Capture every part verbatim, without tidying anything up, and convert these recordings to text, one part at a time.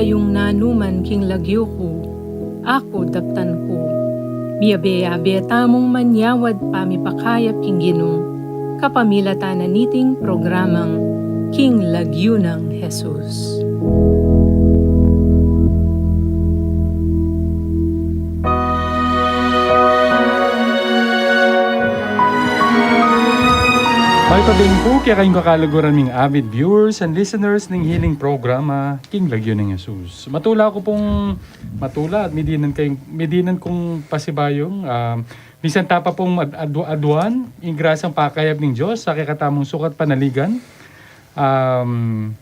Kayung nanuman king lagyu ku, aku daptan ku. Miyabe-yabe tamung manyawad pamipakayap king Ginu, kapamilatan na niting programang King Lagyu nang Jesus. Mayap a bengi pu kekayung kakaluguran ming avid viewers and listeners ning hiling programa, King Lagyu nang Jesus. Matula ku pung, matula at midinan kayung, midinan kung pasibayung, ah, misan ta pa pung ad-, adu-, aduan ing grasyang pakayap ning Dios sa kekatamung sukat panaligan. Um,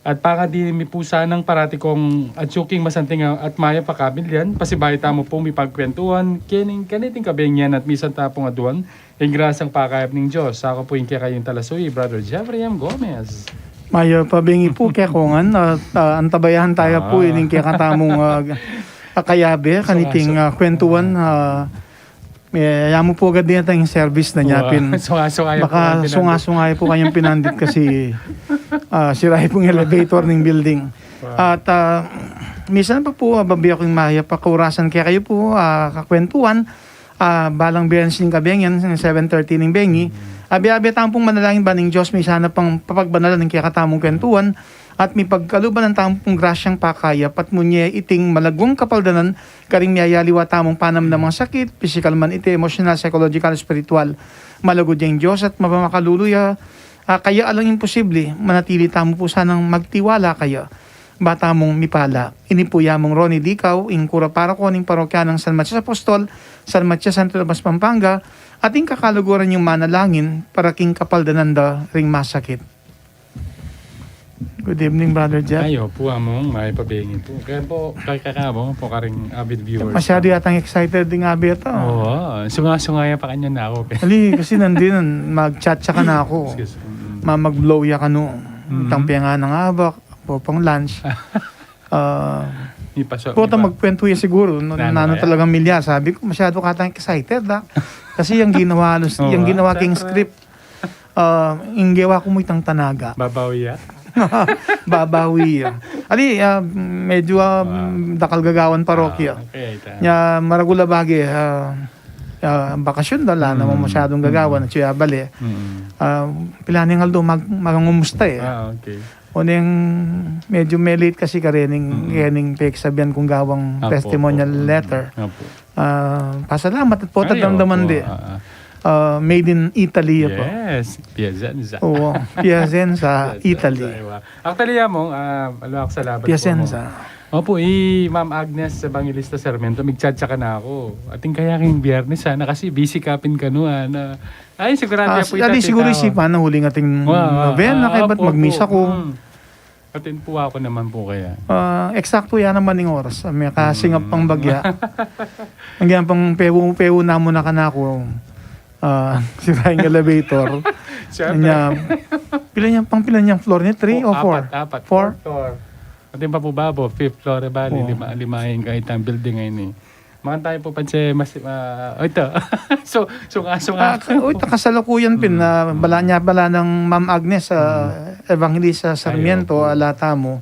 at pangadi mi pu sanang parati kung atyu king masanting a-, at mayap a kabilyan, pasibayu tamu pung mipagkwentuhan keni-, kaniting kabengi at misan ta pung aduan ing grasyang pakayap ning Dios. Aku pu ing kekayung talasuyu, Brother Jeffrey M. Gomez. Mayap a bengi pu kekongan at, ah, antabayahan taya pu ining kekatamung, ah, kayabe kaniting, ah, kwentuhan, ah, eh, ya mu pu agad din ing service na nya pin. Sunga-sunga ya pu. Baka sunga-sunga ya pu kayang pinandit kasi, ah, sira ya pung elevator ning building. At, ah, misan pa pu, ah, babie kung mayap a kaurasan kekayu pu, ah, kakwentuhan, ah, balang Biyernes ning kabengi, seven thirty ning bengi, abe-abe tamu pung manalangin ba ning Dios, misan na pang papagbanalan ing kekatamung kwentuhan, at mipagkaluban tamu pung grasyang pakayap, at munye iting malagwang kapaldanan, karing miyayaliwa tamung panamnamang sakit, pisikal man iti, emosyonal, psychological, espiritual. Malugud ya ing Dios at mapamakalulu ya, ah, kaya alang imposible, manatili tamu pu sanang magtiwala kaya. Ba tamung mipala. Ini pu i Among Ronnie Dicao, ing kura paroko ning parokya nang San Matias Apostol, San Matias, Santo Tomas, Pampanga, at ing kakaluguran yung manalangin para king kapaldanan da ring masakit. Good evening, Brother Jeff. Ay, opu, Among, mayap a bengi pu. Kaya pu, kay kaka, Among, pu karing avid viewers. Masyado yatang excited ding abi ito. Oo, sunga-sunga ya pa kanya na aku. Ali, kasi nandin, magchat-chat ka na aku. Excuse. Mm. Ma-, mag-blow ya kanu. Mm. Itang penga ng abak, po pang lunch. Ah, Ipasok, puta, ipa- magkwento ya siguro. No, nanu, nanu kaya? Talagang milya, sabi ku, masyado katang excited, ah. Kasi yang ginawa, halos, oo, yang ginawa king siyempre. Script, ah, ing gewa ku mu itang tanaga. Babawi ya? Babawi ya. Ali, ah, medyo, ah, dakal gagawan parokya. Ah, okay, ita. Nya, maragul a bage, ah, ah, bakasyon da, ala namang masyadong gagawan, at siya bale. Mm. Ah, pilan yang aldo mag-, magangumusta e. Ah, okay. O neng medyo me-late kasi karening, mm, kening peksabian kung gawang testimonial letter. Apo. Ah, pasalamat at potang damdaman di. Ah, made in Italy ya po. Yes, Piacenza. Oo, Piacenza, Italy. Actually, Among, ah, maluwag a salamat po, Among. Piacenza. Opo, i Ma'am Agnes Evangelista Sarmiento, migchat-chat ka na aku. Atin kaya king Biyernes, ah, na kasi busy ka pin kanu, ah, na Ay, sigurado ya pu ita, siguro isipan na huling ating novena, kaya ba't magmisa ku? Atin pu aku naman pu kaya. Ah, eksakto ya naman ing oras. Ah, may kasingap pang bagya. Hanggang pang pewu-pewu na mu na kanaku. Ah, sira ing elevator. Siyempre. Nya, pila nya, pang pila nyang floor ni? Three o four? Apat, apat. Four? Fourth floor. Atin pa pu babo, fifth floor, e bale, lima, lima ing kaitang building a ini. Makantayan pu panse mas, ah, o, ita. So, sunga-sunga. Ah, ka-, o, ita kasalukuyan pin, ah, bala nya, bala nang Ma'am Agnes, ah, Evangelista Sarmiento, ala tamu.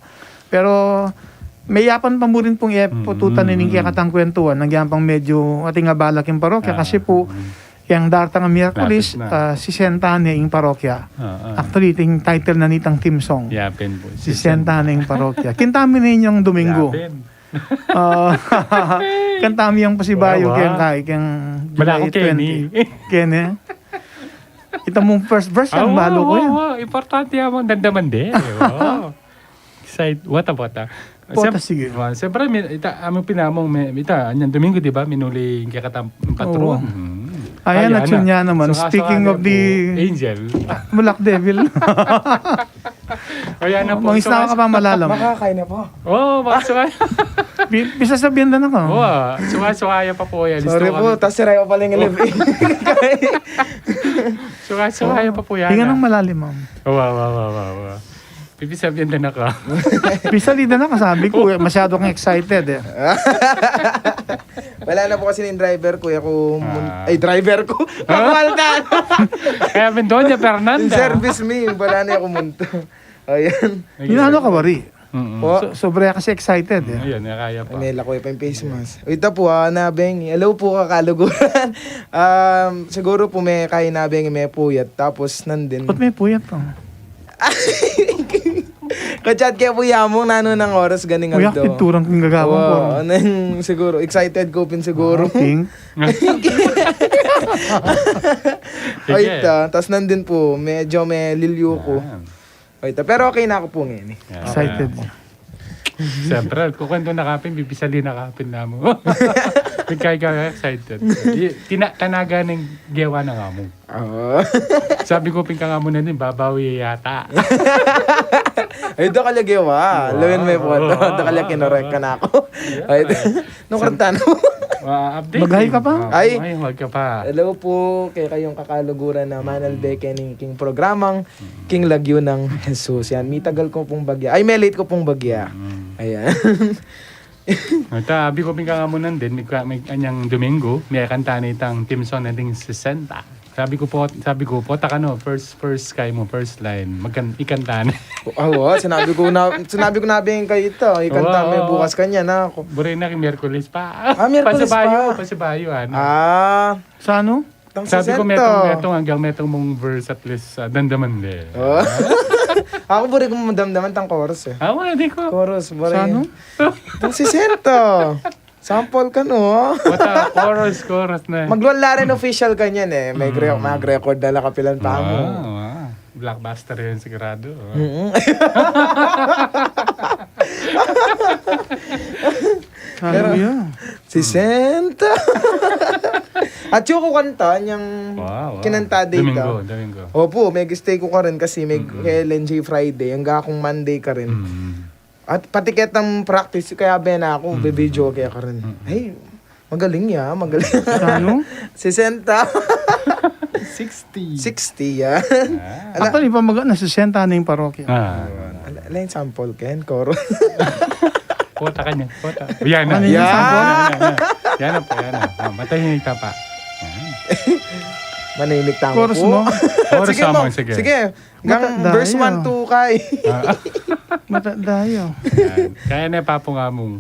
Pero, meyapan pa mu rin pung e, pututan ining kekatang kwentuhan, agyang pang medyo ating abala king parokya, kasi pu, yang dartang a Miyerkules, ah, sisenta ne ing parokya. Ah, ah. Actually, ing title na nitang theme song. Yapin pu. Sisenta ne ing parokya. Kintamu ne inyang Domingo. Yapin. Ah, kantamu yang pasibayu keng kai, keng July twenty. Keni. Ita mung first verse, ah, yang balu ku, eh. Wow, importante yang damdaman de. Wow. Excited. What about that? Siyempre, sige. Siyempre, ita, amu pin Among, ita, anyang Domingo, di ba? Minuli ing kekatang patron. Oo. Ayan, ayan na. Speaking of the Angel. Black Devil. Ayan na po. Mangisnawa ka pa malalam. Makakain na po. Oo, makasuka. Bi-, bisa sabihan na ka. Oo, suka-suka ya pa po yan. Sorry po, tas sira pa pala yung live. Suka-suka ya pa po yan. Hinga ng malalim, ma'am. Wa, wa, wa, wa, wa. Pipisabihan na ka. Pisalida na ka, sabi ku, eh, masyado kang excited, eh. Wala na po kasi ning driver ku, eh, ku mun-, ay, driver ku. Kakwalta. Kaya pin Doña Fernanda. Yung service mi, wala na ku munta. Ayan. Inano ka, wari? Mm-mm. Po. So, sobra kasi excited, eh. Ayun, kaya pa. May lakoy pa yung face mask. Ita po, ah, nabengi. Hello po, kakaluguran. Um, siguro po may kainabengi, may puyat. Tapos, nandin. Ba't may puyat to? Ka-chat kaya po yamong nanu nang oras ganing aldo. Pinturang kong gagawang ko. Wow, anong siguro? Excited ko pin siguro. Pink. Ay, ta. Tas nandun po, medyo may lilyo ko. Yan. Ay, ta. Pero okay na ako po ngayon, eh. Yan. Excited. Yan. Siyempre, kukwento na kapin, bibisalin na kapin na mo. Nagkaya ka excited. Di, tina-, tanaga ng gewa na nga mo. Oo. Sabi ko, "Pingka nga muna din, babawi yata." Ay, doon ka lagi, wa. Wow. Lawin mo yung photo. Oo. Doon ka lagi, kinorek ka na ako. Yeah. Ay, nung kanta na. Wow, update. Mag-hi ka pa? Ay. Ay, mag ka pa. Hello po, kay kayong kakaluguran na manalbe kening king programang King Lagyu nang Jesus. Yan, mitagal ko pong bagya. Ay, may late ko pong bagya. Mm. Ayan. Ita, abi ko pin kangamunan din, may, may anyang Domingo, may kanta na itang Timson na ding sesenta. Sabi ko po, sabi ko po, "Taka no, first, first kay mo, first line, magkan-, ikanta na." Ah, wa, sinabi ko na, sinabi ko na bing kayo ito, ikanta mo bukas kanya na ako. Bure na kay Miyerkules pa. Ah, Miyerkules pa. Pasibayo, pasibayo, ano. Ah. Sa ano? Sabi ko, "Metong, metong, hanggang metong mong verse at least, ah, damdaman din." Oh. Ako, buri kong damdaman tang chorus, eh. Ah, wala, di ko. Chorus, buri. Sa ano? Tang sesenta. Sample ka, no? Basta chorus, chorus na. Magwala rin official kanyan, eh. May gre-, mag-record na lang kapilan pa mo. Ah, ah. Blockbuster yun, sigurado. Mm-mm. Pero, hallelujah. Sesenta. At yung kukanta, niyang kinanta dito. Domingo, Domingo. Opo, may stay ko ka rin kasi may kay L N J Friday, hanggang akong Monday ka rin. Mm. At pati ketang practice, kaya ben ako, video kaya ka rin. Mm. Ay, magaling ya, magaling. Ano? Sesenta. Sixty. Sixty, yan. Ah. Ala- Actually, pamaga na sesenta na yung parokya. Ah. Ala, ala yung sample, Ken, chorus. Kota ka niya, kota. Yan na. Ano yung sample? Yan na, yan na. Yan na po, yan na. Ah, matahimik ka pa. Yan. Manahimik tayo po. Chorus mo? Chorus mo, sige. Sige. Hanggang verse one, two, kay. Ah. Matanda yun. Yan. Kaya na, papunga mong.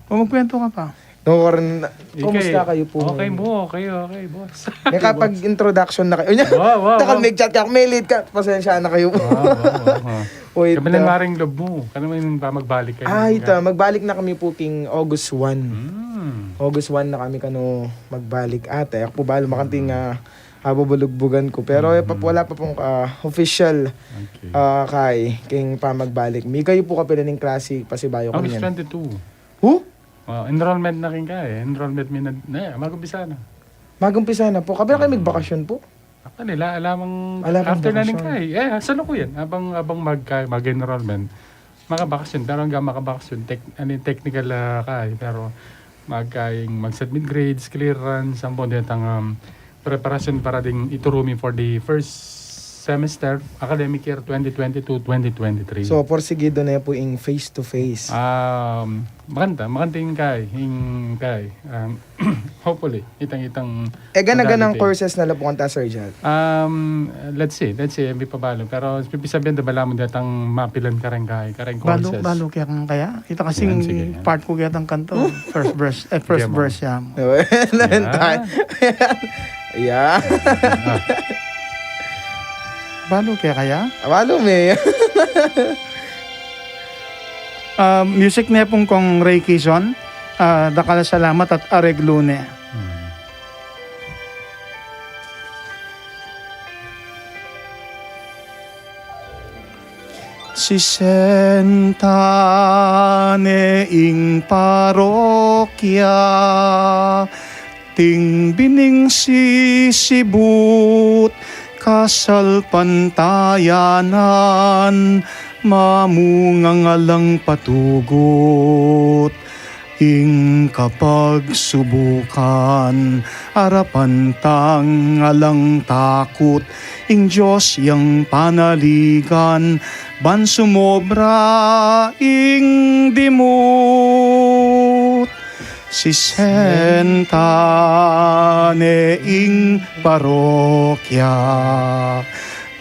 O, magkwento ka pa. No, Warren, kumusta kayo po? Okay mo, okay, okay, boss. Nakapag-introduction na kayo. Wow, wow, takal wow. May chat ka, may late ka, pasensya na kayo po. Wow, wow, wow, wow. Wait, kami lang ah, maring loob mo. Kami lang pa magbalik kayo. Ah, ito, magbalik na kami po king August one. Mm. August one na kami kano magbalik. Ate, ako po ba lumakanting, ah, ah, bubulugbugan ko. Pero eh, pa, wala pa pong ah, official, okay, ah, kay king pamagbalik. May kayo po kapila ning klase, pasibayo kami yan. August twenty-two. Huh? Ah, enrollment na rin ka eh. Enrollment mi na, na, mag-umpisa na. Mag-umpisa na po. Kape na kayo magbakasyon po? Ako nila, alamang after na rin ka eh. Eh, sa lukuyan, abang, abang mag-, mag-enrollment, makabakasyon. Pero hanggang makabakasyon, tek-, ano yung technical ah, ka eh. Pero magkaing mag-submit grades, clearance, ang po detang, um, preparasyon para ding iturumi for the first semester, academic year twenty twenty-two, twenty twenty-three. So, porsigido na po ing face to face. Um, makanta, makanta ing kay, ing kay. Um, hopefully, itang, itang eh, gana-ganang courses na lapukan ta, Sir Jal? Um, let's see, let's see, hindi pa balo. Pero, pipisabihan da bala mo datang mapilan kareng kay, kareng courses. Balo, balo kaya kang kaya? Ita kasing part ko kaya tang kanto. First verse, eh, first verse siya. Lentay. Yeah. Balu ke kaya? Balu me. Ah, music ne pung kong Ray Quizon. Ah, dakal a salamat at areglu ne. Hmm. Sisenta ne ing parokya, ting bining sisibut, kasalpantayanan, mamungang alang patugut. Ing kapagsubukan, arapan tang alang takut, ing Dios yang panaligan, ban sumobra ing dimut. Sisenta ne ing parokya,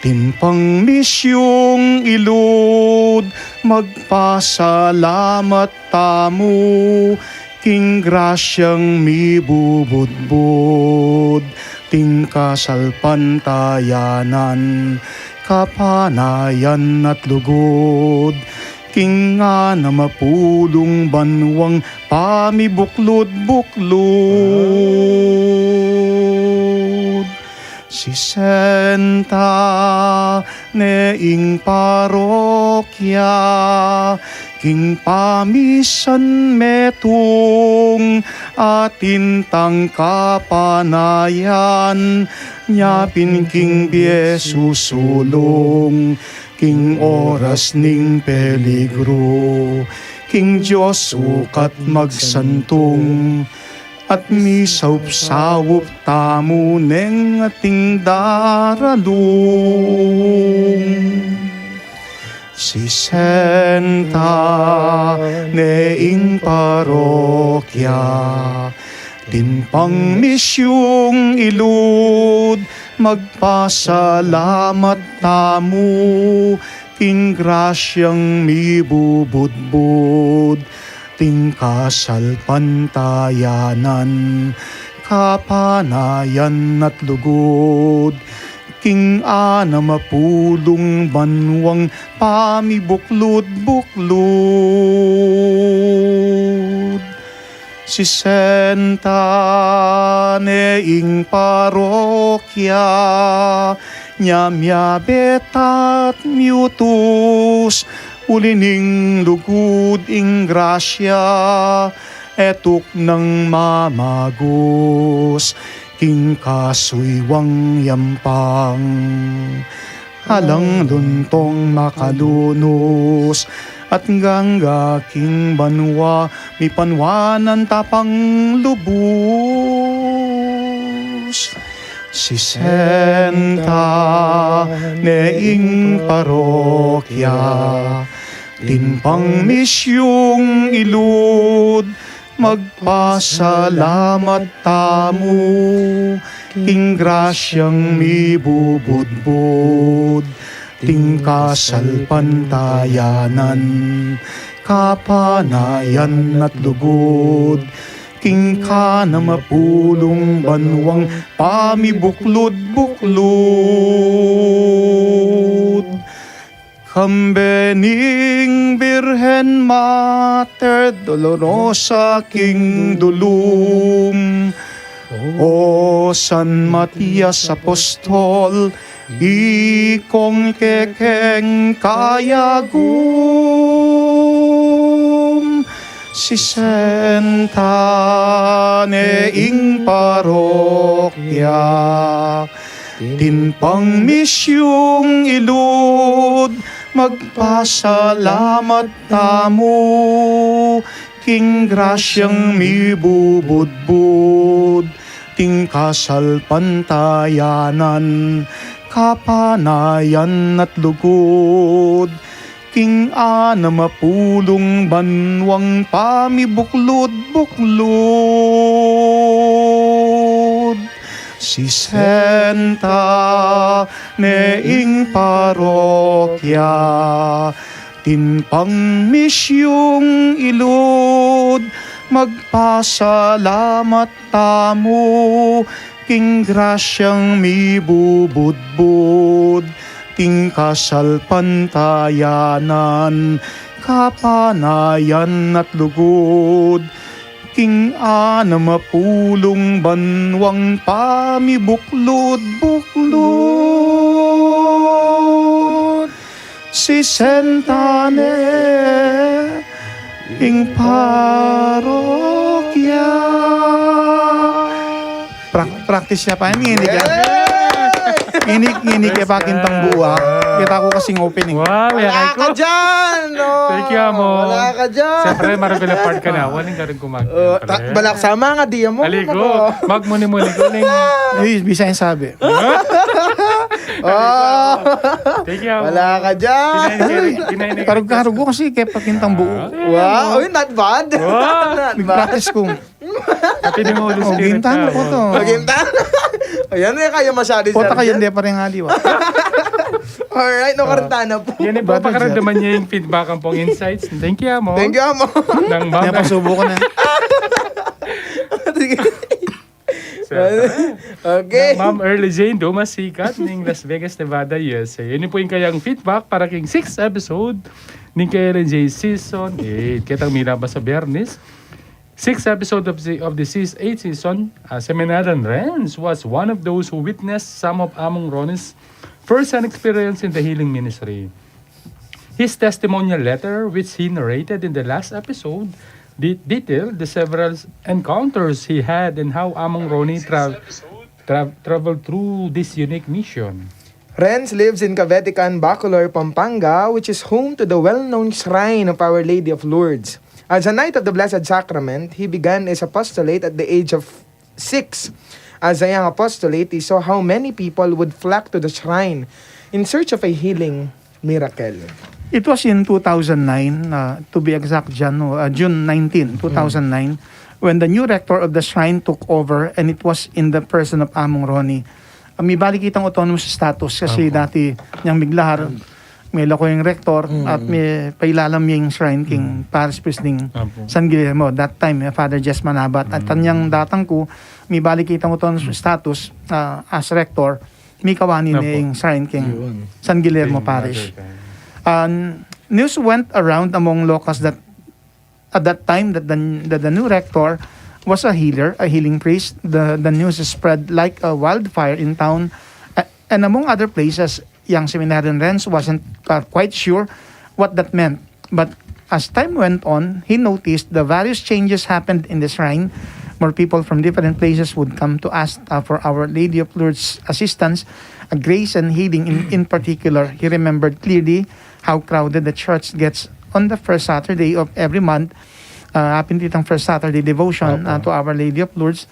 timpang misyung ilud, Magpasalamat tamu king grasyang mibubudbud, ting kasalpantayanan, kapanayan at lugud, king anam a pulung banwang pamibuklud-buklud. Sisenta ne ing parokya, king pamisan metung atin tang kapanayan, nya pin king bie susulung, king oras ning peligru, king Dios ukat magsantung, at misaup-saup tamu neng ating daralung. Sisenta ne ing parokya, atin pang misyung ilud, magpasalamat tamu king grasyang mibubudbud, ting kasalpantayanan, kapanayan at lugud, king anam a pulung banwang pamibuklud-buklud. Sisenta ne ing parokya, nya miabet at miutus, uli ning lugud ing grasya, e tuknang mamagus, king kasuywang yampang. Alang luntong makalunus, at gangga king banwa, mipanwanan tapang lubus. Sisenta ne ing parokya, atin pang misyung ilud, magpasalamat tamu king grasyang mibubudbud, ting kasalpantayanan, kapanayan at lugud, king kanam a pulung banwang pamibuklud-buklud. Kambe ning Birhen Mater Dolorosa king dulum, o San Matias Apostol, ikong kekeng kayagum. Sisenta ne ing parokya, atin pang misyung ilud, magpasalamat tamu king grasyang mibubudbud, ting kasalpantayanan, kapanayan at lugud, king anam a pulung banwang pamibuklud-buklud. Sisenta ne ing parokya, atin pang misyung ilud, magpasalamat tamu king grasyang mibubudbud, ting kasalpantayanan, kapanayan at lugud, king anam a pulung banwang pamibuklud-buklud. Sisenta ne ing parokya. Pra-, practice ya pa. Nginik ya. Nginik, nginik ya pa kintang buwa. Kita ku kasing opening. Wow, ya. Wala ka dyan, no? Thank you, amo. Wala ka dyan. Siyempre, maragul a part ka na. Walang garing kumag-, siyempre. Balak sama nga, di mo. Aligo. Magmuni-muni ko ning. Ay, bisa yung sabi. Oh. Thank you, amo. Wala ka dyan. Karug-karug ko kasi kaya pakintang buo. Ah. Wow, uy, not bad. Wow. Not bad. Nag-practice ko. Pati di mo ulit. Oh, spirit gintan na, ko to. Oh, gintan. Ayan, eh, kaya masyado. Puta kayo, hindi pa rin nga, di ba? Alright, no, karta na pu. Yan po, Brother pakaramdaman Jeff. Niya yung feedback ang pong insights. Thank you, Amo. Thank you, Amo. Ng Ma'am Napasubo ko na. Sige. So, okay. Ng Ma'am Early Jane Dumasikat ning Las Vegas, Nevada, U S A. Yan po yung kayang feedback para king sixth episode ning kay Ellen J season eight. Kitang mila ba sa Biyernes? Sixth episode of the, of the seas-, eighth season, uh, Seminarian Renz was one of those who witnessed some of Among Ronnie's first-hand experience in the healing ministry. His testimonial letter, which he narrated in the last episode, de-, detailed the several encounters he had and how Among Ronnie tra-, tra-, traveled through this unique mission. Renz lives in Cavetican, Bacolor, Pampanga, which is home to the well-known shrine of Our Lady of Lourdes. As a Knight of the Blessed Sacrament, he began his apostolate at the age of six. As a young apostolate, he saw how many people would flock to the shrine in search of a healing miracle. It was in two thousand nine, uh, to be exact, Jan-, uh, June nineteen, two thousand nine, when the new rector of the shrine took over, and it was in the person of Among Ronnie. Uh, mibalik itang autonomous status kasi dati niyang miglahar, may lako yung rector at may pailalam yung shrine king parish priest ning San Guillermo. That time, eh, Father Jess Manabat. At tanyang datang ku, mibalik itang autonomous status, uh, as rector, mikawani na yung shrine king San Guillermo Parish. And news went around among locals that at that time that the, that the new rector was a healer, a healing priest. The, the news spread like a wildfire in town, a-, and among other places, young Seminarian Renz wasn't, uh, quite sure what that meant. But as time went on, he noticed the various changes happened in the shrine. More people from different places would come to ask, uh, for Our Lady of Lourdes' assistance, uh, grace and healing in, in particular. He remembered clearly how crowded the church gets on the first Saturday of every month. Uh, apin itang first Saturday devotion, uh, to Our Lady of Lourdes.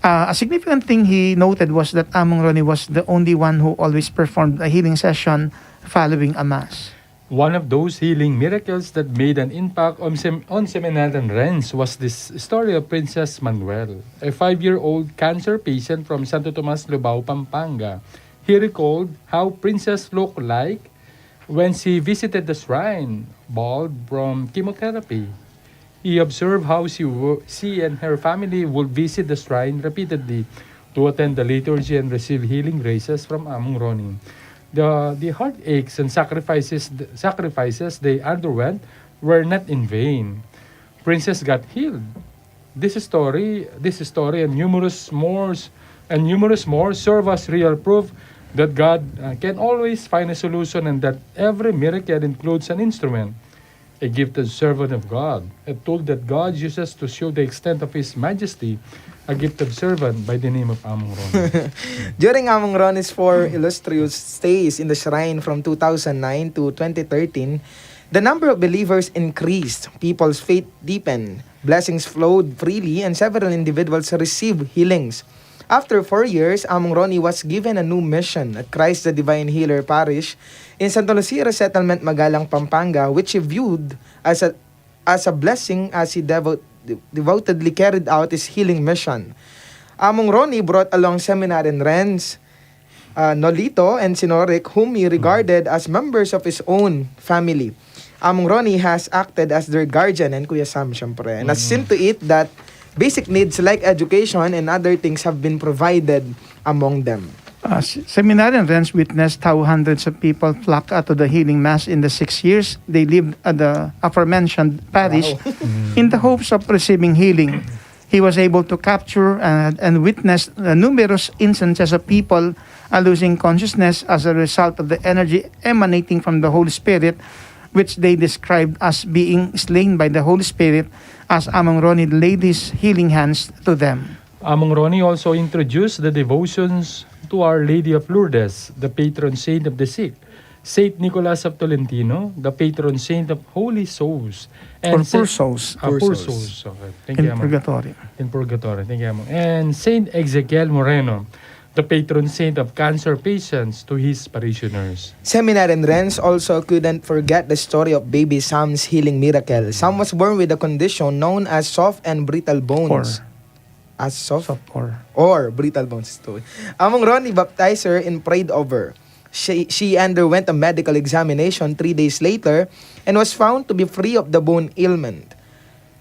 Uh, a significant thing he noted was that Among Ronnie was the only one who always performed a healing session following a mass. One of those healing miracles that made an impact on, Sem-, on Seminarian Renz was this story of Princess Manuel, a five-year-old cancer patient from Santo Tomas, Lubao, Pampanga. He recalled how Princess looked like when she visited the shrine, bald from chemotherapy. He observed how she, wo-, she and her family would visit the shrine repeatedly to attend the liturgy and receive healing graces from Among Ronnie. The, the heartaches and sacrifices, sacrifices they underwent were not in vain. Princess got healed. This story, this story and numerous more, and numerous more serve as real proof that God, uh, can always find a solution and that every miracle includes an instrument, a gifted servant of God, a tool that God uses to show the extent of His majesty, a gifted servant by the name of Among Ronnie. During Among Ronnie's four illustrious stays in the shrine from two thousand nine to twenty thirteen, the number of believers increased, people's faith deepened, blessings flowed freely, and several individuals received healings. After four years, Among Ronnie was given a new mission at Christ the Divine Healer Parish in Santa Lucia Resettlement, Magalang, Pampanga, which he viewed as a, as a blessing as he devote-, devotedly carried out his healing mission. Among Ronnie brought along Seminarian Renz, uh, Nolito and Sinoric, whom he regarded as members of his own family. Among Ronnie has acted as their guardian and Kuya Sam, syempre. And has seen to it that basic needs like education and other things have been provided among them. Uh, s-, Seminarian Renz witnessed how hundreds of people flocked to the healing mass in the six years they lived at the aforementioned parish in the hopes of receiving healing. He was able to capture and, and witness the numerous instances of people, uh, losing consciousness as a result of the energy emanating from the Holy Spirit, which they described as being slain by the Holy Spirit as Among Ronnie laid his healing hands to them. Among Ronnie also introduced the devotions to Our Lady of Lourdes, the patron saint of the sick, Saint Nicholas of Tolentino, the patron saint of holy souls, and Or poor Saint souls. Ah, poor Poor souls. souls. Okay. Thank In you, Among. Purgatory. In purgatory. Thank you, Among. And Saint Ezekiel Moreno, the patron saint of cancer patients, to his parishioners. Seminarian Renz also couldn't forget the story of baby Sam's healing miracle. Sam was born with a condition known as soft and brittle bones. Or As soft? Soft or. Or brittle bones too. Among Ronnie baptized her and prayed over. She, she underwent a medical examination three days later and was found to be free of the bone ailment.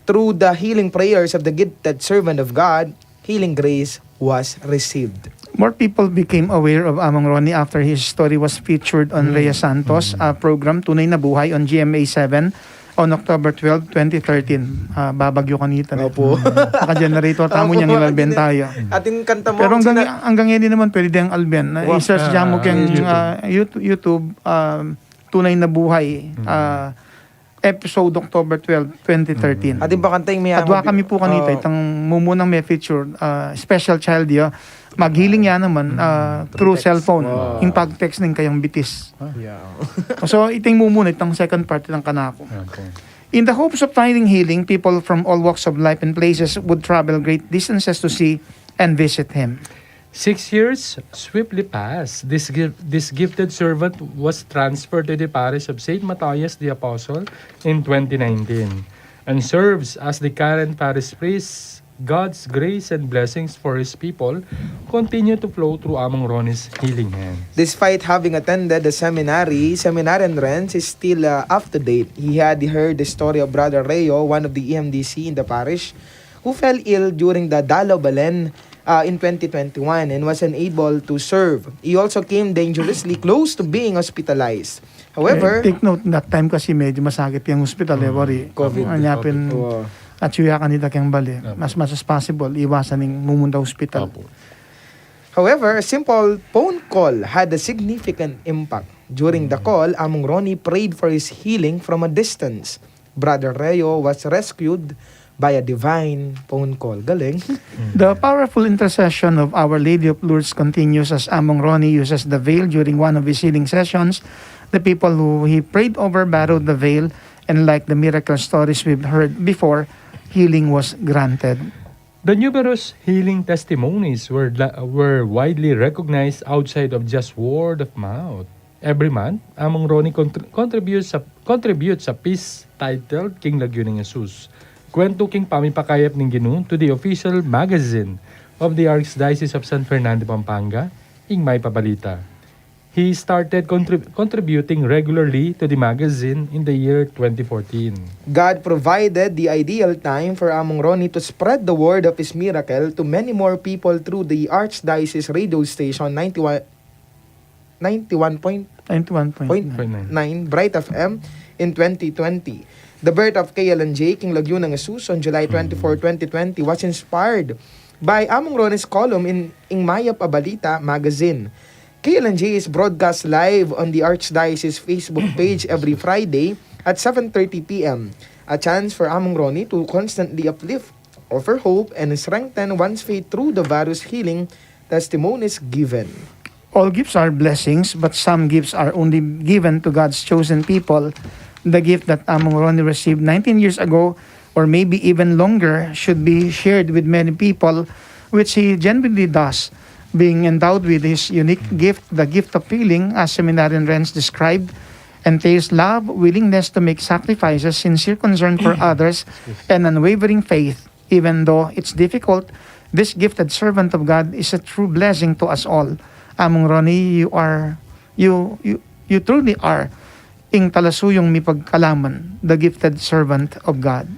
Through the healing prayers of the gifted servant of God, healing grace was received. More people became aware of Among Ronnie after his story was featured on Rhea Santos' uh, program Tunay na Buhay on G M A seven on October twelve, twenty thirteen. Ah, babagyo kanita na. Opo. Naka-generator tamu Opo, niyang ilalben kanina. Tayo. Ating kanta mo, Pero ang hanggang, sina- hanggang ngayon naman, pwede diyang alben. Na Wa- i-search dyan mo ah, keng YouTube. ah, YouTube, YouTube um, Tunay na Buhay ah, episode October twelve, twenty thirteen. Ating bakantay may Adwa kami po kanita, Oh. itang mumunang may feature, ah, special child ya. Maghiling ya naman ah, through Text. cellphone. Wow. Yung pag-text ng kayang bitis. Yeah. So, iting mumuna, itang second part ng kanako. Okay. In the hopes of finding healing, people from all walks of life and places would travel great distances to see and visit him. Six years swiftly passed. This, gif- this gifted servant was transferred to the parish of Saint Matthias the Apostle in twenty nineteen and serves as the current parish priest. God's grace and blessings for His people continue to flow through Among Ronnie's healing hands. Despite having attended the seminary, Seminarian Renz is still uh, up to date. He had heard the story of Brother Reo, one of the E M D C in the parish, who fell ill during the Dalaw Balen uh, in twenty twenty-one and was unable to serve. He also came dangerously close to being hospitalized. However, Eh, take note, that time kasi medyo masakit yung hospital, eh, worry. COVID. Ang yapin, Oo. at suya kanita keng bali. Mas much as possible, iwasan yung mumunta hospital. Opo. However, a simple phone call had a significant impact. During the call, Among Ronnie prayed for his healing from a distance. Brother Reo was rescued by a divine phone call. Galing. The powerful intercession of Our Lady of Lourdes continues as Among Ronnie uses the veil during one of his healing sessions. The people who he prayed over borrowed the veil, and like the miracle stories we've heard before, healing was granted. The numerous healing testimonies were, la- were widely recognized outside of just word of mouth. Every month, Among Ronnie contr- contributes a, contributes a piece titled King Lagyu ning Jesus, Kwento king Pamipakayap ning Ginu, to the official magazine of the Archdiocese of San Fernando, Pampanga, ing Mayap a Balita. He started contrib- contributing regularly to the magazine in the year twenty fourteen. God provided the ideal time for Among Ronnie to spread the word of his miracle to many more people through the Archdiocese radio station ninety-one, ninety-one point Ninety-one point nine. point nine Bright F M in twenty twenty. The birth of K L N J, King Lagyu ng Jesus, on July twenty-four, twenty twenty was inspired by Among Ronnie's column in Ing Mayap a Balita magazine. K L N J is broadcast live on the Archdiocese Facebook page every Friday at seven thirty p m, a chance for Among Ronnie to constantly uplift, offer hope, and strengthen one's faith through the various healing testimonies given. All gifts are blessings, but some gifts are only given to God's chosen people. The gift that Among Ronnie received nineteen years ago, or maybe even longer, should be shared with many people, which he genuinely does. Being endowed with his unique gift, the gift of healing, as Seminarian Renz described, entails love, willingness to make sacrifices, sincere concern for others, and unwavering faith. Even though it's difficult, this gifted servant of God is a true blessing to us all. Among Ronnie, you are, you, you, you truly are ing talasuyung mipagkalaman, the gifted servant of God.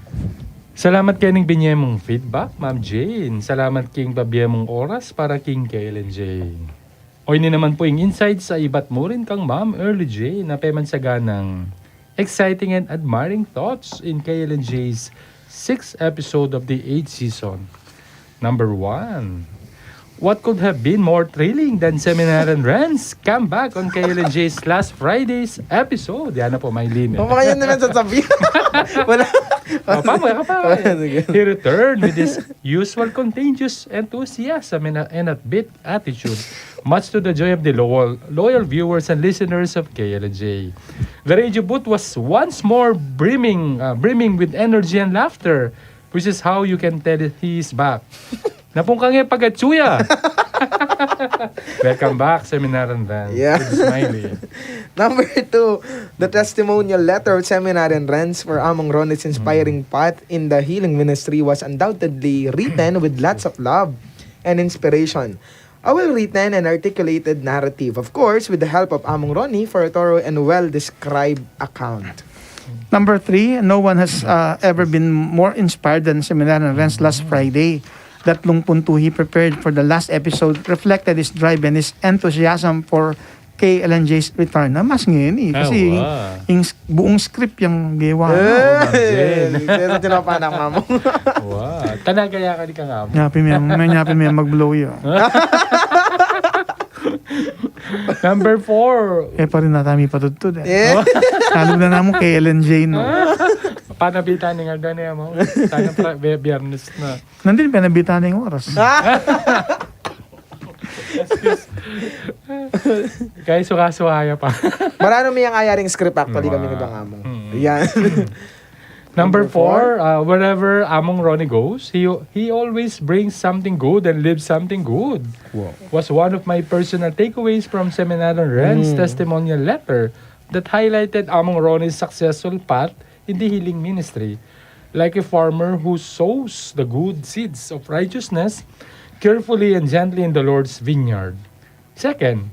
Salamat keng binye mung feedback, Ma'am Jane. Salamat king pabie mung oras para king K L N J. O ini naman po ing insights a ibat mu rin kang Ma'am Early Jane a pemansaganang exciting and admiring thoughts in K L N J's sixth episode of the eighth season. Number one, what could have been more thrilling than Seminarian Renz come back on K L N J's last Friday's episode? Yan na po, Mylene. Papakanyan naman sasabihin. Wala. Papa, wala ka pa. Sige. He returned with his usual contagious enthusiasm and, and upbeat attitude, much to the joy of the loyal, loyal viewers and listeners of K L J. The radio booth was once more brimming, uh, brimming with energy and laughter, which is how you can tell that he is back. Napungkang e pagatsuya. Welcome back, Seminarian Renz. Yeah. With smiley. Number two, the testimonial letter of Seminarian Renz for Among Ronnie's inspiring path in the healing ministry was undoubtedly written with lots of love and inspiration. A well-written and articulated narrative, of course, with the help of Among Ronnie for a thorough and well-described account. Number three, no one has uh, ever been more inspired than Seminarian Renz last Friday. That lung puntu he prepared for the last episode reflected his drive and his enthusiasm for K L N J's return. Na mas ngayon eh. Kasi yung s- buong script yung gawa. Eh, sesa tinopa na nga mo. Wow. Tanaga ya ka di ka nga mo. Nyapi mi, may nyapi mi mag-blow yun. Number four. Eh, pa rin nata mi patudtud eh. Yeah. Lalo na namu kay L N J, no? Panabita ni nga gani mo. Sana pra, bi- biyernes na. Nandin, pinabitan na yung oras. Guys, suka-suka ya pa. Marano mi ang ayaring script actually kami ni Bang Among. Yan. Number four, uh, wherever Among Ronnie goes, he he always brings something good and leaves something good. Was one of my personal takeaways from Seminarian Ren's testimonial letter that highlighted Among Ronnie's successful path in the healing ministry. Like a farmer who sows the good seeds of righteousness carefully and gently in the Lord's vineyard. Second,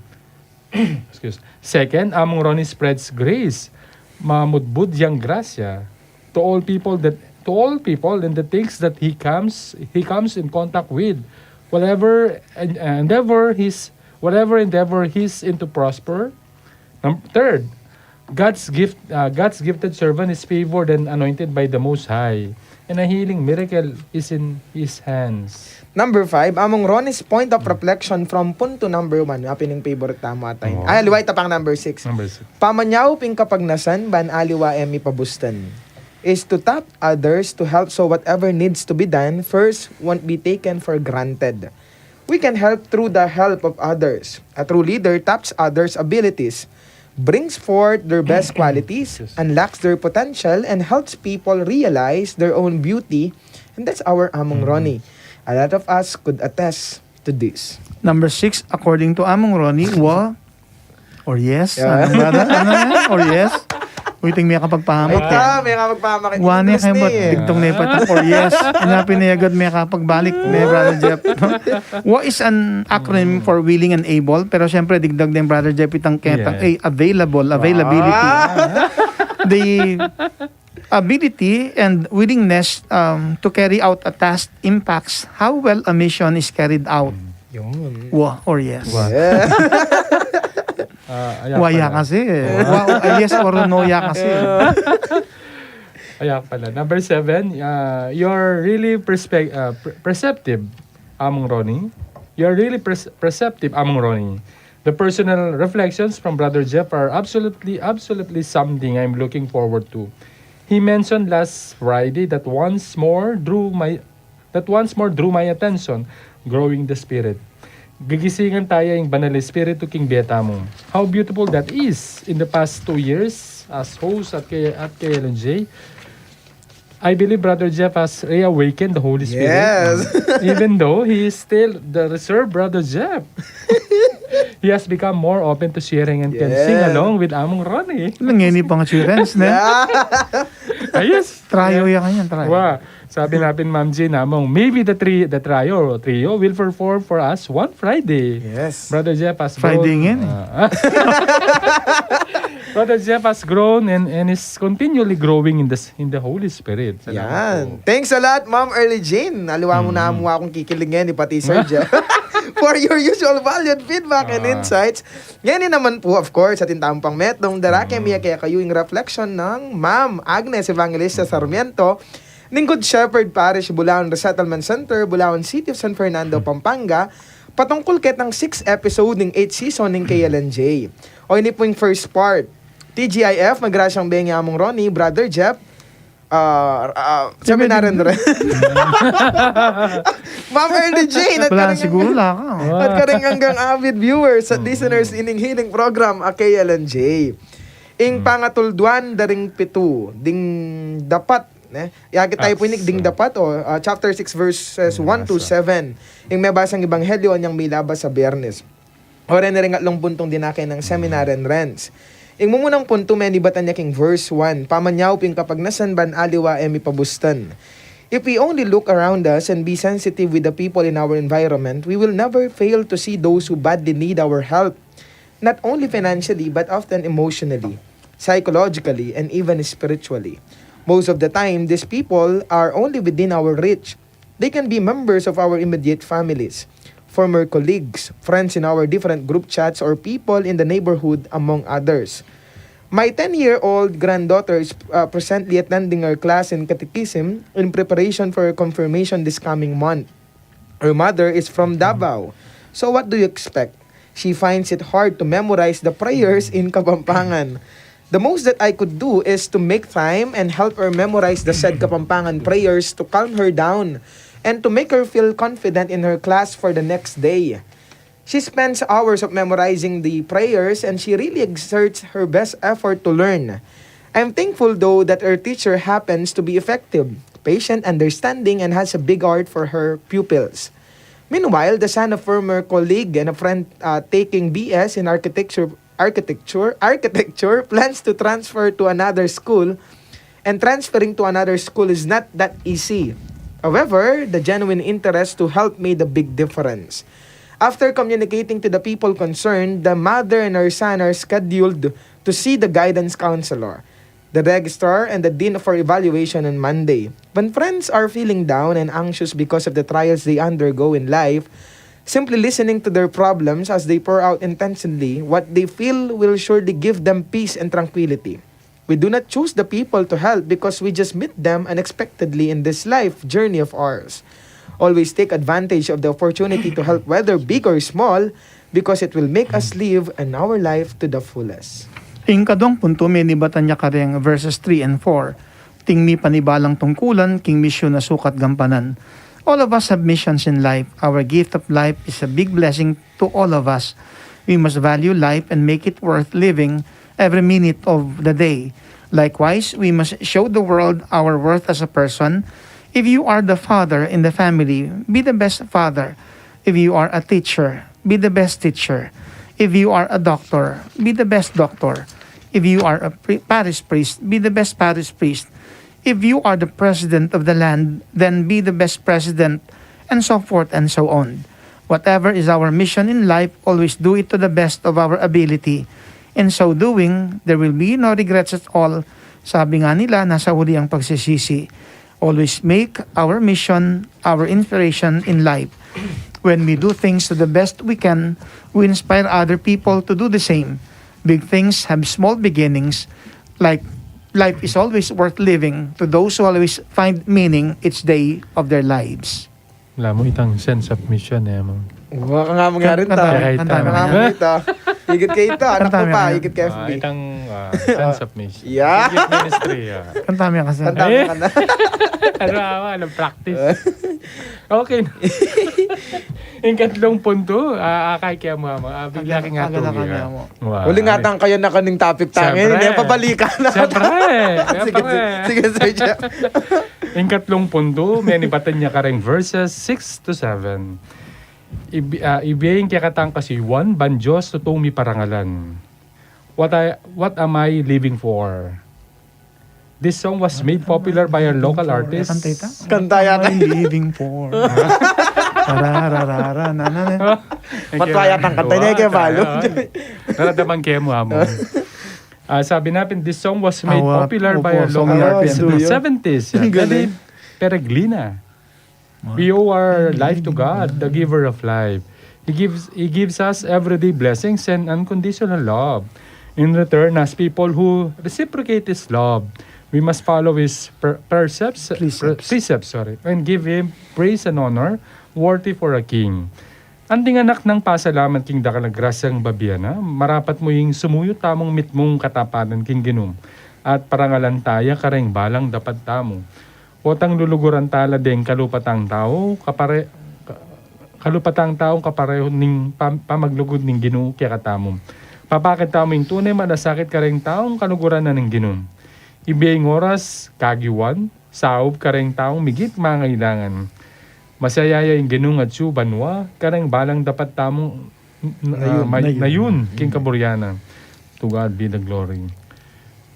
excuse, second, Among Ronnie spreads grace, mamudbud yang grasya, to all people that to all people and the things that he comes he comes in contact with, whatever en- uh, endeavor he's whatever endeavor he's into prosper. Num- third, God's gift uh, God's gifted servant is favored and anointed by the Most High, and a healing miracle is in his hands. Number five, Among Ronnie's point of reflection from punto number one. Apin yung favorite tamu ata yun. Oo. Ay, aliwa, ita pang number six. Number six. Pamanyaw ping kapagnasan ban aliwa e mi pabustan is to tap others to help so whatever needs to be done first won't be taken for granted. We can help through the help of others. A true leader taps others' abilities, brings forth their best qualities, unlocks their potential, and helps people realize their own beauty. And that's our Among Ronnie. A lot of us could attest to this. Number six, according to Among Ronnie, wa or yes? Yeah. Ano, brother? Ano yan? Or yes? Uy, ting may kapagpahamot Ah, eh. may nga magpamakit. Wa ne kayo Interesting. digtong ne pa or yes. Ina pinayagad may kapagbalik ne, Brother Jeff. Wa is an acronym for willing and able, pero siyempre digdag din, Brother Jeff, itang ketang Yeah. A, available, availability. Ah. The ability and willingness um, to carry out a task impacts how well a mission is carried out. Yun. Wa or yes? Yeah. Ah, aya Wa ya pala. kasi. Wa, uh, yes or no ya kasi. Aya pala. Number seven, uh, you're really perspe- uh, per- perceptive, Among Ronnie. You're really pers- perceptive, Among Ronnie. The personal reflections from Brother Jeff are absolutely, absolutely something I'm looking forward to. He mentioned last Friday that once more drew my that once more drew my attention, growing the Spirit. Gigisingan taya ing Banal Espiritu king bie tamu. How beautiful that is! In the past two years, as host at, K- at K L N J, I believe Brother Jeff has reawakened the Holy Spirit. Yes. Even though he is still the reserved Brother Jeff, he has become more open to sharing and can sing Yeah. along with Among Ronnie. Nangeni pang assurance na. Yeah. Ayos! Trio ya kanyan, trio. Wa, sabi na pin Ma'am Jean Among, maybe the three, the trio, trio will perform for us one Friday. Yes. Brother Jeff has Friday grown, ngayon eh. Ah. Brother Jeff has grown and, and is continually growing in the s- in the Holy Spirit. Salamat Yan. po. Thanks a lot, Ma'am Early Jane. Aliwa mu na mu akong kikilig ngayon, pati Sir Jeff. For your usual valued feedback and Ah. insights. Ngayon naman po, of course, atin tamu pang metong darake mi kaya kayu ing reflection ng Ma'am Agnes Evangelista Sarmiento, ning Good Shepherd Parish, Bulaon Resettlement Center, Bulaon City of San Fernando, Pampanga, patungkol ketang sixth episode ning eighth season ning K L N J. O, ini po yung first part. T G I F, magrasyang bengi Among Ronnie, Brother Jeff, ah, ah, Seminarian Ren. Ma'am Ernie Jane, at Wala karing, siguro lang ako. at karing hanggang avid viewers at listeners ining healing program a K L N J. Ing pangatulduan daring pitu, ding dapat, ne? Yagi tayo po inig ding dapat, o, ah, chapter six verses one to seven. Ing mebasang ebanghelyo anyang milabas a Biyernes. O, ren ring atlung puntung dinake nang Seminarian Renz. Ing mumunang puntu menibatan ya king verse one, pamanyaw pin kapagnasan ban aliwa e mi pabustan. If we only look around us and be sensitive with the people in our environment, we will never fail to see those who badly need our help, not only financially, but often emotionally, psychologically, and even spiritually. Most of the time, these people are only within our reach. They can be members of our immediate families, former colleagues, friends in our different group chats, or people in the neighborhood, among others. My ten-year-old granddaughter is uh, presently attending her class in catechism in preparation for her confirmation this coming month. Her mother is from Davao. So what do you expect? She finds it hard to memorize the prayers in Kapampangan. The most that I could do is to make time and help her memorize the said Kapampangan prayers to calm her down and to make her feel confident in her class for the next day. She spends hours of memorizing the prayers, and she really exerts her best effort to learn. I'm thankful, though, that her teacher happens to be effective, patient, understanding, and has a big heart for her pupils. Meanwhile, the son of former colleague and a friend uh, taking B S in architecture, architecture, architecture plans to transfer to another school, and transferring to another school is not that easy. However, the genuine interest to help made a big difference. After communicating to the people concerned, the mother and her son are scheduled to see the guidance counselor, the registrar, and the dean for evaluation on Monday. When friends are feeling down and anxious because of the trials they undergo in life, simply listening to their problems as they pour out intensely what they feel will surely give them peace and tranquility. We do not choose the people to help because we just meet them unexpectedly in this life journey of ours. Always take advantage of the opportunity to help, whether big or small, because it will make us live in our life to the fullest. Ing kaduang puntu, menibatan ya kareng verses three and four. Atin mi panibalang tungkulan king misyun a sukat gampanan. All of us have missions in life. Our gift of life is a big blessing to all of us. We must value life and make it worth living every minute of the day. Likewise, we must show the world our worth as a person. If you are the father in the family, be the best father. If you are a teacher, be the best teacher. If you are a doctor, be the best doctor. If you are a pri- parish priest, be the best parish priest. If you are the president of the land, then be the best president, and so forth and so on. Whatever is our mission in life, always do it to the best of our ability. In so doing, there will be no regrets at all. Sabi nga nila, nasa huli ang pagsisisi. Always make our mission our inspiration in life. When we do things to the best we can, we inspire other people to do the same. Big things have small beginnings. Like, life is always worth living to those who always find meaning each day of their lives. Alam mo, itang sense of mission, eh, mo. Wa ka nga mangyari Kanta ta. tayo, Kaya kanta tayo. Nga tayo. Ita. Ikit kaya ita. Anak Kanta ko pa. tayo. Ikit kaya F Ah, B. itang ah, sense of mission. Yeah. Youth ministry, ah. Kanta mi kasi. Kanta Eh? ka na. Ano, ano, ano, practice. Okay. Ing katlung punto, ah, akay kaya mo, ah, bigla king Agad, agad atugi, na ah. mo. Wow. Uli nga tang kayo na kaning topic tayo ngayon. Siyempre. Hindi, pabalikan na. Siyempre. Sige, Siyempre. sige, Sir Jeff. Ing katlung punto, menibatan ya kareng verses six to seven. Ibi, ah, ibie ing kekatang kasiwan, ban Dios tutung mi parangalan. What I, what am I living for? This song was made popular by our local artist. Kanta ita? Kanta yata. I'm living for. Tarararara, na, na, na. Matwa yatang kanta niya, kaya balo. Nararamdaman kaya mo, amo. Ah, sabi natin, this song was made Awa, popular by opo, our song local yan. artist in the Hallelujah. seventies. Ang galing. Nelly Peregrina. We owe our life to God, the giver of life. He gives, he gives us everyday blessings and unconditional love. In return, as people who reciprocate His love, we must follow His per- precepts, Precepts. Precepts, sorry, and give Him praise and honor worthy for a king. Anting anak nang pasalamat king dakal a grasyang babie na, marapat mu ing sumuyu tamung mitmung katapanan king Ginu, at parangalan taya kareng balang dapat tamu. Potang luluguran tala deng kalupatang tau, kapare, ka- kalupatang tau kapareho ning pam- pamaglugud ning Ginu kekatamu. Papakit tamu ing tune malasakit kareng taung kaluguran na ning Ginu. Ibie ing oras, kagiwan, saup kareng taung migit mangailangan. Masayaya ing Ginu atsu banua kareng balang dapat tamung n- n- ah, Nayun. may- Nayun. nayun king kaburian na. To God be the glory.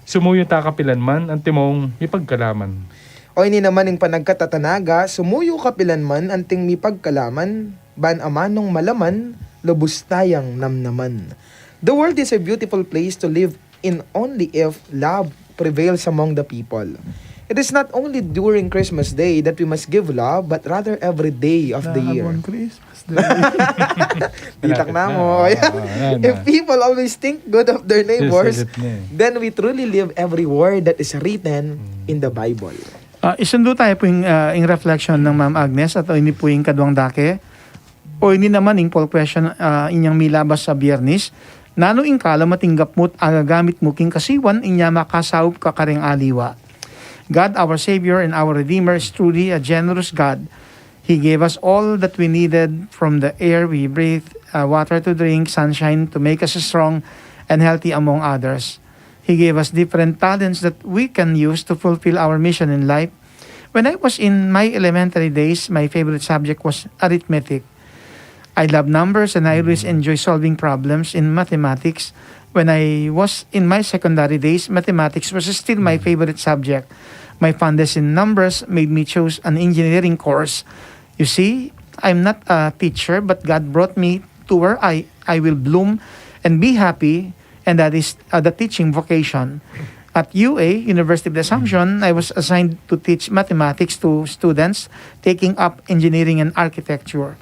Sumuyu ta kapilanman, antimong mipagkalaman. O ini naman ing panagkatatanaga, sumuyu kapilan man anting mipagkalaman, ban amanung malaman, lubus tayang namnaman. The world is a beautiful place to live in only if love prevails among the people. It is not only during Christmas Day that we must give love, but rather every day of the year. Love on Christmas Day. Ditak na mo. Oo, oo, yan, if ah, people always think good of their neighbors, then we truly live every word that is written in the Bible. Ah, isundu tayu pu ing, ah, ing reflection nang Ma'am Agnes at ini pu ing kaduang dake. O ini naman ing poll question, ah, inyang milabas a Biyernes, nanu ing kalam a tinggap mu't agagamit mu king kasiwan inya makasaup ka kareng aliwa? God, our Savior and our Redeemer, is truly a generous God. He gave us all that we needed, from the air we breathe, uh, water to drink, sunshine to make us strong and healthy, among others. He gave us different talents that we can use to fulfill our mission in life. When I was in my elementary days, my favorite subject was arithmetic. I love numbers and I always enjoy solving problems in mathematics. When I was in my secondary days, mathematics was still my favorite subject. My fondness in numbers made me choose an engineering course. You see, I'm not a teacher, but God brought me to where I, I will bloom and be happy, and that is, uh, the teaching vocation. At U A, University of the Assumption, I was assigned to teach mathematics to students taking up engineering and architecture.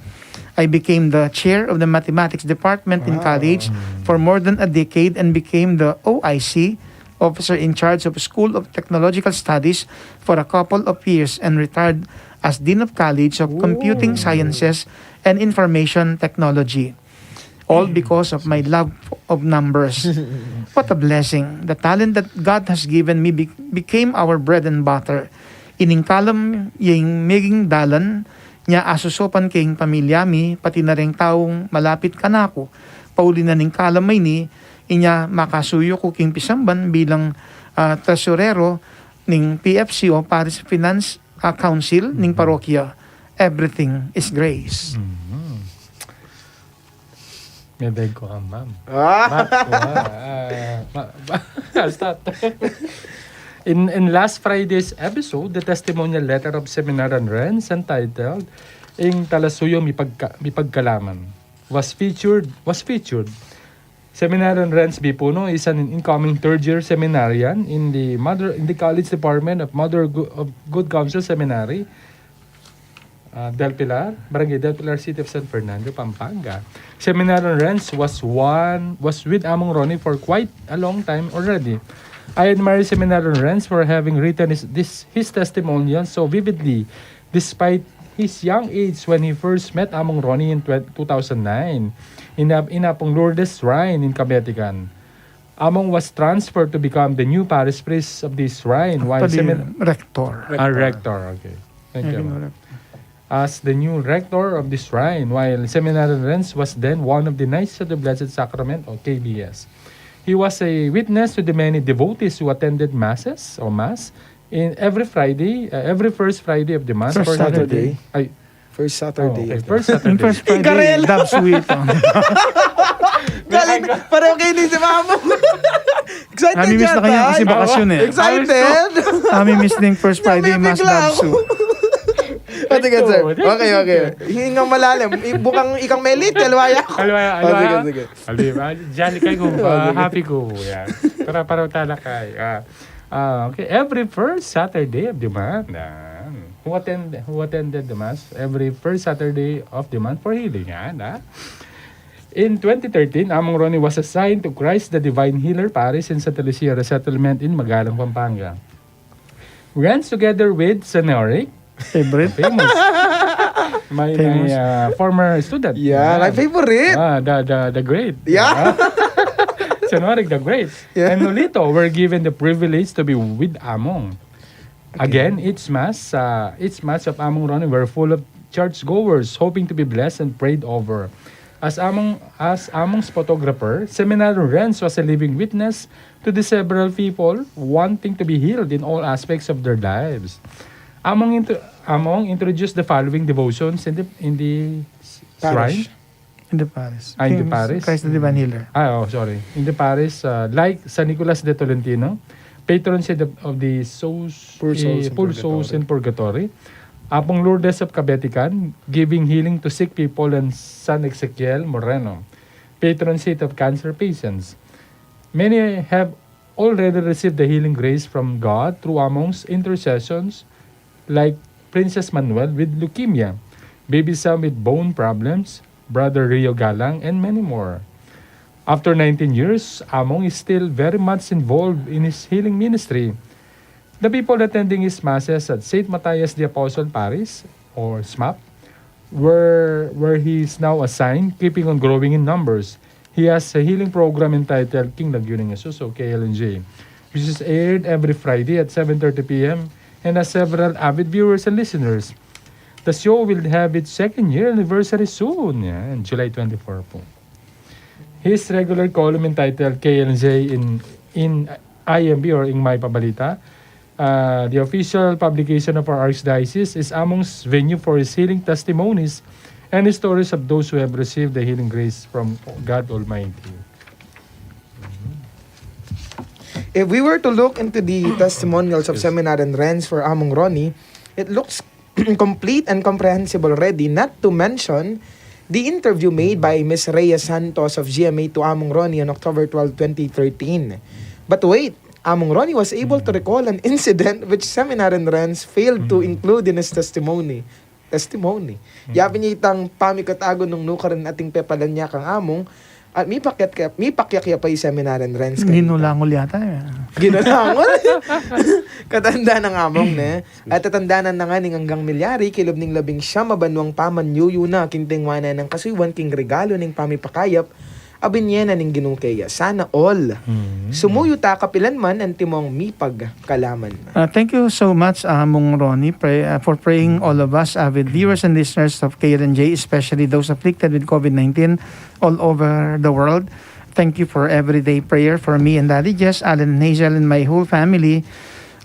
I became the chair of the mathematics department in college for more than a decade and became the O I C, officer in charge of School of Technological Studies, for a couple of years and retired as Dean of College of Computing Sciences and Information Technology. All because of my love of numbers. What a blessing. The talent that God has given me be- became our bread and butter. Ining kalam ya ing meging dalan nya asusupan king pamilya mi, pati na ring taung malapit kanaku. Pauli na ning kalam a ini, inya makasuyu ku king pisamban bilang, ah, tresurero ning P F C o Parish Finance, ah, Council ning parokya. Everything is grace. Mhm. Mebeg ku, ah, ma'am. Ah. Ma'am, ku, ah, ah, ma-, ma-, I'll start. In, in last Friday's episode, the testimonial letter of Seminarian Renz entitled Ing Talasuyu Mipagka-, Mipagkalaman was featured, was featured. Seminarian Renz B. Puno is an incoming third year seminarian in the Mother, in the College Department of Mother Go-, of Good Counsel Seminary, uh, Del Pilar, Barangay Del Pilar, City of San Fernando, Pampanga. Seminarian Renz was one, was with Among Ronnie for quite a long time already. I admire Seminarian Renz for having written his, this, his testimonial so vividly, despite his young age when he first met Among Ronnie in twen-, two thousand nine in, Ap-, in Apung Lourdes Shrine in Kabetican. Among was transferred to become the new parish priest of this shrine, while actually, semin-, rector. Ah, rector, okay. Thank you, ma'am. Rector. As the new rector of this shrine, while Seminarian Renz was then one of the Knights of the Blessed Sacrament, or K B S. He was a witness to the many devotees who attended masses, or mass, in every Friday, uh, every first Friday of the month. First Saturday. Ay. First Saturday. Oh, okay. First Saturday. Yung first Friday, Igarela. Dab sweet, oh. Galing, pareho kayo ni si Mamo. Excited yata. Nami-miss na kayo kasi bakasyon eh. Excited. Nami-miss na yung first Friday, Mass Dab sweet. Nabibigla ako. O, sige, sir. Okay, okay. Hingang malalim. I-, bukang ikang melit, kalwaya ko. Kalwaya, kalwaya. O, sige, sige. Aldi, ah, jolly kayo, ah, happy ko. Yeah. Para, para talakay. Ah, ah, okay. Every first Saturday of the month, ah, who attend, who attended the mass every first Saturday of the month for healing, ah, na? In twenty thirteen, Among Ronnie was assigned to Christ the Divine Healer Parish in Santa Lucia Resettlement in Magalang, Pampanga. Renz together with Senoric, favorite? Famous. My, my, famous, uh, former student. Yeah, my favorite. Ah, the, the, the great. Yeah. Ah. Senoric the Great. Yeah. And Nolito were given the privilege to be with Among. Again, each mass, uh, each mass of Among Ronnie were full of churchgoers hoping to be blessed and prayed over. As Among, as Among's photographer, Seminarian Renz was a living witness to the several people wanting to be healed in all aspects of their lives. Among intro-, Among introduced the following devotions in the, in the s-, shrine. Parish. In the parish. Ah, in the parish? Christ the Divine Healer. Ah, oh, sorry. In the parish, uh, like San Nicolas de Tolentino, Patron saint of, of the souls, Poor souls eh, in poor souls purgatory. In purgatory. Apong Lourdes of Cabetican, giving healing to sick people, and San Ezekiel Moreno, patron saint of cancer patients. Many have already received the healing grace from God through amongst intercessions like Princess Manuel with leukemia, Baby Sam with bone problems, Brother Rio Galang, and many more. After nineteen years, Among is still very much involved in his healing ministry. The people attending his masses at Saint Matthias the Apostle Parish, or SMAP, where, where he is now assigned, keeping on growing in numbers. He has a healing program entitled King Lagyu ning Jesus, o K L N J, which is aired every Friday at seven thirty p m and has several avid viewers and listeners. The show will have its second year anniversary soon, yeah, July twenty-four po. His regular column entitled K L N J in, in I M B or in My Pabalita, uh, the official publication of our archdiocese, is Among's venue for his healing testimonies and his stories of those who have received the healing grace from God Almighty. If we were to look into the testimonials of Yes. Seminarian Renz for Among Ronnie, it looks complete and comprehensive already, not to mention the interview made by Miss Rhea Santos of G M A to Among Ronnie on October twelve, twenty thirteen. But wait, Among Ronnie was able to recall an incident which Seminarian Renz failed to include in his testimony. Testimony. Yapin ya itang pamikatagun nung nukarin ating pepalan ya kang Among, at mipakyat ka, mipakyat ya pa i Seminarian Renz kanita. Ginulangul yata, eh. Ginulangul. Katanda nang Among, ne? At tatandanan na nga ning anggang milyari, kilub ning labing siyam a banuang pamanyuyu na, king tengwanan nang kasuyuan king regalu ning pamipakayap a binye na ning Ginu keya. Sana all. Mm. Sumuyu ta kapilan man antimong mipagkalaman. Uh, thank you so much, Among Ronnie, pray, uh, for praying all of us, avid viewers and listeners of K L N J, especially those afflicted with COVID nineteen all over the world. Thank you for everyday prayer for me and Daddy Jess, Alan and Hazel, and my whole family.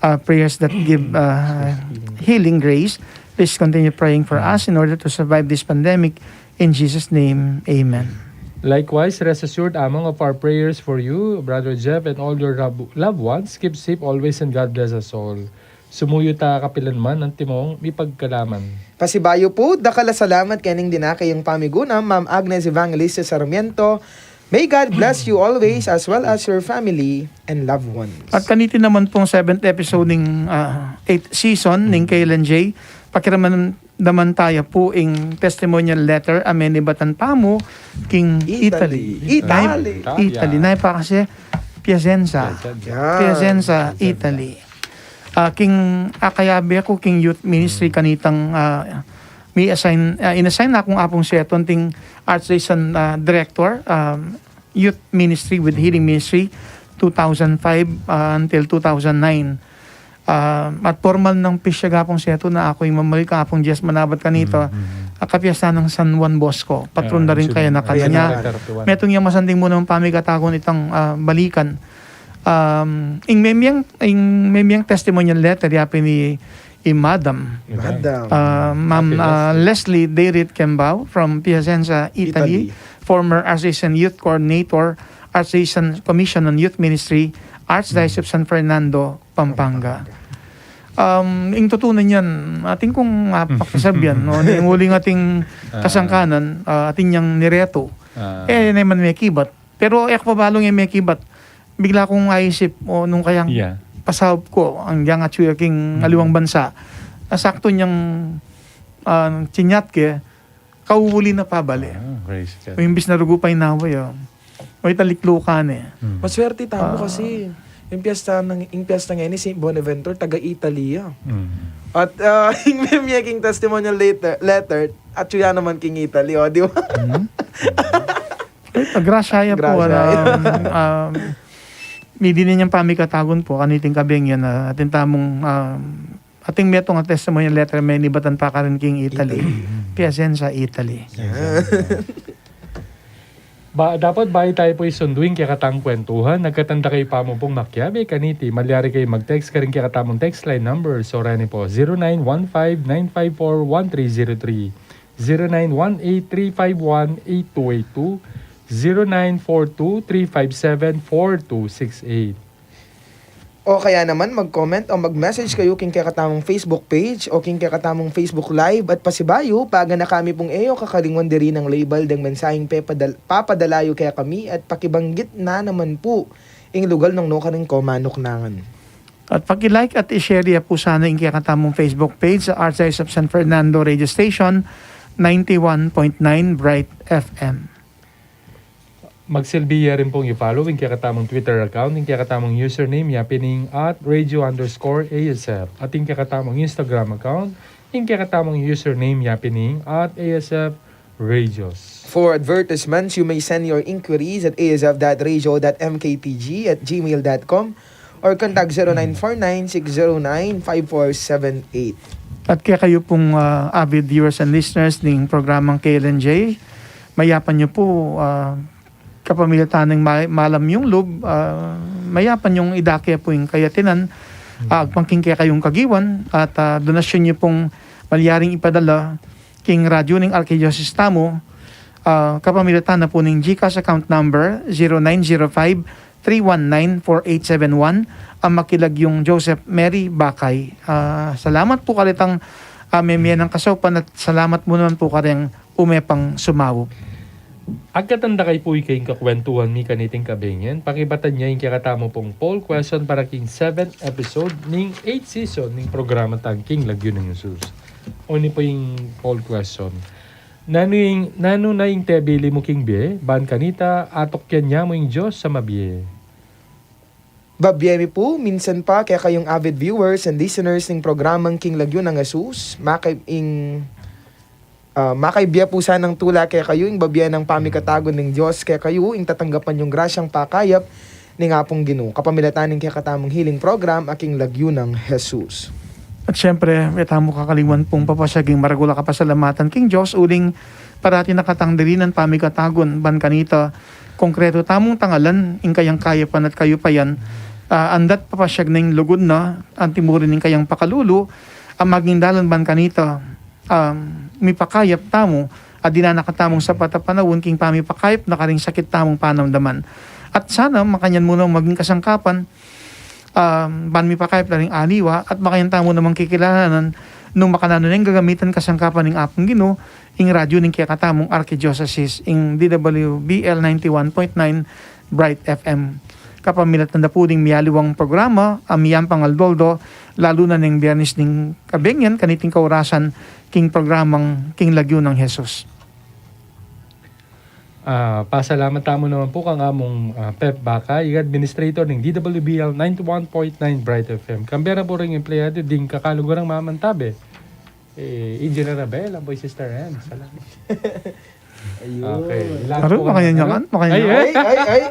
Uh, prayers that give, uh, healing grace. Please continue praying for us in order to survive this pandemic. In Jesus' name, amen. Likewise, rest assured, Among, of our prayers for you, Brother Jeff, and all your lov-, loved ones. Keep safe always and God bless us all. Sumuyu ta kapilan man antimong mipagkalaman. Pasibayu pu, dakal a salamat kening dinake yung pamiguna, Ma'am Agnes Evangelista Sarmiento. May God bless you always as well as your family and loved ones. At kaniti naman pong seventh episode ning, ah, eighth season ning K L N J, pakiraman naman tayo po ing testimonial letter a menibatan pa mu king Italy. Italy. Italy. Italy. Italy. Na pa kasi Piacenza. Piacenza. Yan. Piacenza, Piacenza. Italy. Ah, king akayabe ku king youth ministry kanitang, ah, mi-assign, ah, in-assign na kung Apung Seton ting Archdiocese, ah, Director, um, Youth Ministry with Healing Ministry, two thousand five, ah, until two thousand nine. Ah, at formal nang pisya Apung Seton na aku ing mamalik, Apung Jess manabat kanita, ah, kapiesta nang San Juan Bosco. Patron na rin kaya na kanita. Metung yang masanting mu nang pamikatagun itang, ah, balikan. Um, ing memyang, ing memyang testimonial letter, yapin ni i Madam. Madam. Ah, Ma'am, ah, Leslie Dayrit Kembao from Piacenza, Italy, Italy. Former Assistant Youth Coordinator, Assistant Commission on Youth Ministry, Archdiocese of San Fernando, Pampanga. Um, ing tutu na niyan, atin kung, ah, pakisabian, no, ning uling ating kasangkanan, ah, atin yang nireto. Ah. Eh, naman mekibat. Pero e ku pa balung e mekibat. Bigla kung aisip, o nung kayang pasaup ku, anggang atsu ya king aliwang bansa. Asakto niyang, ah, chinyat ke, kauli na pabale. Ah, praise God. O imbis na rugu pa inaway, o. O italiklukan e. Maswerte tamu kasi. Ing piyesta nang, ing piyesta ngeni, Saint Bonaventure, taga Italy ya. At, ah, ing memye king testimonial letter, letter, atsu ya naman king Italy, o, di ba? Ay, grasya ya po, grasya ya. Um, um, mi dininan yang pamikatagun po, kaniting kabeng yan, ah, atin tamung, um, atin metung a testimonial letter menibatan pa karin king Italy. Italy. Piacenza, Italy. Ba, dapat bayu tayu pu isundu ing kekatang kwentuhan, agkatan da kayu pa mu pung makiabe kaniti, malyari kayu mag-text karing kekatamung text line number, o reni po, zero nine one five nine five four one three zero three. Zero nine one eight three five one eight two eight two, zero nine four two three five seven four two six eight. O kaya naman mag-comment o mag-message kayu king kekatamung Facebook page o king kekatamung Facebook Live at pasibayu, paganaka mi pung e yu kakalingwan diri nang label deng mensaheng pepadal-, papadala yu kekami at pakibanggit na naman pu ing lugal nung nukarin kayu manuknangan. At paki-like at i-share ya pu sana ing kekatamung Facebook page sa Archdiocese of San Fernando Radio Station, ninety-one point nine Bright F M. Magsilbi ya rin pung i-follow ing kekatamung Twitter account, ing kekatamung username ya pin ing at radio underscore A S F, at ing kekatamung Instagram account, ing kekatamung username ya pin ing at A S F Radios. For advertisements, you may send your inquiries at A S F dot radio dot M K T G at gmail dot com or contact zero nine four nine six zero nine five four seven eight. At kekayu pung, ah, avid viewers and listeners ning programang K L N J, mayapan yu pu, ah, kapamilatan ning ma-, malam yung lub, ah, mayapan yung idake pu ing kayatinan, ah, agpang king kekayung kagiwan, at, ah, donasyun yu pung malyaring ipadala king radyu ning Arkidiocese tamu, ah, kapamilatan na pu ning GCash account number zero nine zero five three one nine four eight seven one, a makilagyung Joseph Mary Bakay. Ah, salamat pu karetang, ah, meme nang kasaupan at salamat mu naman pu kareng ume pang sumaup. Agkatan da kay pu ika ing kakwentuhan mi kaniting kabengen, pakibatan ya ing kekatamu pung poll question para king seventh episode ning eighth season ning programa tang King Lagyu nang Jesus. O ini pu ing poll question. Nanu ing, nanu na ing tebili mu king bie, ban kanita, atukyan ya mu ing Dios a mabie. Babie mi pu, minsan pa, kekayung avid viewers and listeners ning programang King Lagyu nang Jesus, makay-, ing, ah, makaibie pu sanang tula kekayu, ing babie nang pamikatagun ning Dios kekayu, ing tatanggapan yung grasyang pakayap ning Apung Ginu, kapamilatan ning kekatamung healing program a King Lagyu nang Jesus. At siyempre, e tamu kakalingwan pung papasyag ing maragul a kapasalamatan king Dios, uling parati na katang dirinan pamikatagun, ban kanita, konkretu tamung tangalan, ing kayang kayapan at kayupayan, ah, andat papasyag ning lugud na, anti mu rin ing kayang pakalulu, a maging dalan ban kanita, um, mipakayap tamu, at dinan na katamung sapat a panaun king pamipakayap na karing sakit tamung panamdaman. At sana, makanyan mu na maging kasangkapan, um, ban mipakayap na ring aliwa, at makanyan tamu namang kikilalanan, nung makananu neng gagamitan kasangkapan ning Apung Ginu, ing radyu ning kekatamung arkidiocese, ing D W B L ninety-one point nine Bright F M. Kapamilatan da pu ding miyaliwang programa, a miyampang aldo-aldo, lalu na neng Biyernes ning kabengen, kaniting kaurasan, king programang King Lagyu nang Jesus. Ah, pasalamat tamu naman pu kang Among, ah, Pep Bakay, administrator ning D W B L ninety-one point nine Bright F M. Kambe na pu ring empleyado ding kakalugurang mamantabe. Eh, Engineer Abel, ampo i Sister Ann. Salamat. Ayun. Okay. Aro, makanyan ya kan? Makanyan ya kan? Ay, ay, ay.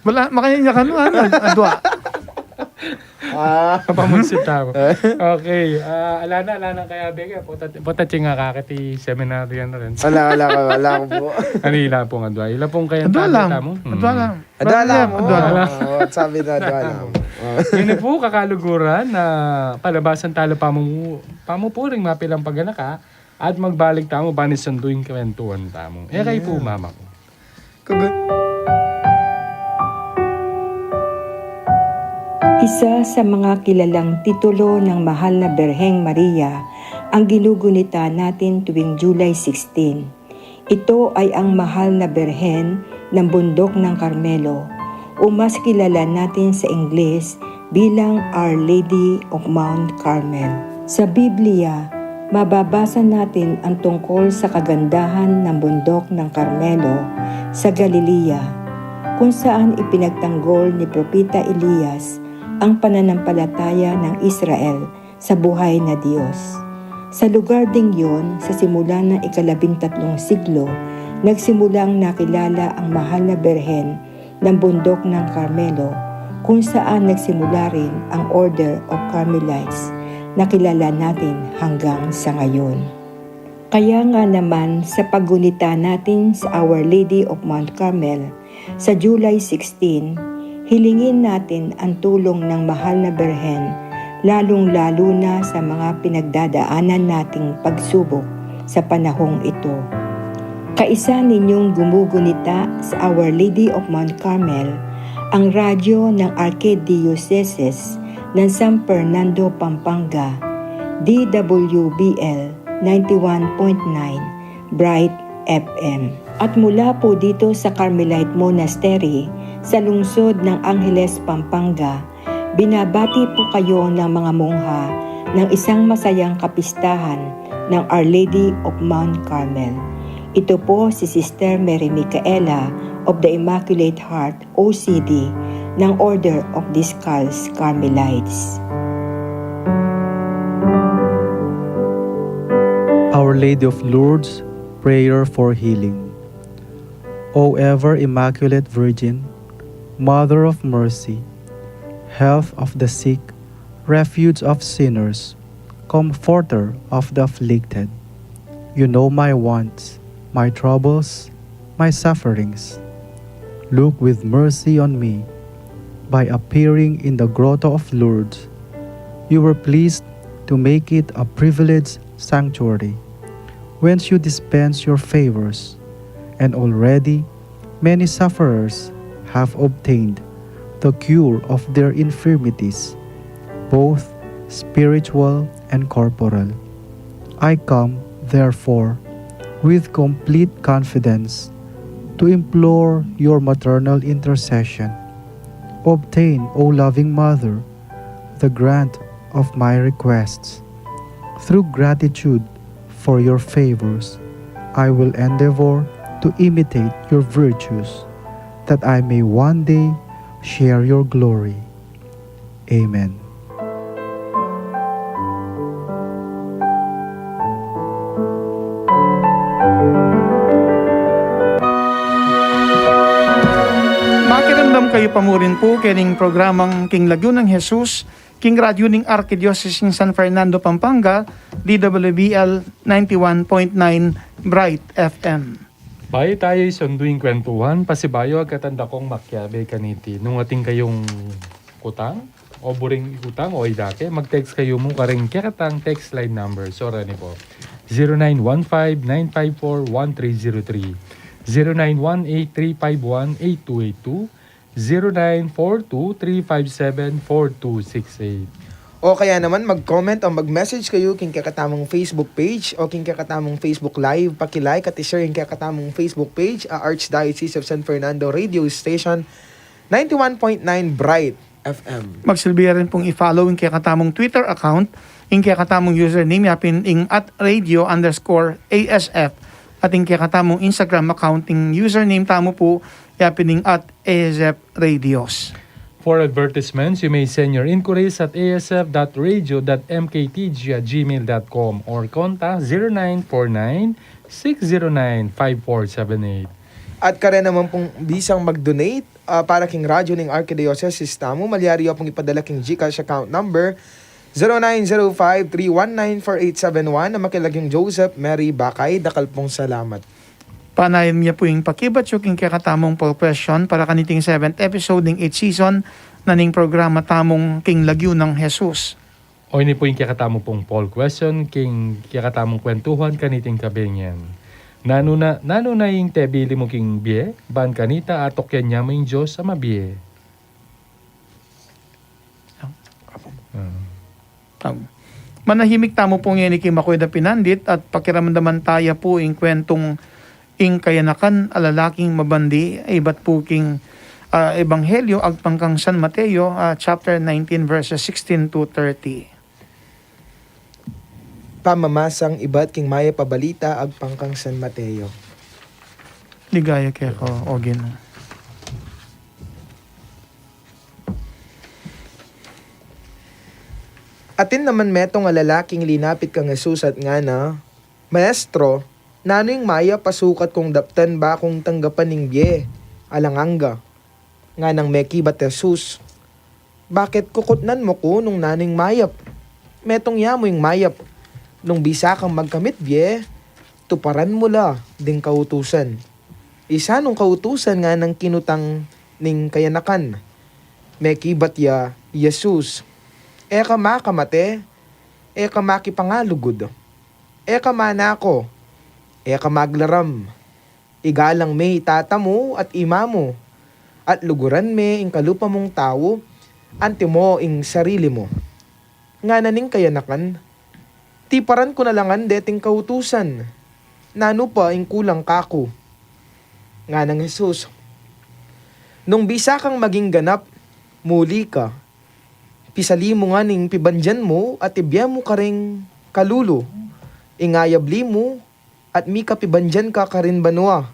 Wala, makanyan ya kan, ano, adwa. Ah. Kapamunsit tamu. Okay. Ah, ala na, ala na kaya, bege. Puta, puta, chinga kakati seminaryo na rin. Ala, ala, ala, ala pu. Ano, ila pung adwa? Ila pung kaya adwa lang. Tamu? Adwa lang. Adwa lang. Adwa lang. Adwa lang. Oh, sabi na, adwa lang. Oh. Ini pu, kakaluguran na palabasan tala pamu-, pamupuring mapilang paganaka at magbalik tamu, ban isundu ing kwentuhan tamu. E kay pu, Mama ko. Kaga- Isa sa mga kilalang titulo ng Mahal na Birheng Maria ang ginugunita natin tuwing July sixteen. Ito ay ang Mahal na Birhen ng Bundok ng Carmelo, o mas kilala natin sa Ingles bilang Our Lady of Mount Carmel. Sa Biblia, mababasa natin ang tungkol sa kagandahan ng Bundok ng Carmelo sa Galilea, kung saan ipinagtanggol ni Propeta Elias ang pananampalataya ng Israel sa buhay na Diyos. Sa lugar ding yon, sa simula ng ikalabintatlong siglo, nagsimulang nakilala ang Mahal na Birhen ng Bundok ng Carmelo, kung saan nagsimula rin ang Order of Carmelites na kilala natin hanggang sa ngayon. Kaya nga naman, sa paggunita natin sa Our Lady of Mount Carmel, sa July sixteen, hilingin natin ang tulong ng Mahal na Birhen, lalong-lalo na sa mga pinagdadaanan nating pagsubok sa panahong ito. Kaisa ninyong gumugunita sa Our Lady of Mount Carmel, Ang radyo ng Arkidiyosesis ng San Fernando, Pampanga, D W B L ninety-one point nine Bright F M. At mula po dito sa Carmelite Monastery sa lungsod ng Angeles, Pampanga, binabati po kayo ng mga mongha ng isang masayang kapistahan ng Our Lady of Mount Carmel. Ito po si Sister Mary Micaela of the Immaculate Heart, O C D, ng Order of Discalced Carmelites. Our Lady of Lourdes, prayer for healing. O ever Immaculate Virgin, Mother of Mercy, Health of the sick, Refuge of sinners, Comforter of the afflicted, you know my wants, my troubles, my sufferings. Look with mercy on me. By appearing in the Grotto of Lourdes, you were pleased to make it a privileged sanctuary, whence you dispense your favors, and already many sufferers have obtained the cure of their infirmities, both spiritual and corporal. I come, therefore, with complete confidence to implore your maternal intercession. Obtain, O loving Mother, the grant of my requests. Through gratitude for your favors, I will endeavor to imitate your virtues, that I may one day share your glory. Amen. Makiramdam kayu pa mu rin pu kening programang King Lagyu nang Jesus, king radyu ning Arkidiosesis ning San Fernando, Pampanga, D W B L ninety-one point nine Bright F M. Bayu tayu isundu ing kwentuhan, pasibayu agkatan da kung makiabe kaniti. Nung atin kayung kutang, o buring ikutang, o idake, mag-text kayu mu karing kekatang text line number. Sora ni pu, zero nine one five nine five four one three zero three, zero nine one eight three five one eight two eight two, zero nine four two three five seven four two six eight. O kaya naman mag-comment o mag-message kayu king kekatamung Facebook page o king kekatamung Facebook Live. Paki-like at i-share ing kekatamung Facebook page, a Archdiocese of San Fernando Radio Station, ninety-one point nine Bright F M. Magsilbi ya rin pung i-follow ing kekatamung Twitter account, ing kekatamung username yapin ing at radio underscore A S F, at ing kekatamung Instagram account, ing username tamu pu yapin ing at A S F Radios. For advertisements, you may send your inquiries at A S F dot radio dot M K T G at gmail dot com or contact zero nine four nine six zero nine five four seven eight. At kare naman pung bisang mag-donate, ah, para king radyu ning Arkidiosesis tamu, malyari yu pung ipadala king GCash account number zero nine zero five three one nine four eight seven one, a makilagyung Joseph Mary Bakay. Dakal pung salamat. Panayan ya pu ing pakibat yu king kekatamung poll question para kaniting seventh episode ning eighth season na ning programa tamung King Lagyu nang Jesus. O ini pu ing kekatamu pung poll question king kekatamung kwentuhan kaniting kabeng yan. Nanu na, nanu na ing tebili mu king bie, ban kanita atukyan ya mu ing Dios a mabie? Ah. Manahimik tamu pu ngeni king makuid a pinandit at pakiramdaman taya pu ing kwentung ing kayanakan a lalaking mabandi, ibat pu king, ah, Ebanghelyo agpang kang San Mateo, ah, chapter nineteen, verses sixteen to thirty. Pamamasang ibat king Mayap a Balita agpang kang San Mateo. Ligaya keka, O Ginu. Atin naman metung a lalaking linapit kang Jesus at ngana, "Maestro, nanu ing mayap a sukat kung daptan ba kung tanggapan ing bie alang angga?" Nganang mekibat Jesus, "Bakit kukutnan mu ku nung nanu ing mayap? Metung ya mu ing mayap. Nung bisa kang magkamit bie, tuparan mu la ding kautusan." Isanung kautusan nganang kinutang ning kayanakan. Mekibat ya Jesus, "E ka makamate, e ka makipangalugud, e ka manako, e ka maglaram. Igalang me i tata mu at i ina mu, at luguran me ing kalupa mung tau, antimo ing sarili mu. Ngana ning kayanakan, tiparan ku na la ngan deting kautusan, nanu pa ing kulang kaku? Nganang Jesus, nung bisa kang maging ganap, muli ka, pisali mu ngan ing pibandian mu at ibie mu karing kalulu, ing ayabli mu, at mika pibandian ka karin banua.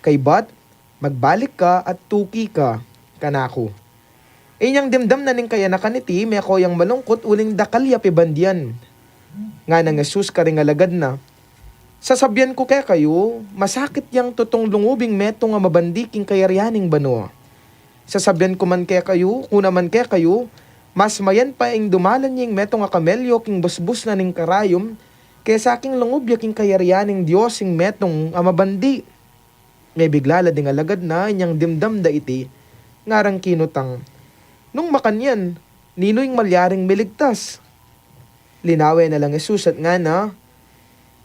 Kaybat, magbalik ka at tuki ka kanaku. Inyang dimdam na ning kayanakan iti, meko yang malungkut uling dakal ya pibandian. Nganang Jesus karing alagad na, sasabian ku kekayu, masakit yang tutung lungubing metung a mabandi king kayarian ning banua. Sasabian ku man kekayu, ku naman kekayu, mas mayan pa ing dumalan ya ing metung a kamelyo king busbus na ning karayum, kesa king lungub ya king kayarian ning Dios ing metung a mabandi. Mebigla la ding alagad na inyang dimdam da iti, ngarang kinutang, nung makanyan, ninu ing malyaring miligtas? Linawe na lang Jesus at ngana,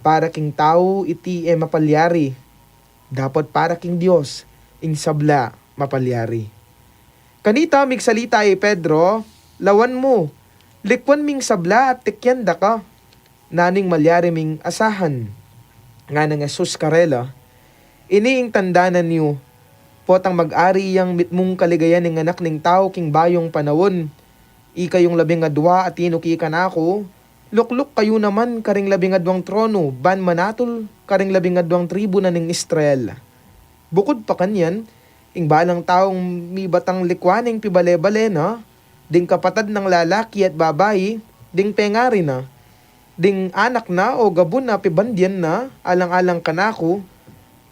para king tau iti e mapalyari, dapot para king Dios ing sabla mapalyari. Kanita migsalita i Pedro, lawan mu, likwan ming sabla at tikyan da ka. Nanu ing malyari ming asahan? Nganang Jesus karela, ini ing tandanan yu, potang mag-ari yang mitmung kaligayan ning Anak ning Tau king bayung panaun. Ikayung labing adua a tinuki kanaku, lukluk kayu naman karing labing aduang tronu, ban manatul karing labing aduang tribu na ning Israel. Bukud pa kanyan, ing balang taung mibatang likwan ing pibale-bale na, ding kapatad nang lalaki at babai, ding pengari na, ding anak na o gabun a pibandian na, alang-alang kanaku,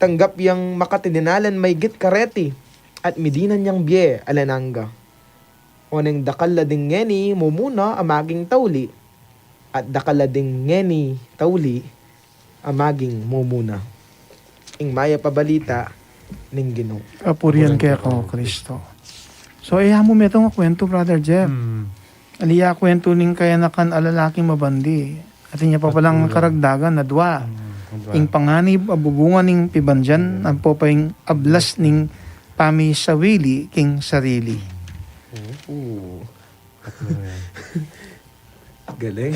tanggap yang makatidinalan maygit kareti, at midinan yang bie alang angga. Oneng dakal la ding ngeni mumuna a maging tauli, at dakal la ding ngeni tauli a maging mumuna. Ing mayap a balita ning Ginu. Kapurian keka, O Kristo. So, iya mu metung a kwentu, Brother Jeff. Hmm. Ali ya kwentu ning kayanakan a lalaking mabandi. Atin ya pa palang karagdagan na dua. Hmm, dua. Ing panganib a bubungan ning pibandian, ampo pa ing ablas ning pamisawili king sarili. Oo. Galing.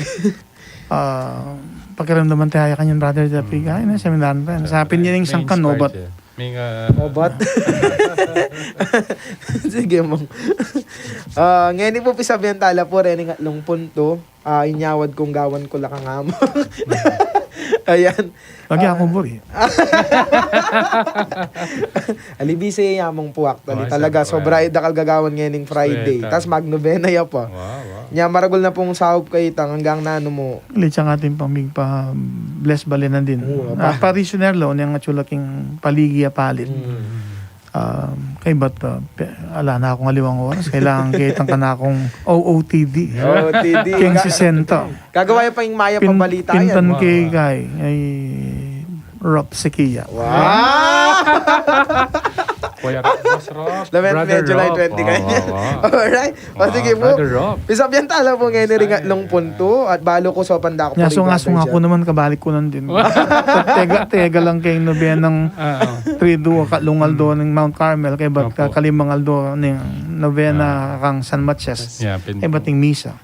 Ah, pakiramdaman tayu kanyan, Brother Jeffrey, kaya na, seminar pa. Sapin niya yung sangkan, no, but May nga Obat. Sige, mong. Ah, ngeni pu, pisabian tala pu reng atlung puntu. Ah, inyawad kung gawan ku la kang among. Ayan. Lagi akong buri. Alibisi ya mong pu, actually. Talaga, sobra ya dakal gagawan ngening Friday. Tas magnobena ya pa. Wow, wow. Nya maragul na pung saup kayu itang anggang nanu mu. Litsa atin pang migpa-bless bale nandin. Oo, ah, parishioner la, o neng atsu la king paligi a palit. Mm. Um, kaybat, ah, ala na akung aliwang oras. Kailangan ke itang kanakung O O T D. O O T D. King sesenta. Gagawa ya pa ing mayap a balita yan. Pintan ke kay, ay, Rob Sequia. Wow! Kuya Rob, Boss Rob. Lamet, Brother July Rob. Twenty kanyan. Wow, wow, wow. Alright. O, sige pu. Brother Rob. Pisabian tala pu ngeni ring atlung puntu at balu ku saupan da ku pu ring Brother Jeff. Nyaso nga, aku naman kabalik ku nandin. Tega, tega lang keng nobenang Triduo, katlung aldo ning Mount Carmel, kaybat kalimang aldo ning nobena kang San Matias. Kaybat ing misa.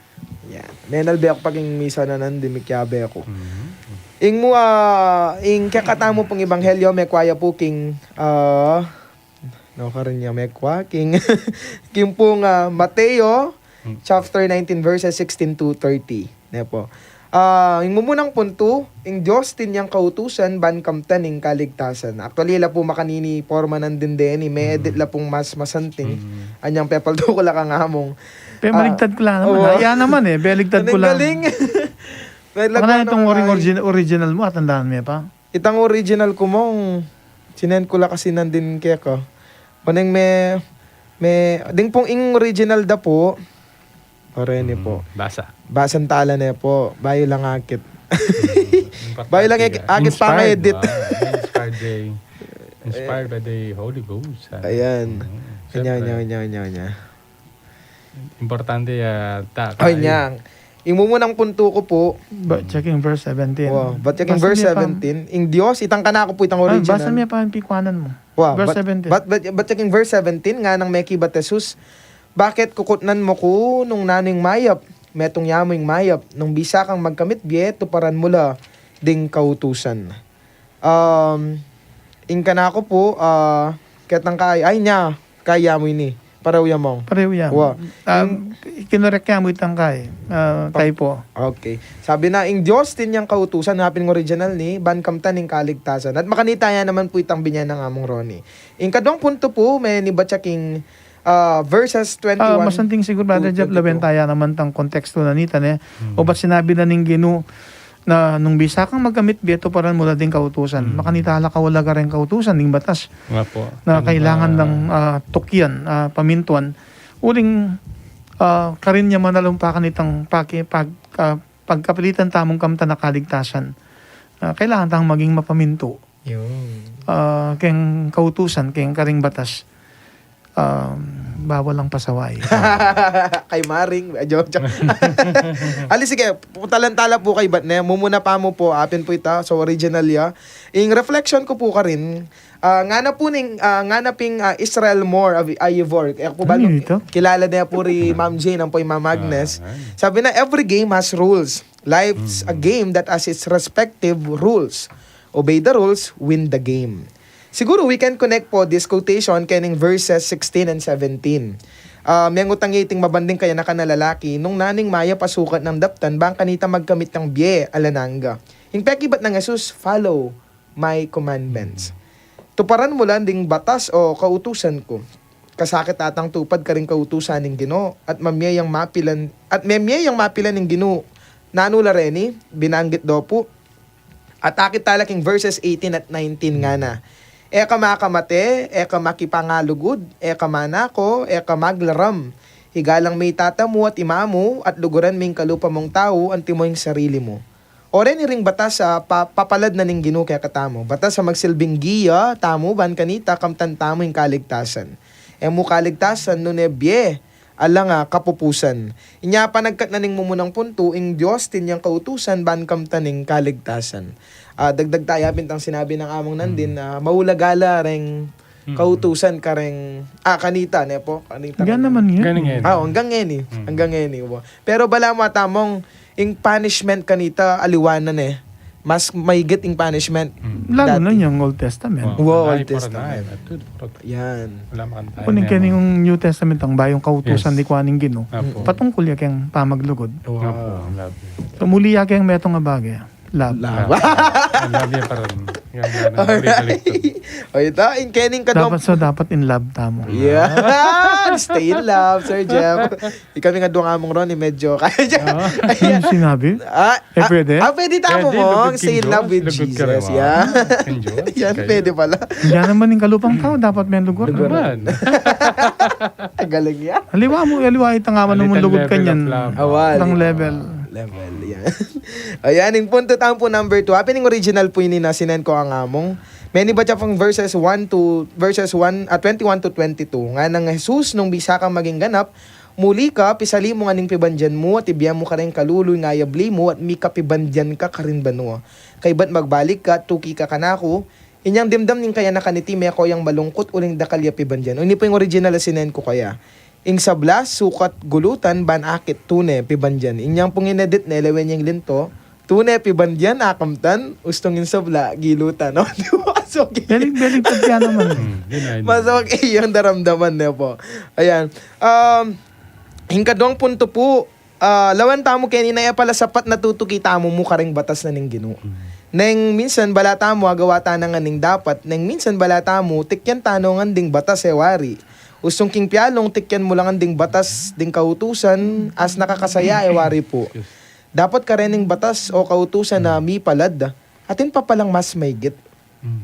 Yan. Menalbe ku pa king misa na nandin, mikiabe ku. Ing mu, ah, ing kekatamu pung ebanghelyo, mekua ya pu king, ah, no, karin ya mekua king, king pung, ah, Mateo, chapter nineteen, verses sixteen to thirty. Ne pu. Ah, ing mumunang puntu, ing Dios atin yang kautusan ban kamtan ing kaligtasan. Actually, la pu makanini porma nandin deni, me-edit la pung mas masanting. Anyang pepaldo ku la kang among. Pemaligtad ku la naman. Yan naman e, pemaligtad ku la. Galing. Baka na itang original mu, atandanan me pa. Itang original ku mong, sinend ku la kasi nandin keka. Oneng me, me, ding pung ing original da pu. Oreni pu. Basa. Basan tala ne pu. Bayu lang akit. Bayu lang akit pang-edit. Inspired by, inspired by the Holy Ghost. Ayan. Anya, anya, anya, anya, anya. Importante ya, ta-, o, inyang. Ing mumunang puntu ku pu. But checking verse seventeen. O, but checking verse seventeen. Ing Dios, itang kanaku pu, itang original. Basa me pa ing pikuanan mu. Wa, verse seventeen. But, but, but checking verse seventeen, nganang mekibat Jesus, "Bakit kukutnan mu ku nung nanu ing mayap? Metung ya mu ing mayap. Nung bisa kang magkamit bie, tuparan mu la ding kautusan." Um, ing kanaku pu, ah, ketang kai, ay, nya, kaya mu ini. Parehu ya, Mong. Parehu ya. Wa. Um, kinorek ya mu itang kai, ah, typo. Okay. Sabi na, "Ing Dios atin yang kautusan," happy ing original ni, "ban kamtan ing kaligtasan." At makanita ya naman pu itang binye nang Among Ronnie. Ing kaduang punto pu, menibat ya king, ah, verses twenty-one. Ah, masanting siguru, Brother Jeff, lawen taya naman tang konteksto na nita, ne? Hmm. O ba't sinabi na ning Ginu na nung bisa kang magkamit bie, tuparan mu la ding kautusan. Hmm. Makanita la kaulaga reng kautusan, ding batas. Nga po. Na kailangan dang, ah, tukyan, ah, pamintuan. Uling, ah, karin ya manalumpakan itang paki-, pag-, ah, pagkapilitan tamung kamtan a kaligtasan. Ah, kailangan tang maging mapamintu. Yun. Ah, keng kautusan, keng karing batas, ah, bawal ang pasaway. Kay Maring, ah, joke, joke. Ali, sige, putalan tala pu kay bat ne. Mumuna pa mu pu, apin pu ita, so original ya. Ing reflection ku pu karin, ah, ngana pu ning, ah, ngana ping, ah, Israel Moore, ah, Ivor. E ku pu balu, kilala ne pu ri Ma'am Jane, ampo i Ma'am Agnes. Ah, ay. Sabi na, "Every game has rules. Life's a game that has its respective rules. Obey the rules, win the game." Siguro we can connect po this quotation kening verses sixteen and seventeen. Ah, mengutang ya iting mabanding kayanakan a lalaki, nung nanu ing mayap a sukat nang daptan, bang kanita magkamit yang bie alang angga. Ing pekibat nang Jesus, "Follow my commandments." Tuparan mu la ding batas o kautusan ku. Kasakit atang tupad karing kautusan ning Ginu, at mamie yang mapilan, at memie yang mapilan ning Ginu. Nanu la reni, binanggit do pu. At akit tala king verses eighteen at nineteen ngana, "E ka makamate, e ka makipangalugud, e ka manako, e ka maglaram. Igalang me i tata mu at i mama mu, at luguran me ing kalupa mung tau, antimo ing sarili mu." O reni ring batas a pa-, papalad na ning Ginu kekatamu. Batas a magsilbing giya tamu ban kanita kamtan tamu ing kaligtasan. E mu kaligtasan nune bie, alang a kapupusan. Inya panagkat na ning mumunang puntu, ing Dios atin yang kautusan ban kamtan ing kaligtasan. Ah, dagdag taya pin itang sinabi nang Among Nandin, ah, maulaga la reng kautusan kareng, ah, kanita, ne pu? Kanita. Hanggang naman ngeni. Hanggang ngeni. Ah, hanggang ngeni. Hanggang ngeni, wa. Pero balamu ata, Mong, ing punishment kanita aliwa na ne. Mas maigit ing punishment. Lalu na yang Old Testament. Wa, Old Testament. Yan. Kuning kening New Testament, ang bayung kautusan di kwa ning Ginu. Patungkul ya keng pamaglugud. Wow. Muli ya keng metung a bage. Love. Love. Love ya pa rin. Yan, yan, yan. O, ita, ing kening kaduang. Dapat, so, dapat in love tamu. Yan. Stay in love, Sir Jeff. Ikami nga duwang Among Ronnie, medyo kaya dyan. Ano yung sinabi? Ah, pwede? Ah, pwede tamu, Mong. Stay in love with Jesus. Yan. Yan, pwede pala. Yan naman yung kalupang tau, dapat may lugar. Lugar. Ang galing yan. Aliwa mu, aliwa itang awan mung lugud kanyan. Awal. Itang level. Level, yan. Ayan, ing punto tamu pu number two. Apin ing original pu ini na sinend ku kang Among. Menibat ya pung verses one to, verses one, ah, twenty-one to twenty-two. Nganang Jesus, nung bisa kang maging ganap, muli ka, pisali mu ngan ing pibandian mu, at ibie mu kareng kalulu ing ayabli mu, at mika pibandian ka karin banua. Kaybat magbalik ka, tuki ka kanaku, inyang dimdam ning kayanakan iti meko yang malungkut uling dakal ya pibandian. O, ini pu ing original a sinend ku kaya. Ing sabla, sukat gulutan, ban akit tune pibandian. Inyang pung in-edit ne, lawen yang linto, tune pibandian, akamtan, ustung ing sabla, gilutan. O, di ba? So, balik, balik, pagka naman. Mas okay yang daramdaman ne pu. Ayan. Um, ing kaduang punto pu, ah, lawen tamu kanina, e pala sapat na tutuki tamu mu kareng batas na ning Ginu. Neng minsan bala tamu agawa ta na ngan ning dapat, neng minsan bala tamu tikyan ta no ngan ding batas e wari. Ustung king pialung, tikyan mu la ngan ding batas, ding kautusan, as nakakasaya e wari pu. Dapat karening batas o kautusan a mipalad, atin pa palang mas maigit.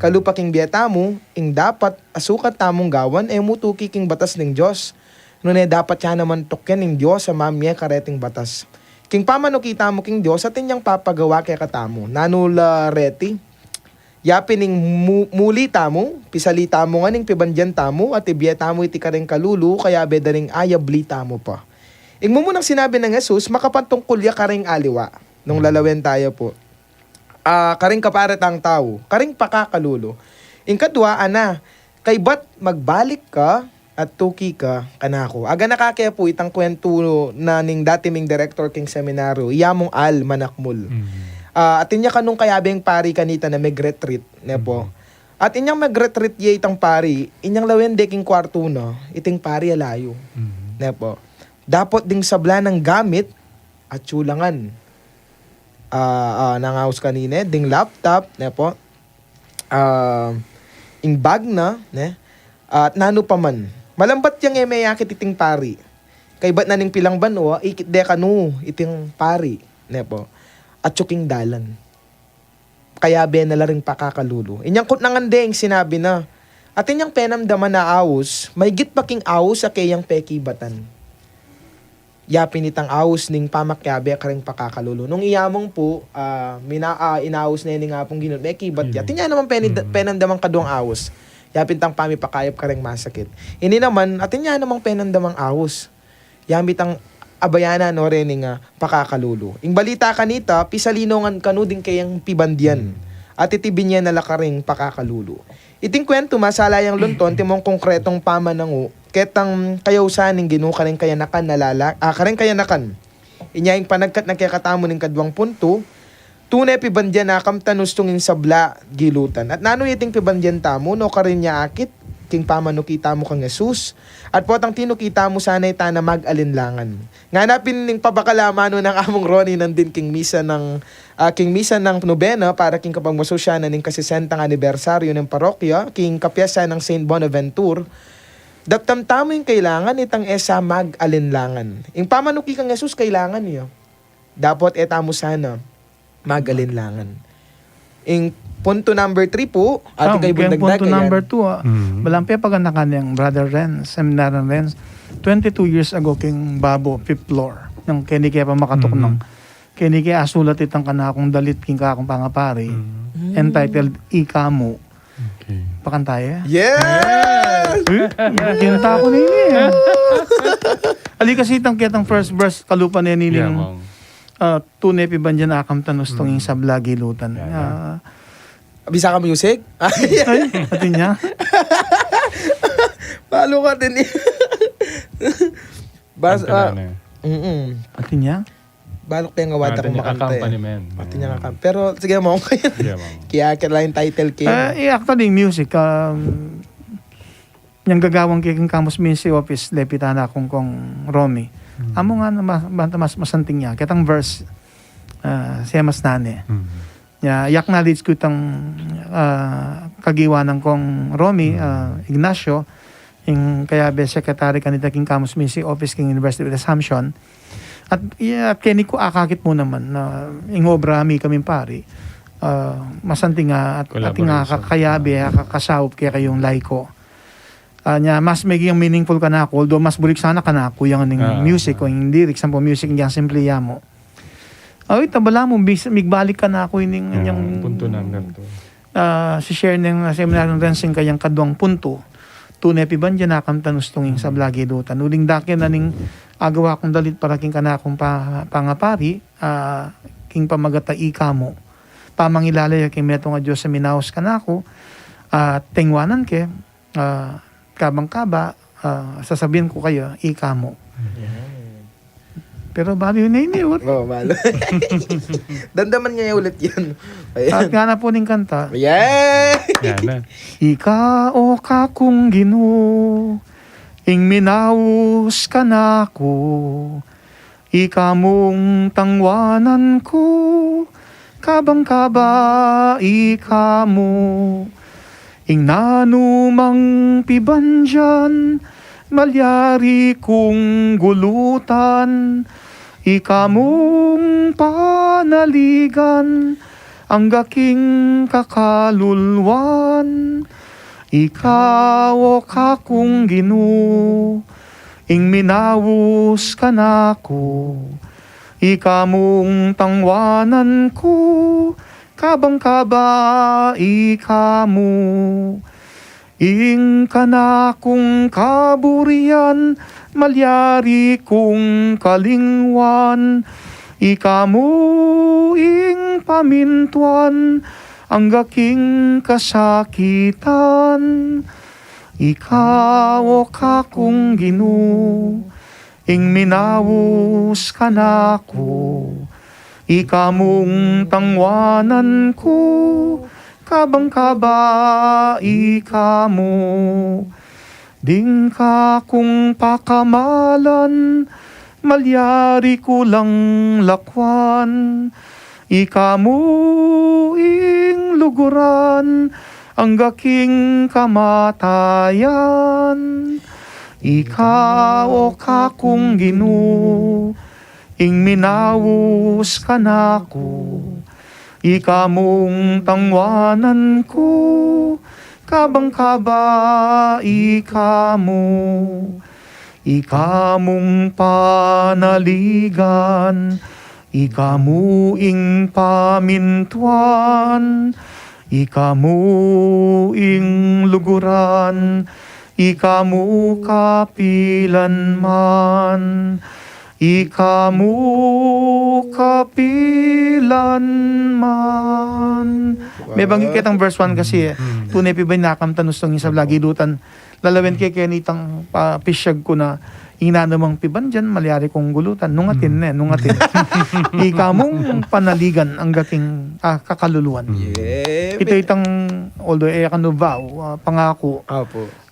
Kalupa king bie tamu, ing dapat a sukat tamung gawan e mu tuki king batas ning Dios. Nune dapat ya naman tukyan ning Dios a mamie kareting batas. King pamanuki tamu king Dios, atin yang papagawa kekatamu. Nanu la reti? Ya pin ing mu-, muli tamu, pisali tamu ngan ing pibandian tamu, at ibie tamu iti kareng kalulu, kayabe da ring ayabli tamu pa. Ing mumunang sinabi nang Jesus, makapatungkul ya kareng aliwa. Nung lalawen taya pu. Ah, karing kaparatang tau, karing pakakalulu. Ing kadwa, ana, Kaybat magbalik ka at tuki ka kanaku. Aganaka ke pu itang kwentu na ning dati ming direktor king seminaryo, iya mung Al Manakmul. Ah, atin ya kanung kayabeng pari kanita na mag-retreat, ne po. At inyang mag-retreat ya itang pari, inyang lawen de king kwartu na, iting pari alayu. Ne po. Dapot ding sabla nang gamit, atyu la ngan. Ah, ah, nangaus kanine, ding laptop, ne po. Ah, ing bag na, ne? At nanu pa man. Malambat yang e me akit iting pari. Kaybat na ning pilang banua, ikit de kanu iting pari, ne po. Atyu king dalan. Kayabe na la ring pakakalulu. Inyang kutnangan de ing sinabi na. Atin yang penamdaman a aus, maygit pa king aus a keyang pekibatan. Yapin itang aus ning pamakiabe karing pakakalulu. Nung iya mung pu, ah, mina-, ah, inaus ne ning Apung Ginu, mekibat ya. Atin ya naman peni-, penamdaman kaduang aus. Yapin itang pamipakayap karing masakit. Ini naman, atin ya namang penamdamang aus. Yamit ang abayanan o reni nga pakakalulu. Ing balita kanita, pisalinungan kanu ding keyang pibandian. At iti binye na la karing pakakalulu. Iting kwentu, masala yang lunton, timong konkretong pamanangu, ketang kayausan ning Ginu karing kayanakan na lala-, ah, karing kayanakan. Inya ing panagkat na kekatamu ning kaduang puntu, tune pibandian a kamtan ustung ing sabla gilutan. At nanu iting pibandian tamu, no karin ya akit, king pamanuki tamu kang Jesus, at potang tinuki tamu sana ita na mag-alinlangan. Ngana pin ning pabakal a amanu nang Amung Ronnie nandin king misa nang, ah, king misa nang nobena para king kapagmasusyan na ning kasesentang anibersaryu ning parokya, king kapiyasan nang Saint Bonaventure, daptan tamu ing kailangan itang e sa mag-alinlangan. Ing pamanuki kang Jesus kailangan ya. Dapot e tamu sana mag-alinlangan. Ing punto number three pu, ati kay keng Bundagdag, punto number two, ah, balang pepaganakan yang Brother Renz, Seminarian Renz, twenty-two years ago king babo, fifth floor, nang keni ke pa makatuknang. Keni ke asulat itang kanakung dalit king kakung pangapari, entitled Ikamu. Okay. Pakanta ya? Yes! Eh? Kinta ku na ini, eh. Ali kasi itang ketang first verse, kalupa na ini ning, ah, tune pibandian a kamtan ustung ing sabla gilutan. Ah, bisa ka music? Ay, atin ya. Balu ka din eh. Bas-, ah, mm-mm. Atin ya? Balak tayang awatak makanta, eh. Atin ya nga kam-, pero sige, mong kayo. Sige, mong. Kaya, kaya lang yung title kayo. Eh, eh, actually, music, um, yang gagawan ke king Camus Music Office, lepitan na kung, kung Romy. Amo nga na mas, mas, mas masanting ya. Ketang verse, ah, siya mas nane. Ya, i-acknowledge ku itang, ah, kagiwanan kong Romy, ah, Ignacio, ing kayabe secretary kanita king Camus Music Office king University of Assumption. At, ya, at keni ku akakit mu naman na ing obra mi kaming pari, ah, masanting nga at, at nga kayabe, ah, kakasaup kekayung laiko. Ah, nya, mas meging meaningful kanaku, although mas burik sana kanaku yang ning music o ing lyrics, ampo music yang simple ya mu. Ay, tabala mu, bis-, migbalik kanaku ining, yang punto number two. Ah, si share ning, ah, seminar ning Renz ing kayang kaduang punto. Tune pibandian a kamtan ustung ing sabla gilutan. Uling dake na ning agawa kung dalit para king kanakung pa-, pangapari, ah, king pamagat a Ikamu. Pamangilala ya king metung a Dios a minaus kanaku, ah, tengwanan ke, ah, kabang kaba, ah, sasabian ku kaya, Ikamu. Pero balu yu na ini, uri. Oh, balu. Damdaman nyo ya ulit yan. Ayan. At ngana pu ning kanta. Yay! Yan na. Ika, o kakung Ginu, ing minaus kanaku, Ika mung tangwanan ku, kabang kaba Ika mu. Ing nanumang pibandian, malyari kung gulutan, Ika mung panaligan, angga king kakaluluan. Ika, o kakung Ginu, ing minaus kanaku, Ika mung tangwanan ku, kabang kaba Ika mu. Ing kanakung kaburian, malyari kung kalingwan, Ika mu ing pamintuan, angga king kasakitan. Ika, o kakung Ginu, ing minaus kanaku, ika mung tangwanan ku, kabang kaba ika mu. Ding kakung pakamalan, malyari ku lang lakwan, ika mu ing luguran, angga king kamatayan. Ika, o kakung Ginu, ing minaus kanaku, ika mung tangwanan ku, kabang kaba ika mu. Ika mung panaligan, ika mu ing pamintuan, ika mu ing luguran, ika mu kapilan man, ika mu kapilan man. Mebanggit ketang verse one kasi e. Tune piba ing nakamtan ustung ing sabla, gidutan. Lalawen ke keni itang, ah, pisyag ku na ing nanumang pibandian, malyari kung gulutan. Nung atin, ne, nung atin. Ika mung panaligan angga king, ah, kakaluluan. Ita itang, although e kanu vow, ah, pangaku,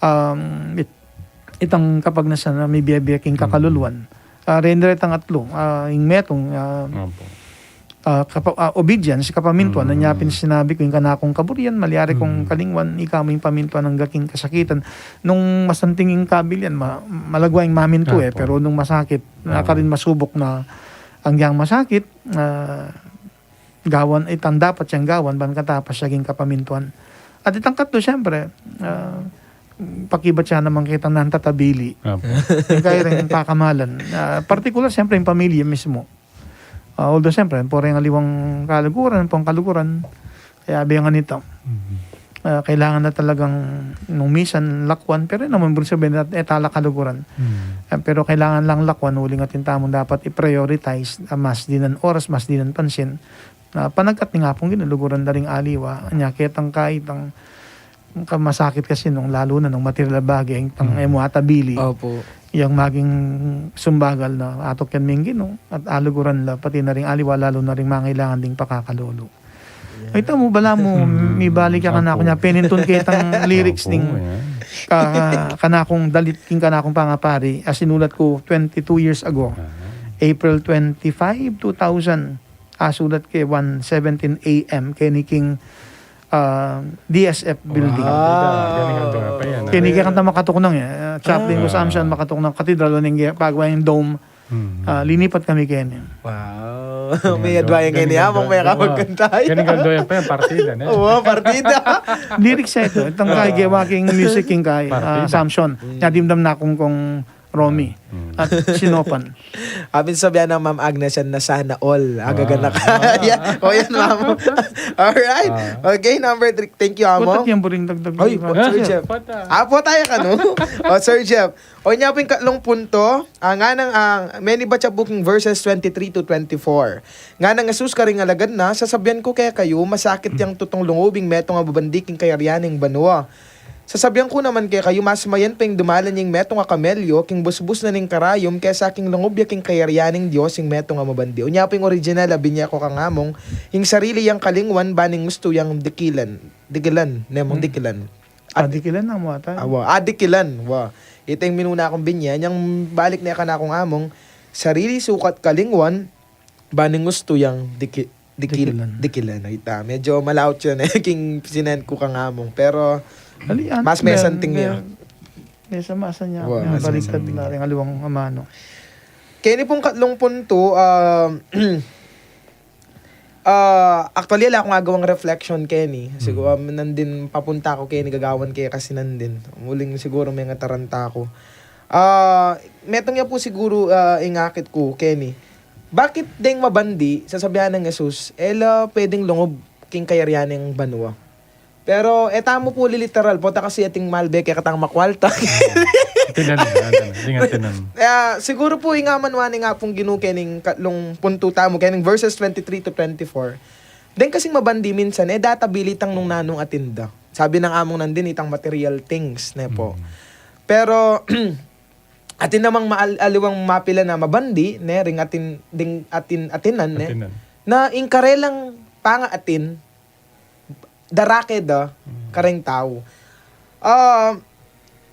um, it-, itang kapagnasan a mibie-bie king kakaluluan. Ah, reni retang atlu, ah, ing metung, ah, ah, kapa-, ah, obedience, kapamintuan, anya pin sinabi ku, ing kanakung kaburian, malyari kung kalingwan, ika mu ing pamintuan angga king kasakitan. Nung masanting ing kabilian, ma-, malagwa ing mamintu e, pero nung masakit, na karin masubuk na angyang masakit, ah, gawan, itang dapat yang gawan, ban katapas ya king kapamintuan. At itang katlu, siyempre, ah, pakibat ya naman ketang nantatabili. Ing kaya ring pakamalan. Ah, partikular, siyempre, ing pamilya mismu. Ah, although, siyempre, ampo reng aliwang kaluguran, ampo ing kaluguran. Kaya abe ngan ita. Ah, kailangan na talagang nung misan lakwan, pero e naman buri sabyan e tala kaluguran. Ah, pero kailangan lang lakwan, uling atin tamung dapat i-prioritize, ah, mas dinan oras, mas dinan pansin. Ah, panagkat ning Apung Ginu, luguran da ring aliwa, anya ketang kaitang, ka-, masakit kasi nung, lalu na nung material a bage, itang e mu atabili. Yang maging sumbagal na atukyan me ing Ginu, at aluguran la, pati na ring aliwa, lalu na ring mangailangan ding pakakalulu. Ay, ita mu, balamu, mibalik ya kanaku nya, penintun ketang lyrics ning ka-, kanakung dalit king kanakung pangapari, a sinulat ku twenty-two years ago. April twenty-five, two thousand, a sulat ke one seventeen A M, keni king, ah, D S F building. Keni ke kanta makatuknang e, ah, chaplain ku sa Assumption, makatuknang katedral, o ning pagwa ing dome. Ah, linipat kami keni. Wow. May adwa yang keni, among may kapagkanta. Keni kaldo yan pa yan, partida na. Oo, partida. Lyrics ya ita. Itang kay gewa king music king kay, ah, Assumption. Nya dimdam na kung, kung Romy. At Sinopan. Apin sabian nang Ma'am Agnes yan na sana all. Agagan na ka. Yan. O, yan, Ma'am. Alright. Okay, number three. Thank you, Among. Putat yan, buring dagdag. Ay, Sir Jeff. Ah, po tayo ka, no? O, Sir Jeff. O, nya po ing katlung punto, ah, nganang, ah, menibat ya pu king verses twenty-three to twenty-four. Nganang Jesus karing alagad na, sasabian ku kekayu, masakit yang tutung lungub ing metung a mabandi king kayarian ning banua. Sasabian ku naman kekayu, mas mayan pa ing dumalan ya ing metung a kamelyo king busbus na ning karayum kesa king lungub ya king kayarian ning Dios ing metung a mabandi. Unya pu ing original a binye ku kang Among, ing sarili yang kalingwan, ban ing ustu yang dikilan. Dikilan, ne Among, dikilan. Ah, dikilan na mu ata. Awa, ah, dikilan. Wa. Ita ing minuna kung binye, nyang balik ne kanakung Among, sarili sukat kalingwan, ban ing ustu yang diki-, dikil-, dikilan. Dikilan. Ay, ita. Medyo malaut yan e, king sinend ku kang Among. Pero, mas mesanting ya. Mesa-mesa nya. Wa, mas mesanting ya. Baliktad la ring aliwang amanu. Keni pung katlung punto, ah, Ah, actually, ala kung agawang reflection keni. Siguru, um, nandin papunta ku keni, gagawan ke kasi nandin. Uling siguru mengataranta ku. Ah, metung ya pu siguru, ah, ing akit ku keni. Bakit deng mabandi, sasabian nang Jesus, e la pwedeng lungub king kayarian ning banua? Pero e tamu pu liliteral, pota kasi ating malbe kekatang makwalta. Atinan, atinan, atinan. Kaya, siguru pu, ing amanuan ning Apung Ginu kening katlung punto tamu, kening verses twenty-three to twenty-four. Deng kasing mabandi minsan, e da atabili itang nung nanung atin da. Sabi nang Among nandin, itang material things, ne po. Mm. Pero, atin namang maal-, aliwang mapilan a mabandi, ne, ring atin, ding atin, atinan, ne, atinan, na ing karelang pangaatin, darake da, mm, kareng tau. Ah,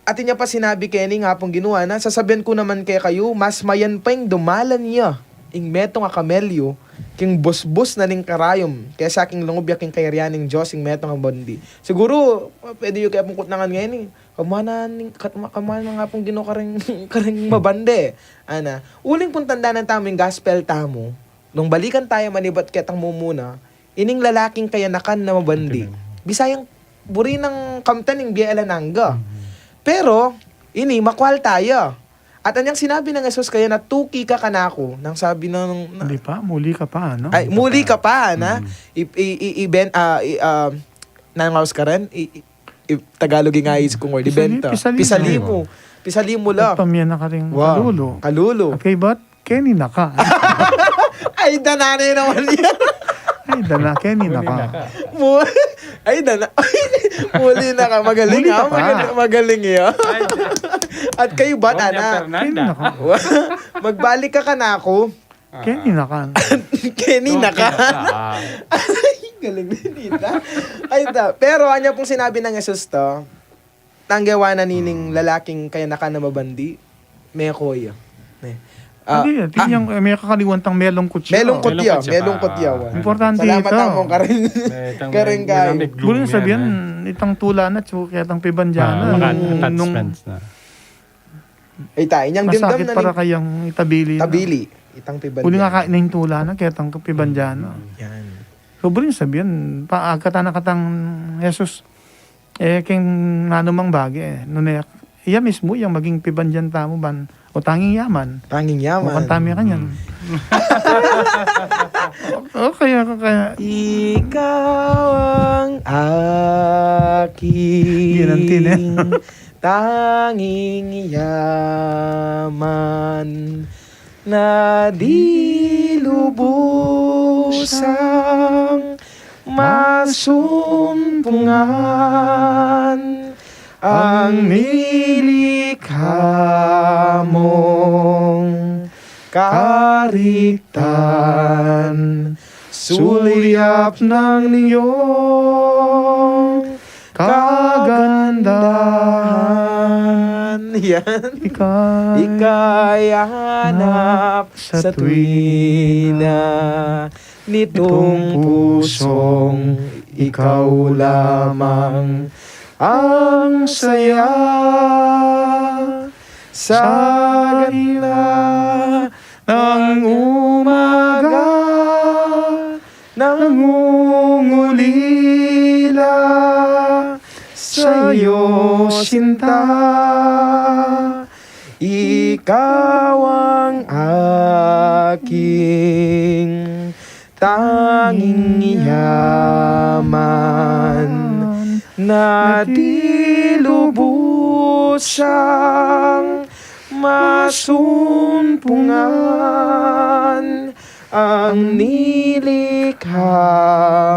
atin ya pa sinabi keni ing Apung Ginu, na, sasabian ku naman kekayu, mas mayan pa ing dumalan ya ing metung a kamelyu king busbus na ning karayum, kesa king lungub ya king kayarian ning Dios ing metung a bandi. Siguru, pwede yu kaya pung kutnangan ngeni, kamana ning, kat-, kamana nga pung Ginu kareng, kareng mabandi. Ana, uling pung tandanan tamu ing gospel tamu, nung balikan taya manibat ketang mumuna, ining lalaking kayanakan na mabandi. Amen. Bisayang buri nang kamtan ing bie alang angga. Mhm. Pero, ini, makwal taya. At anyang sinabi nang Jesus kaya na, "Tuki ka kanaku." Nang sabi nang, na, Hindi pa, muli ka pa, no? Ay, muli ka pa, na? Mm. I, i, i, i ben-, ah, i, ah, nanu ngawis karin? I, i, i, Tagalog ing ayis kung word, Pisali-, ibenta. Pisali-, Pisali mu. Pisali mu la. At pamye na karing Wow. kalulu. Kalulu. At kaybat, keni na ka. Ay, dana ne naman yan. Ay, dana, keni na ka. Muli na ka. Mu-, ay, dana. Muli na ka. Magaling, Muli ka ah. pa. Magaling, magaling yan. Ay, At kayu ba, Doña Tana? Fernanda. Keni na ka. Magbalik ka kanaku. Ah. Keni na ka. Keni na ka. Doña Fernanda, ah. Ay, galing ni Tita. Ay, da. Pero, anya pung sinabi nang Jesus to, nang gawa na nining lalaking kayanakan na mabandi, meko ya. Ne. Ah, Hindi, ah, tingnan, eh, may kakaliwan tang melungkot ya. Melungkot ya, Melungkot ya. Melungkot ya, ah. Wan. Importante Salamat ito. Among karin. May itang Karin may, may kayo. Nag-gloom Buli yan, sabihan, ah. Itang tula na, tsaka itang pibandian Ah, na. Nung, nung attachments na. Ay, tayo, inyang Masakit dimdam na para ni kayang itabili na. Tabili. Itang pibandian. Buli nga kain na ing tula na, kaya itang pibandian na. Yan. So, buli sabihan, pa, agkatan na katang Jesus, Eh, king nanumang bage, eh. Nune, iya mismu yang maging pibandian tamu ban, o tanging yaman. Tanging yaman. Bukan tamu kanyan. Mm. O, o, kaya, kaya. Ikaw ang Ginanti na. aking tanging yaman. Na di lubusang masumpungan ang nilikha mong kariktan, sulyap ng iyong kagandahan. Yan. Ika'y Ika'y hanap sa tuwina nitong pusong ikaw lamang ang saya sa gitna ng umaga. Nangungulila sa'yo, sinta. Ikaw ang aking tanging yaman na di lubusang masumpungan ang nilikha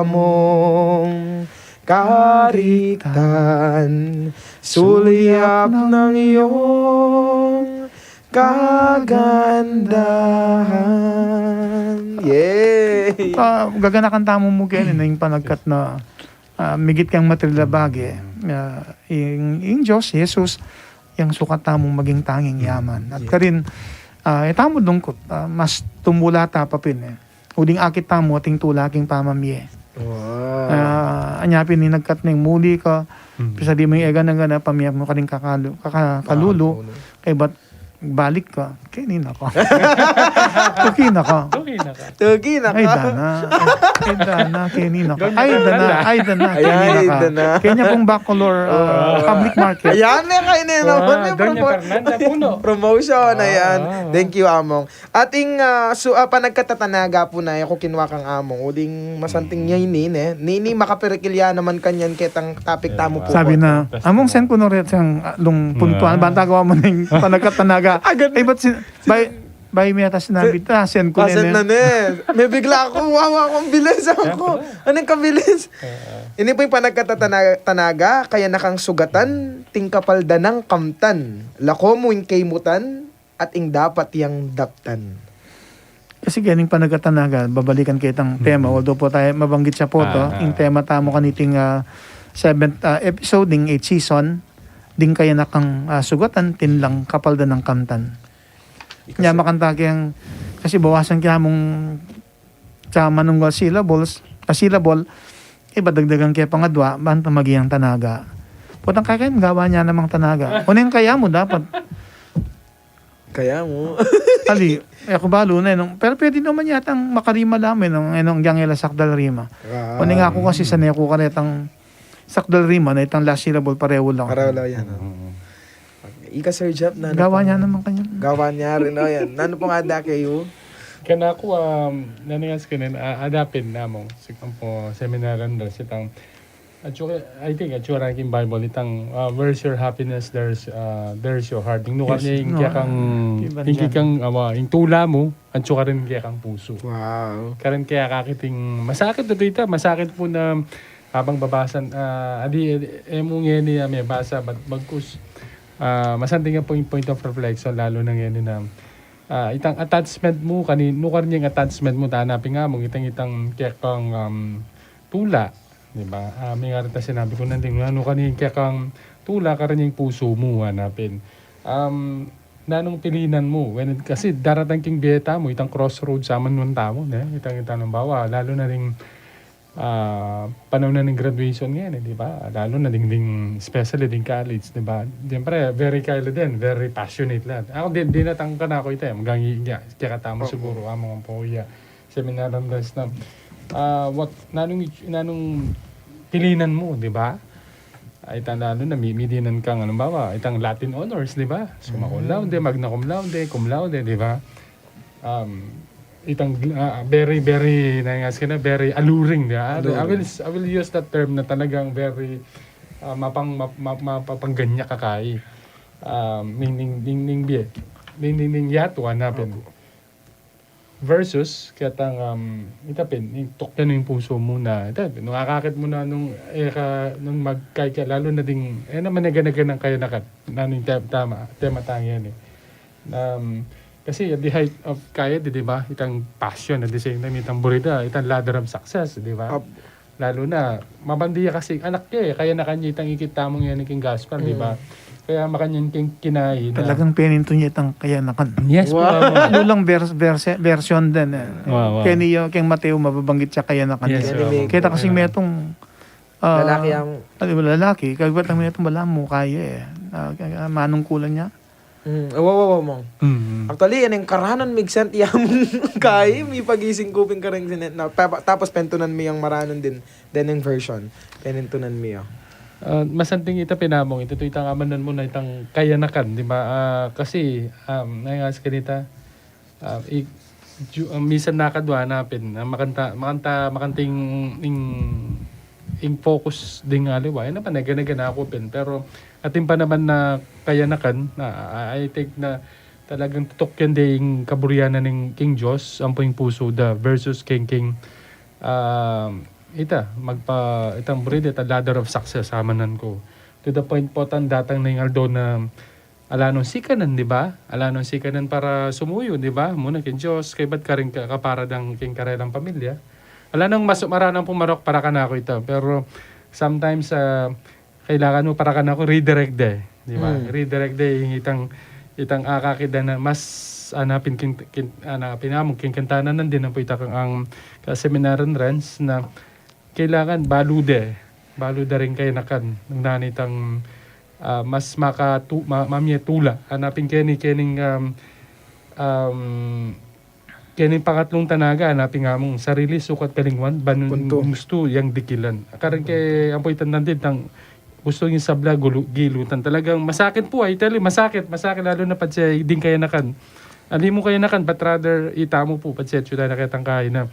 mong kariktan, sulyap ng iyong kagandahan. Yay! Ah, gaganakan tamu mu keni na ing panagkat na, ah, migit kang material a bage. Ah, ing, ing Dios, Jesus, yang sukat tamung maging tanging yaman. At karin, ah, e tamu lungkut, ah, mas tumula ta pa pin, eh. Uling akit tamu ating tula king pamamie. Wow. Ah, anya pin ing nagkat neng muli ka, pisali mu ing egana-gana, pamie mu karing kakalu-, kaka-, kalulu, Kalulu. Kaybat balik ka, keni na ka. Tuki na ka. Tuki na ka. Tuki na ka. Ay, dana. Ay, dana, keni na ka. Ay, dana, ay, dana, keni na ka. Kenya pung bacolor, ah, public market. Ayan, may kayo na naman, may Doña promo-, Fernanda Puno. Promotion, ayan. Thank you, Among. Ating, ah, su-, ah, panagkat a Tanaga pu na, e ku kinua kang Among. Uling masanting niya ini, ne? Nini, makapirikil ya naman kanyan ketang topic tamu pu. Sabi na, Among, send ku no rin siyang, ah, lung puntuan, banta gawa mu na ing panagkat a Tanaga. Agad. Eh, ba't si-, bay-, Bay, meta sinabi ta, send ku na. Send na ne. Mebigla ku, wawa ku, ang bilis. Siyempre. Anong kabilis? Ini pu ing panagkatanaga, kaya na kang sugatan, tingkapal da nang kamtan. Lako mu ing kaymutan, at ing dapat yang daptan. Kasi ganing panagkatanaga, babalikan ke itang tema, although pu tamu mabanggit ya pu to, ing tema tamu kaniting, ah, seventh, ah, episode, ing eighth season, ding kaya na kang, ah, sugatan, tinlang kapal da nang kamtan. Nya makanta keng, kasi bawasan ke among sa manunggal syllables, a syllable, e, padagdagan ke pang adua, banta maging tanaga. Potang kaya gawa nya namang tanaga. Kuneng kaya mu dapat. Kaya mu. Ali, e ku balu na, e nung, pero pwede naman yatang makarima la mu, e nung, e nung yang ila sakdal rima. Kuneng aku kasi sanay ku karetang sakdal rima na itang last syllable, pareho lang. Pareho lang yan, o. Ika, Sir Jeff, nanu pung gawa nya naman kanyan? Gawa nya rin, o, yan. Nanu pung ada kayu? Kanaku, um, nanu nga sa kanan, a-, ada pin namung, sikang pu, seminar and rest, itang, at saka, I think, at saka king Bible, itang, uh, "Where's your happiness, there's, uh, there's your heart." Ing nukarin ing kekang, ing kekang, awa, ing tula mu, at saka rin kekang pusu. Wow. Karin kaya kakiting, masakit pu ita, masakit pu na, habang babasan, ah, adi, adi, e mu ngeni, ah, mebasa, bat bagkus, ah, masanting ya pu ing point of reflection, lalu na ngeni na, ah, itang attachment mu, kani, nukarin ing attachment mu, tana pin nga mu, itang, itang kekang, um, tula, di ba? Ah, mi nga rin ta sinabi ku nandin, nukarin ing kekang tula, karin ing pusu mu, hanapin. Um, nanung pilinan mu, when it, kasi daratang king bie tamu, itang crossroads aman nung tamu, ne? Itang, itang, halimbawa, lalu na ring, ah, panahon na ning graduation ngeni, di ba? Lalu na ding, ding, especially ding college, di ba? Siyempre, very kaya la din, very passionate la. Aku, di, dinatang kanaku ita, e. Magangi, ya, kaya katamu siguru, amang pu ya. Seminar and rest na. Ah, what, nanung, nanung pilinan mu, di ba? Ay, tanda nun na, mi-, midinan kang, halimbawa, itang Latin honors, di ba? Summa cum laude, magna cum laude, cum laude, di ba? Um, itang, ah, very, very, nangas ka na, very alluring, di ba? I will, I will use that term na talagang very, ah, mapang-, map-, map-, mapapangganyak ka kai. Um, ning, ning, ning, ning bie. Ning, ning, ning yatu, hanapin. Versus, ketang, um, ita pin, ning tukyan ing pusu mu na, ita pin, nung akakit mu na nung, e ka, nung magkai ka, lalu na ding, e na, managanagan nang kayanakan, nanung te-, tama, tema tang yan, e. Um, kasi at the height of kaya, di, di ba? Itang passion, at the same time, itang burida, itang ladder of success, di ba? Lalu na, mabandi ya kasi, anak ya, e, kayanakan ya itang ikit tamung yan king gospel, di ba? Kaya makanyan king kinain na. Talagang penintu nya itang kayanakan. Yes, pu. Wow. Lalu lang vers-, verse-, version din, e. Wow, wow. Keni yung, keng Mateo, mababanggit ya kayanakan. Yes, sir. Kita kasi metung, ah, lalaki ang, ano, lalaki, kaya ba't ang metung, wala mu kaya, e. Ah, kaya manungkulan ya. Mm, awa, awa, awa, mong. Mm. Actually, yan yung karanan, migsan, iya mung kai, mi pagising ku pin kareng sinet na, pa-, pa-, tapos pentunan mi yang maranan din, then yung version, penintunan mi, o. Ah, masanting ita pin among, ita tu itang amanan mu na itang kayanakan, di ba? Ah, kasi, um, nayas kanita, ah, i-, ju-, ah, misan nakadwa na pin, ah, makanta, makanta, makanting ing, ing focus ding aliwa. Yan naman, naganagan aku pin. Pero, atin pa naman na kayanakan, na, I, I think na talagang tutukyan de ing kaburian na ning king Dios, ampo ing pusu da, versus king, king, ah, ita, magpa-, itang burida, ita ladder of success, amanan ku. To the point pu, tang datang na ing aldo na, ala nung sikanan, di ba? Ala nung sikanan para sumuyu, di ba? Muna king Dios, kaybat karin ka-, kapara dang king karelang pamilya. Ala nung mas maranan pung marok para kanaku ita. Pero sometimes, ah, kailangan mu para kanaku redirect de, di ba? Mm. Redirect de, ing itang, itang akakit da na mas hanapin king, king, hanapin namu, king kanta na nandin na pu ita kang ang ka-seminarian rens na kailangan balu de, balu da ring kayanakan, nung nanu itang, ah, mas makatu-, ma-, mamie tula. Hanapin keni, kening, um, um, kening pangatlung tanaga, hanapin nga mung sarili, sukat, kalinguan, ban nung gustu yang dikilan. Karin ke, ampo itang nandin, tang gustu ing sabla, gulu-, gilutan. Talagang masakit pu, I tell you, masakit, masakit, lalu na patse ding kayanakan. Ali mu kayanakan, but rather, ita mu pu, patse, tsuda na ketang kaina.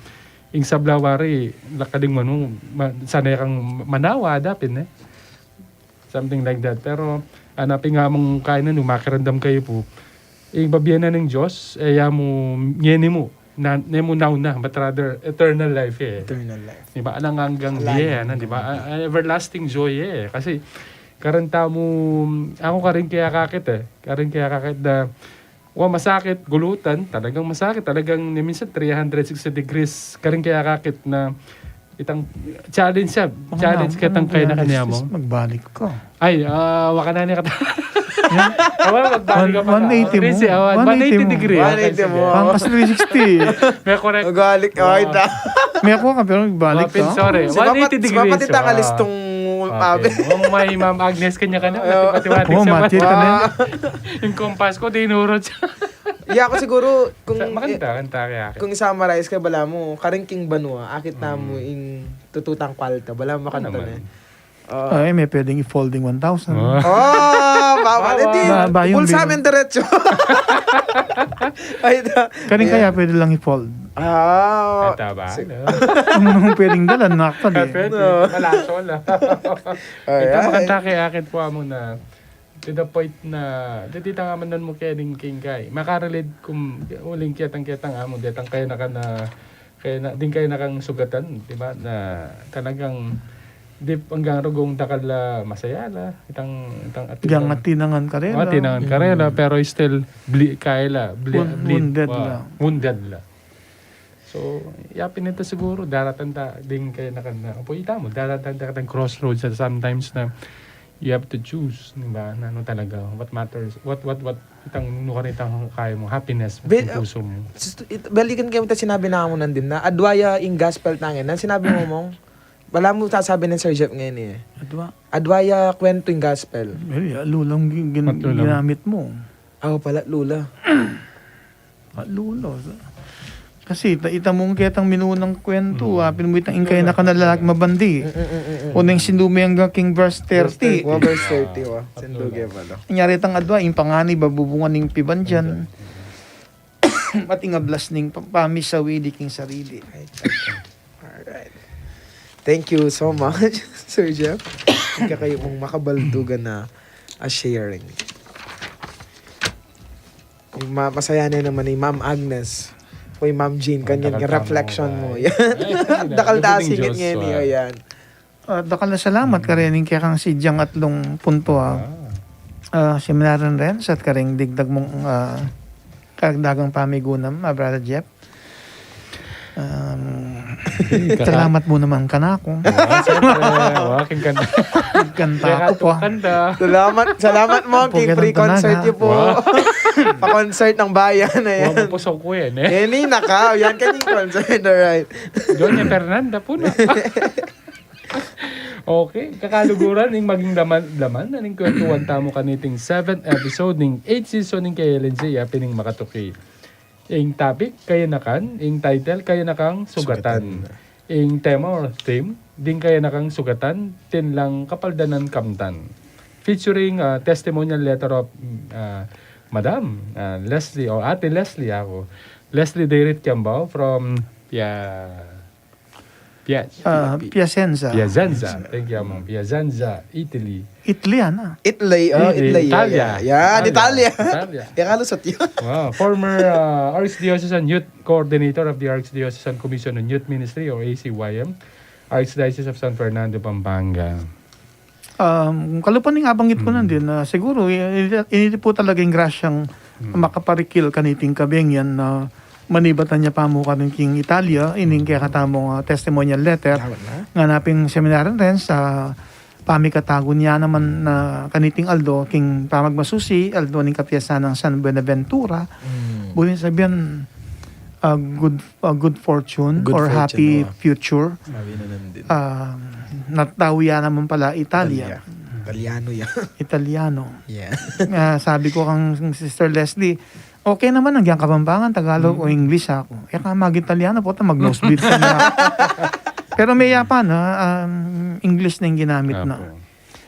Ing sabla wari, lakading manu, ma-, sanay kang manawa, adapin, e. Something like that. Pero, hanapin nga mung kaina, nung makiramdam kayu pu, Ing babie na ning Dios, e ya mu, ngeni mu, na, ne mu nauna, but rather eternal life, e. Eternal life. Di ba? Alang anggang bie, ano, di ba? A-, a-, everlasting joy, e. Kasi, karin tamu, aku karin kaya akakit, e. Karin kaya akakit na, wa, masakit, gulutan, talagang masakit, talagang, ni minsan, three hundred sixty degrees, karin kaya akakit na, itang challenge siya. Challenge kitang kaya na kanya mo. Magbalik ka. Ay, ah, waka na niya kata. Awa, magbalik ka pa. One eighty mo. One eighty degree. One eighty mo. Pangkas three sixty. May correct. Magbalik. Ay, da. May ako ka, pero magbalik ka. Sorry. One eighty degree. Mapatita nga listong mabe. May Ma'am Agnes kanya ka na. Pati-pati. Oo, matir ka na. Yung kompas ko, dinurot siya. Ya, ako siguro, kung, maganda, maganda kaya. Kung i-summarize ka, bala mo, karin king banua, akit na mo ing tututang kwalta, bala mo makanto na. Ay, may pwedeng i-folding one thousand. Oh, bawal. Edi, bulsa mo diretso. Ay, da. Karin kaya pwede lang i-fold. Ah. Ito ba? Sige. Ano pwedeng dalan, nakta di. Pwede. Malaso lang. Ito, maganda kaya akit po amo na to the point na, dati tanga man mu kaya ding king kay. Makarelate kum, uling kiyatang-kiyatang amo, detang kaya na ka na, kaya na, ding kaya na kang sugatan, di ba? Na talagang, di, anggang rugong dakal la masaya la, itang, itang atin lang. Atinangan karela. O, atinangan karela, pero still, bli-, kaya la, bli-, wounded la. Wounded la. So, yapin ita siguro, daratan ta, ding kaya na kan, apo ita mo, daratan ta katang crossroads at sometimes na you have to choose, di ba? Na ano talaga, what matters, what, what, what, itang nukarin itang kaya mo, happiness, itang puso mo. Balikan kaya ita sinabi na mo nandin na, adwa ya ing gospel tangin, na sinabi mo mong, wala mo sasabi ng Sir Jeff ngayon e. Adwa. Adwa ya kwento ing gospel. Well, ya, lulang gin-, gin-, ginamit mo. Awa pala, lula. At lulo. Kasi ita, ita mung ketang minunang kwento, apin mu itang ing kaya na ka na lalaki mabandi. O neng sindume anggang king verse thirty. Wa, verse thirty, wa. Sinduge pala. Anyari itang adwa, ing panganib a bubungan ning pibandian. At ing ablas ning pa-, pamisawili king sarili. Alright. Thank you so much, Sir Jeff. Ika kayu mung makabaldugan na a sharing. Ma-, masaya na naman ni Ma'am Agnes. Uy, Ma'am Jean, kanyan nga reflection mo. Yan. Dakal ta singit ngayon, yan. Ah, dakal a salamat karening kekang sidyang atlung punto, ah, ah, seminaryo ren, at kareng digdag mung, ah, karagdagang pamigunam, ah, Brother Jeff. Um, salamat mu naman kanaku. Ah, siyempre, wa, king kanta. Kanta ku pa. Salamat, salamat mu king free concert yu pu. Pa-concert ng bayan na yan. Wa, pusok ku yan e. Yan, naka, yan kanyang concert, alright. Doña Fernanda pu na. Okay, kakaluguran ning maging laman, laman na ning kwentuhan tamu kaniting seventh episode ning eighth season ning K L N J, ya pin ing makatuki. Ing topic, kayanakan, ing title, kayanakang sugatan. Ing tema or theme, ding kayanakang sugatan, atin lang kapaldanan kamtan. Featuring, ah, testimonial letter of, ah, Madam, ah, Leslie, o Ate Leslie, aku. Leslie Dayrit Kiambao from Pia-, Pia-, ah, Piacenza. Piacenza. Thank you, Among. Piacenza, Italy. Italy, ana. Italy, oh, Italy, Italy, Italia. Yan, Italia. Italia. Yan, kalusot yun. Wow. Former, ah, Archdiocesan Youth Coordinator of the Archdiocesan Commission on Youth Ministry o A C Y M, Archdiocese of San Fernando, Pampanga. Um, kalupa ning abanggit ku nandin, ah, siguro, i-, i-, ini pu talaga ing grasyang makaparikil kaniting kabeng yan na manibatan ya pa mu karin king Italia, ining kekatamung, ah, testimonial letter. Ngana pin seminaryo ren sa pamikatagun ya naman na kaniting aldo, king pamagmasusi, aldo ning kapiyasan nang San Buenaventura. Buri sabian, ah, good, ah, good fortune or happy future. Ah, natau ya naman pala Italia. Italiano ya. Italiano. Yeah. Ah, sabi ku kang Sister Leslie, okay naman, agyang Kapampangan, Tagalog o English, aku. E ka mag-Italiano, puta, mag-nosebleed ka na. Pero meyapan, ah, um, English na ing ginamit na.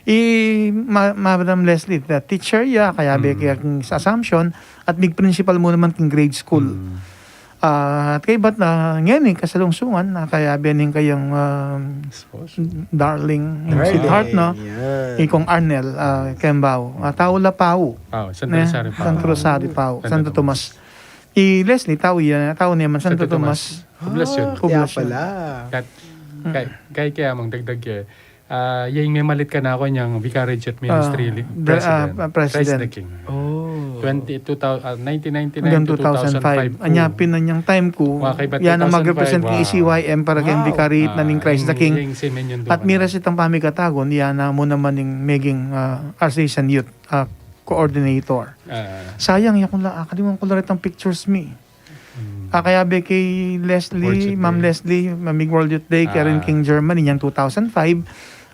I Ma-, Madam Leslie, the teacher ya, kayabe kaya king Assumption, at mig-principal mu naman king grade school. Ah, at kaybat na ngeni kasalungsungan, na kayabe ning kayang, ah, Sposo. Darling, Darling. Sweetheart, no? Yan. Ikong Arnel, ah, Kembao. Ah, tau la Pau. Pau, Santo Ne? Rosario Pau. Santo Rosario Pau, Santo Santo Tomas. Tomas. I Leslie, tau ya, tau ne man Santo Santo Tomas. Tomas. Poblacion. Ah, Poblacion. Kaya pala. Kat-, Mm. kay, kay, kaya mang dagdag ke, ah, yang memalit kanaku yang Vicarage Youth Ministry Ah, li-, the, ah, president. Ah, president. Christ the King. Oh. Twenty, two thousand, ah, nineteen ninety-nine Hanggang to two thousand five. Two thousand five. Anya pin na yang time ku, Wa, kay ba yan ang mag-represent two thousand five, kay wow. A C Y M para kay Wow. Vicarage na ning Ah, Christ the yung, King. Yung si Menyon At Dumanan. Miras itang pamikatagun, yan na mu naman ning meging, ah, Archdiocese Youth, ah, coordinator. Ah. Sayang, ya ku la, ah, kaliwan ku la rin ang pictures mi. Mm. Ah, kayabe kay Leslie, World Youth Ma'am Day. Leslie, mamig World Youth Day, kaya rin Ah. King Germany, niyang two thousand five,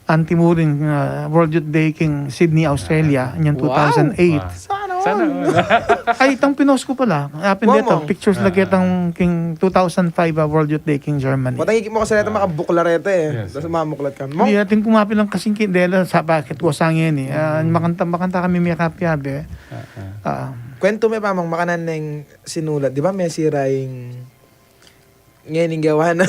anti mu rin, ah, World Youth Day, King Sydney, Australia, Ah. niyang Wow. two thousand eight. Wow. Sana all. Sana all. Ay, itang pinost ku pala. Apin Momo. Dito, pictures Ah. lagi itang King two thousand five, ah, World Youth Day, King Germany. Patang ikit mu kasi reta, Ah. makabukla reta eh. Yes, Tapos yes. mamuklat ka. Mo? Hindi, ating kumapi lang kasing ki-, dela sa bakit ko sangin eh. Ah, Mm. makanta, makanta kami may kapiabe. Ah, ah. Ah. Kwento me pa mang makanan neng sinulat. Di ba may sira yung ngayon yung gawa na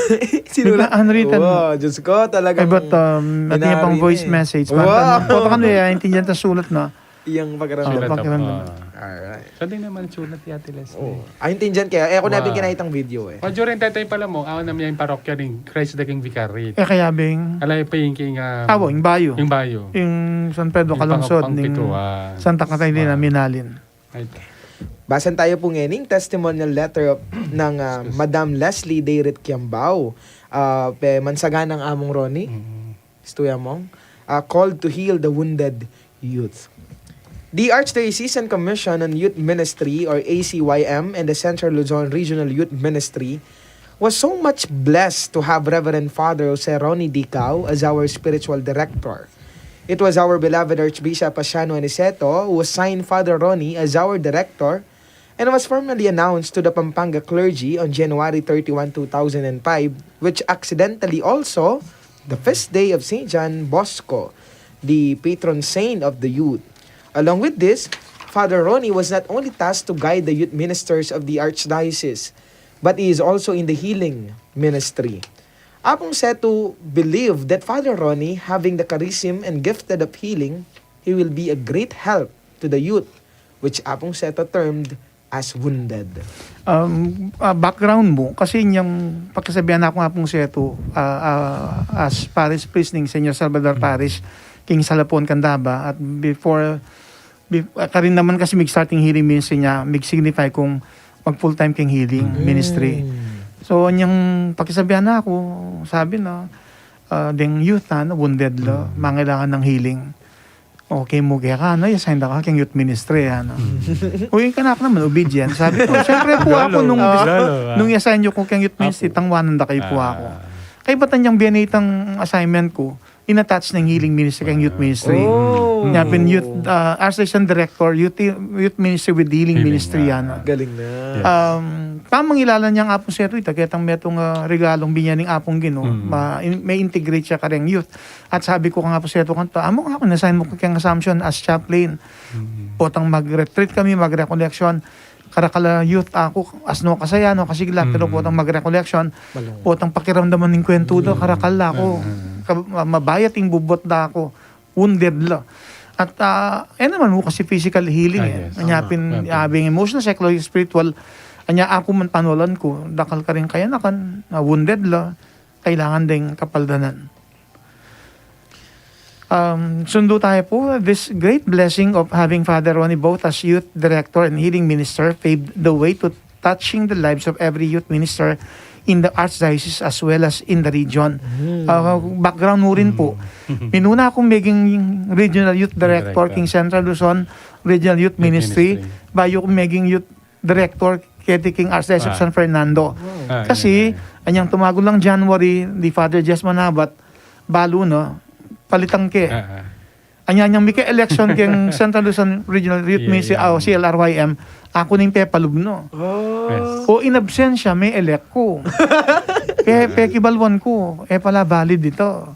sinulat? Bigla, handwritten. Wow, Diyos ko, talagang Ay, but, um, at niya pang inari voice na eh. Message. Wow. Pota kami, ah, intindihan ta sulat na. Iyang pakiramdam. Ah, Sulat pakiramdam. Ako. Alright. Sa din naman sulat ni Ate Leslie. Oo. Ah, intindihan kaya. Eh, ako na Wow. pin kinaitang video eh. O, during that time pala mo, ako na yung parokya ng Christ the King Vicarage. Eh, kaya bing Alay pa yung king, um, Awo, yung bayo. Yung bayo. Yung San Pedro Yung Calungsod, pang-, pang-pito, ning ah. Santa Catarina, Wow. Minalin. Ay, Basan tayo po ngayon yung testimonial letter ng, ah, Excuse. Madam Leslie Dayrit Kiambao. Ah, pe, mansaga ng Among Ronnie. Mm. Istuya mong, ah, called to heal the wounded youth. The Archdiocesan Commission on Youth Ministry, or A C Y M, and the Central Luzon Regional Youth Ministry was so much blessed to have Reverend Father Jose Ronnie Dicao as our spiritual director. It was our beloved Archbishop Asiano Aniceto who assigned Father Ronnie as our director and was formally announced to the Pampanga clergy on January thirty-one, two thousand and five, which accidentally also the feast day of Saint John Bosco, the patron saint of the youth. Along with this, Father Ronnie was not only tasked to guide the youth ministers of the Archdiocese, but he is also in the healing ministry. Apung Setu believed that Father Ronnie, having the charism and gifted of healing, he will be a great help to the youth, which Apung Setu termed as wounded. Um, ah, background mu, kasi niyang pakisabihan na ku Apung Setu, ah, ah, as parish priest ning Señor Salvador Parish, king Salapon, Candaba, at before, be-, ah, karin naman kasi mig-starting healing ministry niya, mig-signify kung mag full-time king healing Mm. ministry. So, niyang pakisabihan na ku, sabi na, ah, deng youth na, ano, wounded la, Mm. mangailangan ng healing. Okay mu keka, ano, i-assign da ka keng youth ministry, ano. Mm. Uy, kanaku naman, obedient. Sabi ku, siyempre pu aku, nung, Lolo, ah. nung i-assign yu ku keng youth ministry, Apo. tangwanan da kayu pu Ah. aku. Kaybat niyang bie na itang assignment ku, in-attach neng healing ministry keng youth Ah. ministry. Oh. Nya pin youth, ah, assistant director, youth, youth ministry with healing Healing, ministry, ah. ano. Galing na. Yes. Um, pamangilala niyang Apung Setu ita, ketang metung, ah, regalung binie ning Apung Ginu, Mm. ma-, in-, ma-integrate siya kareng youth. At sabi ku kang Apung Setu kanita, "Amo nga, in-assign mu ku keng Assumption as chaplain. Mm. Potang mag-retreat kami, mag-recollection. Karakal a youth aku, asno kasaya, no, kasigla, pero Mm. potang mag-recollection, Malungkot. potang pakiramdaman ning kwentu da, Mm. karakal aku, Mm. ka-, ma-, mabayat ing bubot da aku, wounded la." At, ah, e naman mu kasi physical healing, Ah, e. yes. Anya Tama. pin, Tama. abing emotional, psychological, spiritual, anya aku man panulan ku, dakal karing kayanakan, ah, wounded la, kailangan deng kapaldanan. Um, sundu tayo po, this great blessing of having Father Ronnie both as youth director and healing minister paved the way to touching the lives of every youth minister in the archdiocese as well as in the region. Mm. Uh, background mu rin po. Mm. Minuna akong maging regional youth director Director. king Central Luzon Regional Youth Youth Ministry, Ministry. bayu akong maging youth director keti king Archdiocese of Ah. San Fernando. Ah, Kasi, yeah, yeah. anyang tumagun lang January, di Father Jess Manabat, balu na, palitan ke. Ah, ah. Anya anyang mika-election keng Central Luzon Regional Youth Yeah, Ministry, yeah. o C L R Y M, aku ning pepalub no. Oh. Yes. O in absentia, me-elect ku. Pe-, pekibaluan ku, e pala valid ita.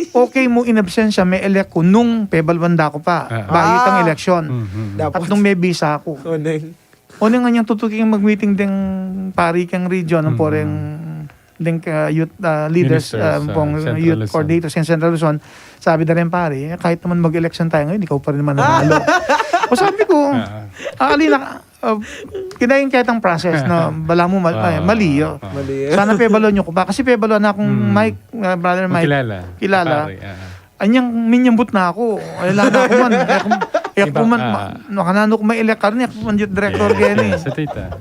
Okay mu in absentia, me-elect ku, nung pebaluan da ku pa. Ah. Bayu itang Ah. election. Mhm. Dapat. At nung mebisa ku. Koneng. O, nung anyang tutuki keng mag-meeting deng pari keng region, ang poreng deng, ah, youth, ah, leaders, ah, pong youth coordinators keng Central Luzon, sabi da ring pari, "Eh, kahit naman mag-election tayo ngayon, ikaw pa rin naman nanalo." O, sabi ko, "Ah, ali na, ah, kinain kaya itang process na bala mo mal-, ay, mali, oh. Mali. Sana pebaluan yu ku pa." Kasi pebaluan na kung Mike, ah, brother Mike. Kilala. Kilala. Pari, ah. Anyang minyambut na aku. Ay lang aku man. Ay aku, ay aku man, makananu ku ma-elect karin, ay aku man youth director keni. Sa tita.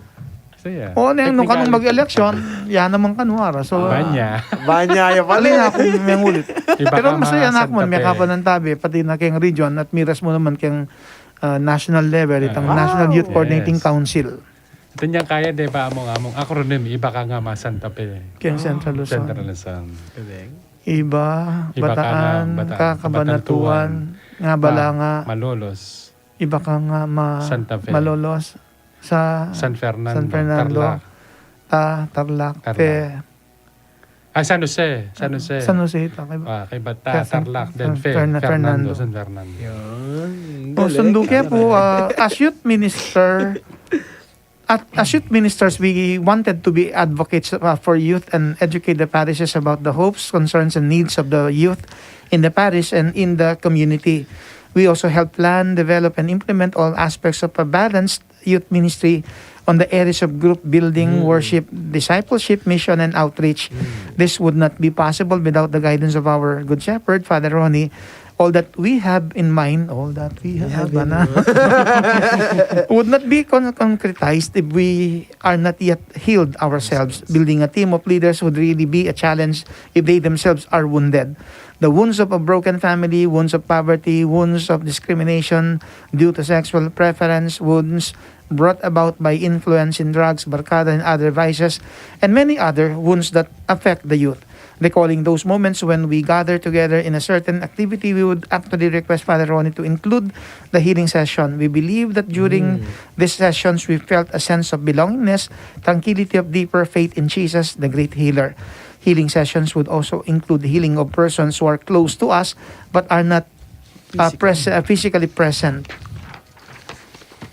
Saya. O, nung kanung mag-election, ya naman kanwara. So, banya. Banya, ya pala. Ali na aku mengulit. Pero masaya na aku man, mekapan tabi, pati na keng region, at miras mu naman keng, ah, national level, itang National Youth Coordinating Council. Ito niyang kaya, di ba, among, among acronym, iba ka nga ma-Santa Fe. Keng Central Luzon. Central Luzon. Galing. Iba, Iba ka nga Bataan, Bataan, Kakabanatuan, Kabanatuan, nga bala nga, Malolos. Iba ka nga ma-, Santa Fe. Malolos, sa San Fernando, San Fernando, Tarlac. Ta, Tarlac, Tarlac. Fe. Ah, San Jose, San Jose. San Jose ito, kay Ba-, ah, kay Bata, San, Tarlac, then San Fe, Fernan-, Fernando, Fernando. San Fernando. Yun. O, galing. Sunduke po, ah, as youth minister, at as youth ministers, we wanted to be advocates, uh, for youth and educate the parishes about the hopes, concerns, and needs of the youth in the parish and in the community. We also help plan, develop, and implement all aspects of a balanced youth ministry on the areas of group building, worship, discipleship, mission, and outreach. This would not be possible without the guidance of our Good Shepherd, Father Ronnie. All that we have in mind, all that we have, in mind, would not be con-, concretized if we are not yet healed ourselves. Building a team of leaders would really be a challenge if they themselves are wounded. The wounds of a broken family, wounds of poverty, wounds of discrimination due to sexual preference, wounds brought about by influence in drugs, barkada, and other vices, and many other wounds that affect the youth. Recalling those moments when we gather together in a certain activity, we would actually request Father Ronnie to include the healing session. We believe that during these sessions, we felt a sense of belongingness, tranquility of deeper faith in Jesus, the great healer. Healing sessions would also include healing of persons who are close to us but are not, uh, pres-, uh, physically present.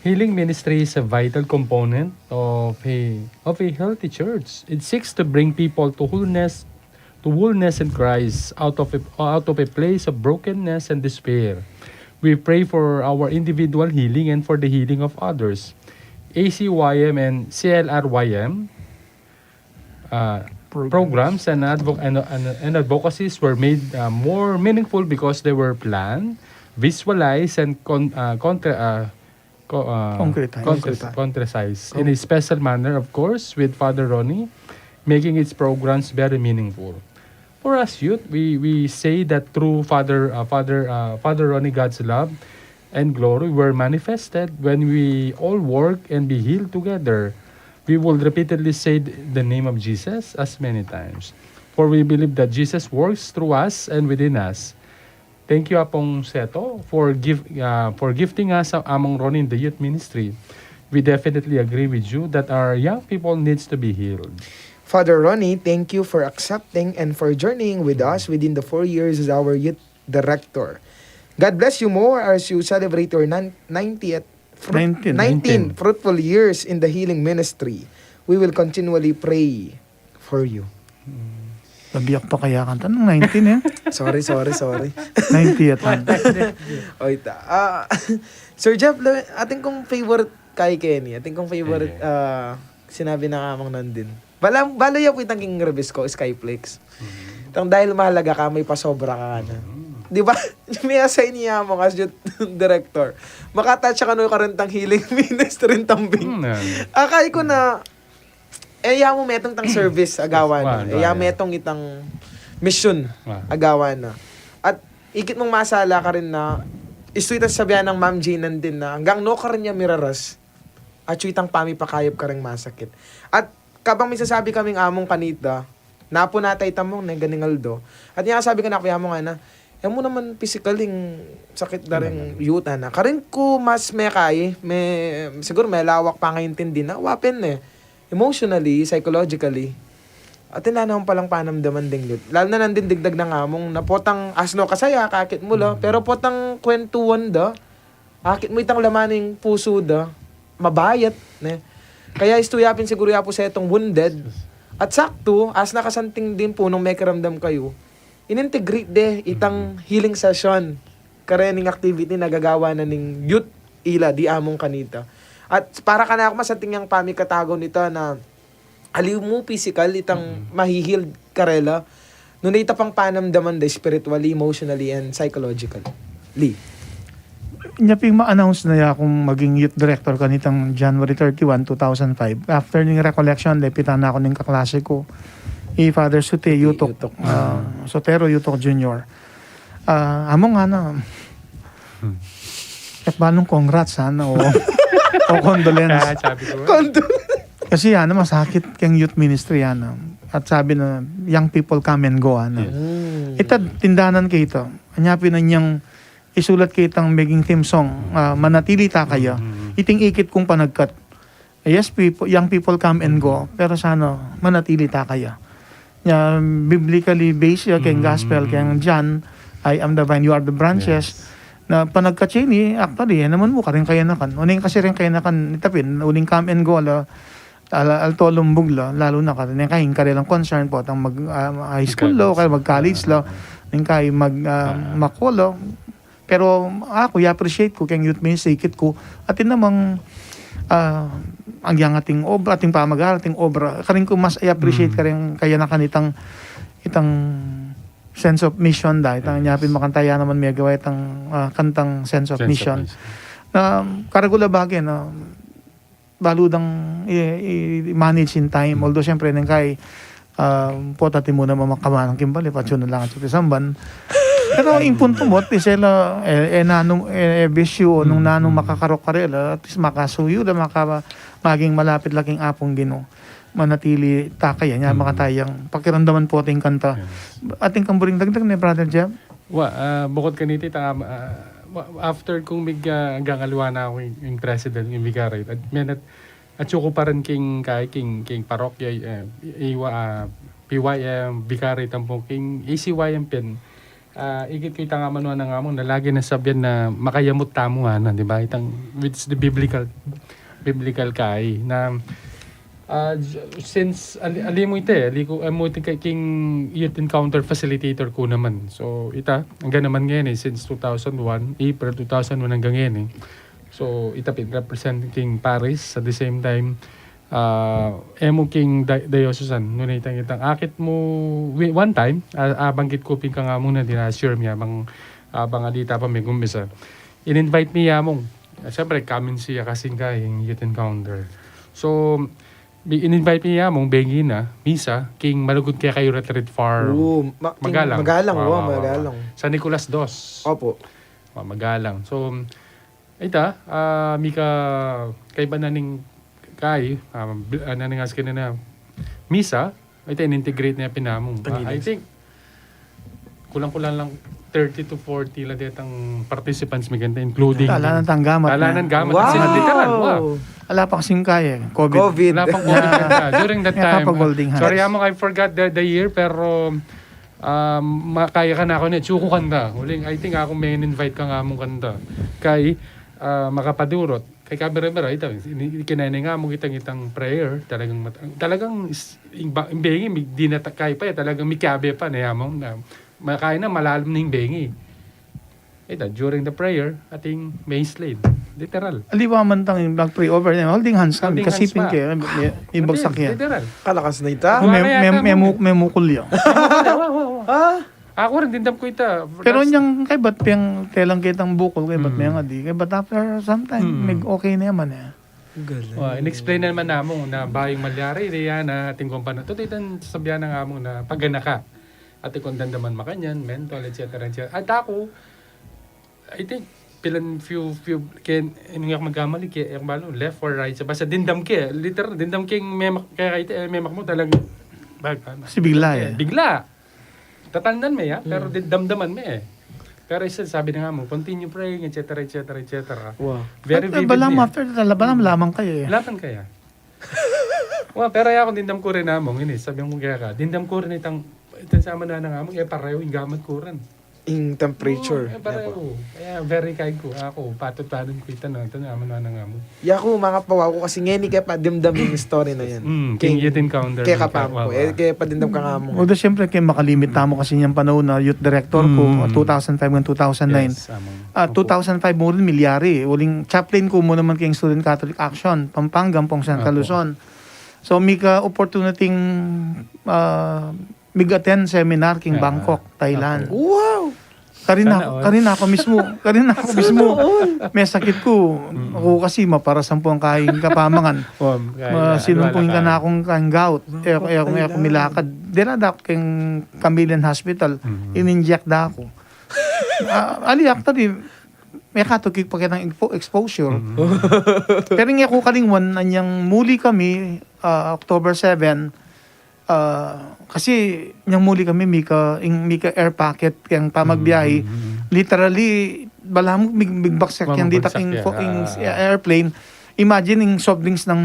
Healing ministry is a vital component of a, of a healthy church. It seeks to bring people to wholeness, to wholeness in Christ, out of a, out of a place of brokenness and despair. We pray for our individual healing and for the healing of others. A C Y M and C L R Y M uh, programs and advo-, and, and, and advocacies were made, uh, more meaningful because they were planned, visualized, and con-, uh, contra-, uh, co-, uh, concretized, concre-, concretized in a special manner, of course, with Father Ronnie, making its programs very meaningful. For us youth, we, we say that through Father, uh, Father, uh, Father Ronnie, God's love and glory were manifested when we all work and be healed together. We will repeatedly say th-, the name of Jesus as many times. For we believe that Jesus works through us and within us. Thank you, Apong Seto, for give-, uh, for gifting us a-, Among Ronnie in the youth ministry. We definitely agree with you that our young people needs to be healed. Father Ronnie, thank you for accepting and for journeying with us within the four years as our youth director. God bless you more as you celebrate your nan-, ninetieth fru-, nineteen. Nineteen fruitful years in the healing ministry. We will continually pray for you. Nabiyak pa kaya kanta nung nineteen, eh? Sorry, sorry, sorry. Ninety at. Oy, ta-, ah, Sir Jeff, le-, atin kung favorite kay Kenny, atin kung favorite, ah, sinabi na kamang nandin. Bala, bala ya pu itang king reviews ku, Skyflakes. Itang dahil mahalaga ka, may pasobra ka na. Di ba? May assign niya mo as youth director. Makatouch ka no karentang healing ministry tambing. Akay ku na, e ya mu metung itang service agawa na. E ya metung itang mission agawa na. At ikit mung masala karin na, isu itang sasabian nang Ma'am Jean nandin na, anggang no karin ya miraras, atyu itang pamipakayap karing masakit. At kabang misasabi kaming among kanita, napun na ta ita mung ne, ganing aldo. At nya sabi kanaku, ya mu ngana, e mu naman physically sakit da ring youth, ana. Karin ku mas mekay, me-, siguru melawak pangaintindi na, wa pin ne. Emotionally, psychologically. Atin la naman palang panamdaman ding youth. Lalu na nandin digdag nang among, na potang asno kasaya, akakit mu la. Pero potang kwentuan da, akit mu itang laman ning pusu da. mabayat, ne? Kaya istu ya pin siguru ya pu setung wounded. At saktu, as nakasanting din pu nung mekiramdam kayu, in-integrate de itang healing session karening activity na gagawa na ning youth ila di among kanita. At para kanaku, masanting yang pamikatagun nita na ali mu pisikal itang mahi-heal karela, nune ita pang panamdaman da spiritually, emotionally, and psychologically. Inya pin ma-announce na ya kung maging youth director kanitang January thirty-one, two thousand five. After ning recollection, lepitan na ku ning kaklase ku, i Father Sute Yutok, Yutok. Ah, Sotero Yutok Junior. Ah, among ngana, Hmm. Yak ba nung congrats, sana, o, o condolence. Ah, sabi ku. Condolence. Kasi, ana, masakit keng youth ministry, ana. At sabi na, "Young people come and go," ana. Yes. Hmm. Ita, tindanan ke ita. Anya pin inyang isulat ke itang maging theme song, ah, "Manatili Ta Kaya." Hmm. Iting ikit kung panagkat. Yes, people, young people come and go, pero sana manatili ta kaya. Nya, biblically based ya, keng gospel, keng John, "I am the vine, you are the branches." Yes. Na panagkat ini, actually, yan naman mu, karing kayanakan. Uling kasi ring kayanakan, ita pin, uling come and go, la, ala, alto lumbug la, lalu na karing kayang karelang concern potang mag, ah, high school la, o kaya mag-college la, ning kay mag, ah, makolo. Pero aku, i-appreciate ku keng youth ministry, ikit ku, atin namang, ah, agyang ating obra, ating pamagal, ating obra. Karin ku mas i-appreciate karin kaya na kanitang, itang sense of mission da, itang nya pin makanta ya naman megawa itang, ah, kantang sense of mission. Na, karagul a bage na, balu dang i, i, i-manage in time. Although, siyempre, neng kai, ah, potati mu na mamakamanang kimbali, patsu na lang at pisamban. Pero ing puntu mu, at least, e la, e, e nanu, e, e bisyu, o nung nanu makakarok karela, at least makasuyu la, maka, maging malapit la king Apung Ginu. Manatili ta kaya, nya makatayang pakiramdaman pu ating kanta. Yes. Atin kang buring dagdag ne, Brother Jeb? Wa, ah, bukut kaniti, ta, ah, wa, after kung mig, ah, gangaliwa na aku ing, ing president, ing vicarate, at, men, at, atsu ku pa rin king, kay, king, king parokya, eh, i, i, wa, ah, P Y M, vicarate ampong king A C Y M pin, ah, ikit ku itang amanuan na ngamung, na lagi na sabyan na makayamut tamu, ana, di ba? Itang, which is the biblical, biblical kay, na, Ah, j-, since, ali, ali mu ita, eh, ali ku, ah, mu ita kay king youth encounter facilitator ku naman. So, ita, angga naman ngeni, eh, since two thousand one, April two thousand one angga ngeni, eh. So, ita pin represent king parish, at the same time, ah, e mu king di-, diocesan, nune itang, itang akit mu, wi-, one time, ah, ah, banggit ku pin kang amung na di na-assure mi, ah, bang, ah, bang alita pa mi kumbisa. In-invite mi ya mung, ah, siyempre, kamin siya kasing kayang youth encounter. So, Bi-, in-invite mi ya mung bengi na misa king malugud kekayu retreat farm. Oo, ma-, king Magalang. Magalang, wa, wa, wa, wa, wa. Magalang. San Nicolas dos. Opo. Wa, Magalang. So, ita, ah, mika, kaiba na ning kai, ah, bl-, ah, na ning askin na misa, ita in-integrate na ya pin amung. Ah, I think, kulang-kulang lang thirty to forty la detang participants mi kanta, including Ala nang tanggamat. Ala nang gamat. Wow! As in, literal, wow. Ala pa kasing kaya, eh. Covid. Covid. Ala pang covid kanta. During that time, kapag holding hands. Sorry, among, I forgot the, the year, pero, um, makaya ka na ako niya, tsuku kanta. Uling, I think, ako may invite ka nga among kanta. Kay, ah, makapadurot. Kay kabira-bira, ita, ini-, ini-, kinaya na nga among itang, itang prayer, talagang mat-, talagang is-, ing ba-, ing bengi, mi-, di na ta-, kay pa, eh, talagang mikiabe pa, na yamang na, ma-, kaya na, malalim na ing bengi. Ita, during the prayer, ating may slave. Literal. Aliwa man tang mag-pray over, eh, holding hands kami, Holding hands kasipin pa. Kayo, eh, eh, ibagsak Hindi, yan. Literal. Kalakas na ita. Wa, May, kaya may, kami. May mu-, may mukul yan. Wa, wa, wa, wa. Ah? Ako rin, dindam ko ita. Pero Last niyang kay ba't piyang telang kitang bukol, kay ba't Hmm. may nga di, kay ba't after some time, Hmm. nag-okay na yaman eh. Galing. Wa, in-explain na naman namung na bayung malyari, di yan, ah, ating kumpanya. Tuti, itang sabihan na namung na pagana ka. Ati kung dandaman makanyan, mental, et cetera, et cetera. At ako, I think, pilan few, few, ken, inung yak magkamali, ke, yak balu, left or right, sa basta dindam ke, literal, dindam ke, memak, kaya kahit, eh, memak mo talagang, bag-, ano, Si bigla, eh. Bigla. Tatandan me, ya, pero Hmm. di-, damdaman me, eh. Pero isa, sabi na nga mo, continue praying, et cetera, et cetera, et cetera. Wow. Very At, vivid balam niya. After, balam lamang kayo, eh. Laban kaya. Wa, pero ya, kung dindam ko rin namung, ini, sabi mo kaya ka, dindam ko rin itang, itang sama na nga mo, eh, pareho yung gamat ko rin. Ing temperature. Oo, eh, pareho. Kaya very kind ko. Ako, patut-patut ku ita na, ita na, aman na nga mu. Yaku, mga pawaw ku kasi ngeni ke pa dimdam ing story na yan. Mm, king youth encounter, ke kapam ku. Eh, ke pa dimdam ka nga mu. Although, siyempre, ke makalimit tamu kasi niyang panahon na youth director ku, mm, two thousand five ngan two thousand nine. Yes, amang. Ah, opo. Two thousand five mu rin milyari. Uling chaplain ku mu naman king Student Catholic Action, Pampanga, ampong Central Luzon. Opo. So, mika opportunity, ah, mig-attend seminar king Bangkok, Thailand. Opo. Wow! Karin na, karin na ku mismu, karin na ku mismu. Sana all. Mesakit ku, mm, aku kasi maparas ampong kaing kapamangan. Masinumpung kanakung kaing gout. E ku, e ku, e ku milakad. Dela da ku king Camillian Hospital. Mm. In-inject da ku. Ah, ali, actually, mekatukik pa kitang expo-, exposure. Mm. Pero ing e ku kalingwan, anyang muli kami, ah, October seven, ah, kasi nyang muli kami, mika, ing, mika air pocket, keng pamagbiyahe. Mm, mm, mm. Literally, balamu, mig-, migbagsak yang dita king fo-, ing airplane. Imagine, ing soft drinks ng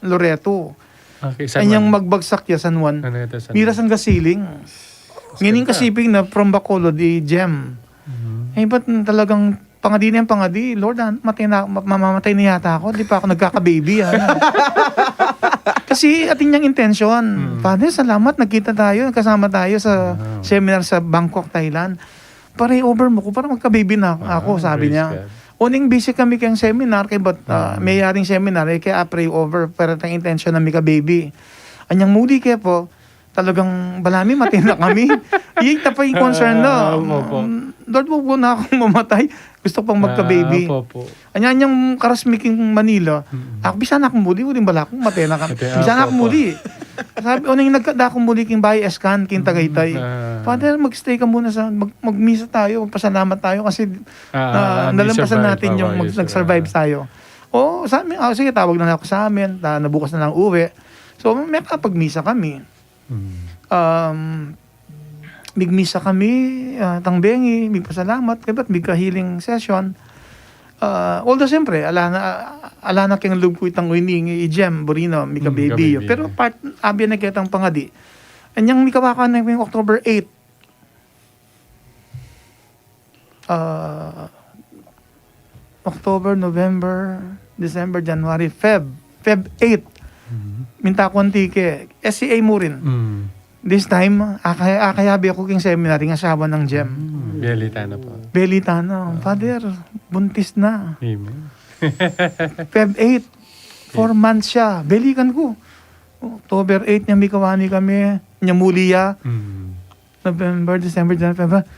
Loreto. Okay, anyang magbagsak ya, San Juan. Loreto, San Juan. Mira sang gasiling. Ngining kasiping na from Bacolod, i Jem. Mm. Eh, ba't talagang pangadi na yang pangadi, "Lord, ah, matay na, ma-, mamamatay na yata ako, di pa ako nagkaka-baby," ano. Kasi atin yang intensyon, "Father, salamat, nagkita tayo, nagkasama tayo sa seminar sa Bangkok, Thailand. Pray over mu ku para magka-baby na ako," sabi niya. Praise God. Uling busy kami keng seminar, kaya ba't, ah, mayaring seminar, eh, kaya pray over, pero ang intensyon na mika-baby. Anyang muli ke po, talagang balamu, matay na kami. Ita pa ing concern na, ah, opo, opo. "Lord, wag na akong mamatay. Gusto pang magka-baby." Ah, opo, opo. Anya, anyang karas mi king Manila, mm, aku, bisa na kung muli, uling balaku matay na kami. Matay, bisa na kung muli. Sabi, o, nung nagkada kung muli king Baye Escan, king Tagaytay, ah, "Father, mag-stay ka muna sa, mag-, magmisa tayo, magpasalamat tayo kasi, ah, nalampasan natin yung mag-, nag-survive tayo." O, sabi, "Ah, sige, tawag na lang ako sa amin." Ta-, nabukas na lang uwi. So, mekapagmisa kami. Mm. Um, migmisa kami, ah, tang bengi, migpasalamat, kaya ba't migka-healing session. Ah, although, siyempre, ala na, ala na keng lub ku itang uining i Jem Burino, mika-baby. Mm, mika-baby. Pero part, abyan na ketang pangadi. Anyang mikawakan na yung October eight. Ah, October, November, December, January, Feb. Feb eight. Mhm. Minta ku antike. S C A mu rin. Mm. This time, akay-, akayabe aku king seminary, ing asawa nang Jem. Mm, beli tana pa. Beli tana. Ah. "Father, buntis na." Amen. Feb eight. Four months siya. Belikan ku. October eight nya mikawani kami. Nya muli ya. Mm. November, December, January, February.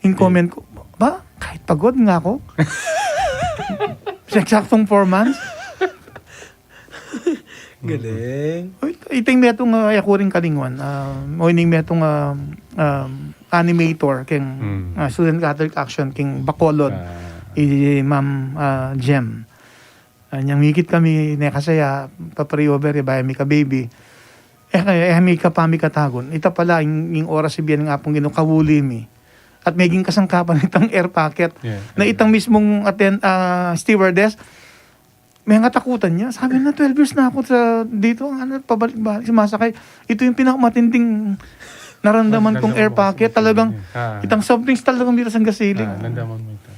Ing comment ku, "Ba, kahit pagod nga ako." Sa eksaktong four months. Galing. Uy, iting metung, ah, e ku rin kalingwan. Ah, o ining metung, ah, um, animator keng, mm, ah, Student Catholic Action keng Bacolod, ah, i Ma'am, ah, Jem. Ah, nyang mikit kami, ne kasaya, pa-pray over ya, bayu mika-baby. E, e, e, mika pa mikatagun. Ita pala, ing, ing oras ibie ning Apung Ginu, kauli mi. At meging kasangkapan itang air pocket. Yeah, na itang mismung aten-, ah, stewardess, mengatakutan ya. Sabi na, "Twelve years na ako sa, dito, ano, pabalik-balik, sumasakay. Ito yung pinakamatinding naramdaman kong air pocket." Talagang, itang soft drinks talagang dito sa gasiling. Ah, naramdaman mo ito.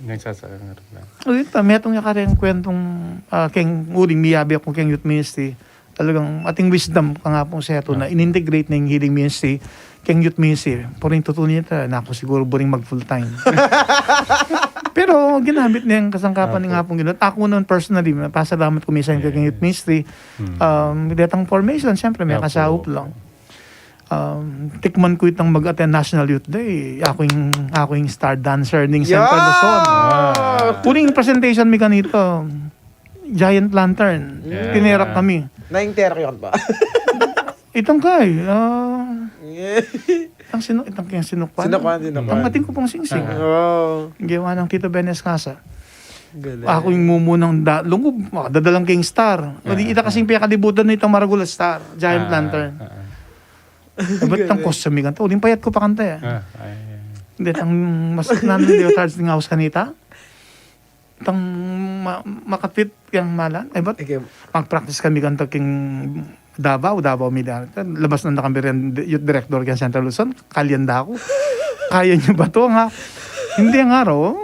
Nagsasakay ng eroplano. O, yun pa, metung ya kareng kwentong, ah, keng uling miyabe aku keng youth ministry. Talagang ating wisdom kang Apung Setu na in-integrate na ing healing ministry keng youth ministry. Pero ing tutu nita, naku, siguru buring mag full time. Pero ginamit na yang kasangkapan ning Apung Ginu. At aku naman personally, pasalamat ku minsan keng youth ministry. Um, detang formation, siyempre, mekasaup lang. Um, tikman ku itang mag-attend National Youth Day. Aku ing, aku ing star dancer ning Central Luzon. Uling presentation mi kanita, Giant Lantern. Yeah. Tinerak kami. Naing terak yun pa. Itang kay, ah, itang sinu-, itang kayang sinukpan. Sinukpan, sinukpan. Ang ating ku pong singsing. Ah. Ginawa ng Tito Benes Casa. Galing. Aku ing mumunang da-, lungub, dadalang kayang star. O di, ita kasing pekalibutan na itang maragul a star, Giant Lantern. Ah, ah. Ba't ang costume mi kanta? Uling payat ku pa kanta ya. Ah, ay, ay, ay. Hindi, tang mas nanu, leotards ning aus kanita. Tang ma-, makapit yang malan. Ay, ba't mag-practice kami kanta king Davao, Davao mi da. Labas na kami rin, youth director keng Central Luzon, kalyan da ku. Kaya niyo ba 'to, nga? Hindi, nga raw.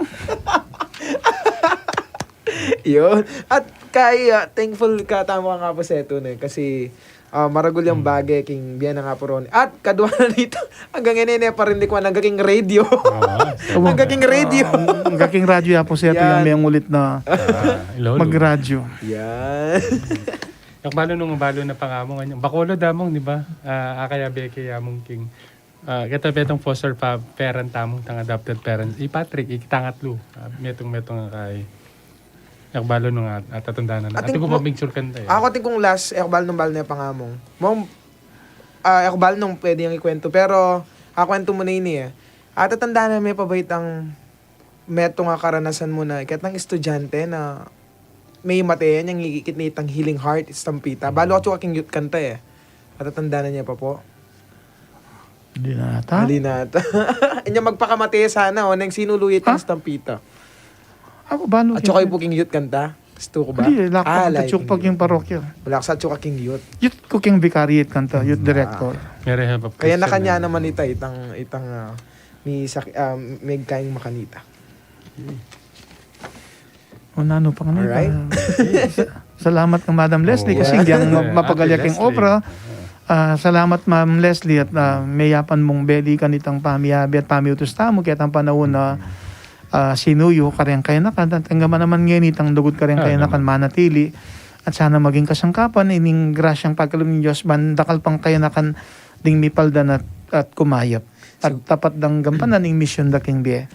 Yun. At kaya, thankful ka, tama ka nga po sa ito na yun. Kasi, ah, maragul yang bagay king bie na nga po, Ronnie. At kadwa na nito, anggang ini, ini pa rin di ko, anggang king radio. Oo. Anggang king radio. Ah, anggang king radio ya po sa ito yang may ngulit na magradyo. Yan. Yak balo nung balo na pangamong, ano, Bacolod among, di ba? Ah, akaya beke among king Ah, keta betang foster pa-, parent tamung tang adopted parents. I Patrick, i tangatlu. Ah, metung-metung a kai. Ekbalo nung at-, atatandanan na. Ating ating ku-, pa-picture kanta e. Aku ating kung last, ekbal nung bal ne pangamung. Mong, ah, ekbal nung pwede yang ikwento. Pero, ah, kwento mu na ini e. Atatandanan me pa ba itang metung a karanasan mu na ketang estudyante na may mate yang ikit ne itang Healing Heart, Stampita. Balo atsu ka king youth kanta e. Atatandanan ne pa po? Di na ata. Di na ata. Inya magpakamate sana, o, neng sinulu itang Stampita. Aku, balo. Atsu kayu po king youth kanta? Gusto ko ba? Di, lakad atsu pa king parokya. Wala ka sa atsu ka king youth. Youth ku king vicariate kanta, youth director. Kaya na kanya naman ita, itang, itang, ah, May sak-, ah, may kayang makanita. O, nanu pa kami, alright. Ah, sa-, salamat kang Madam Leslie kasi yang ma-, mapagalyak ing obra. Ah, salamat, Ma'am Leslie, at, ah, meyapan mung belikan itang pamiyabe at pamiutus tamu ketang panaun na, ah, sinuyu kareng kayanakan, at angga man naman ngeni itang lugud kareng kayanakan manatili. At sana maging kasangkapan ining grasyang pagkalub ning Dios ban dakal pang kayanakan ding mipaldan at, at kumayap. At tapat dang gampanan ing misyon da king bie.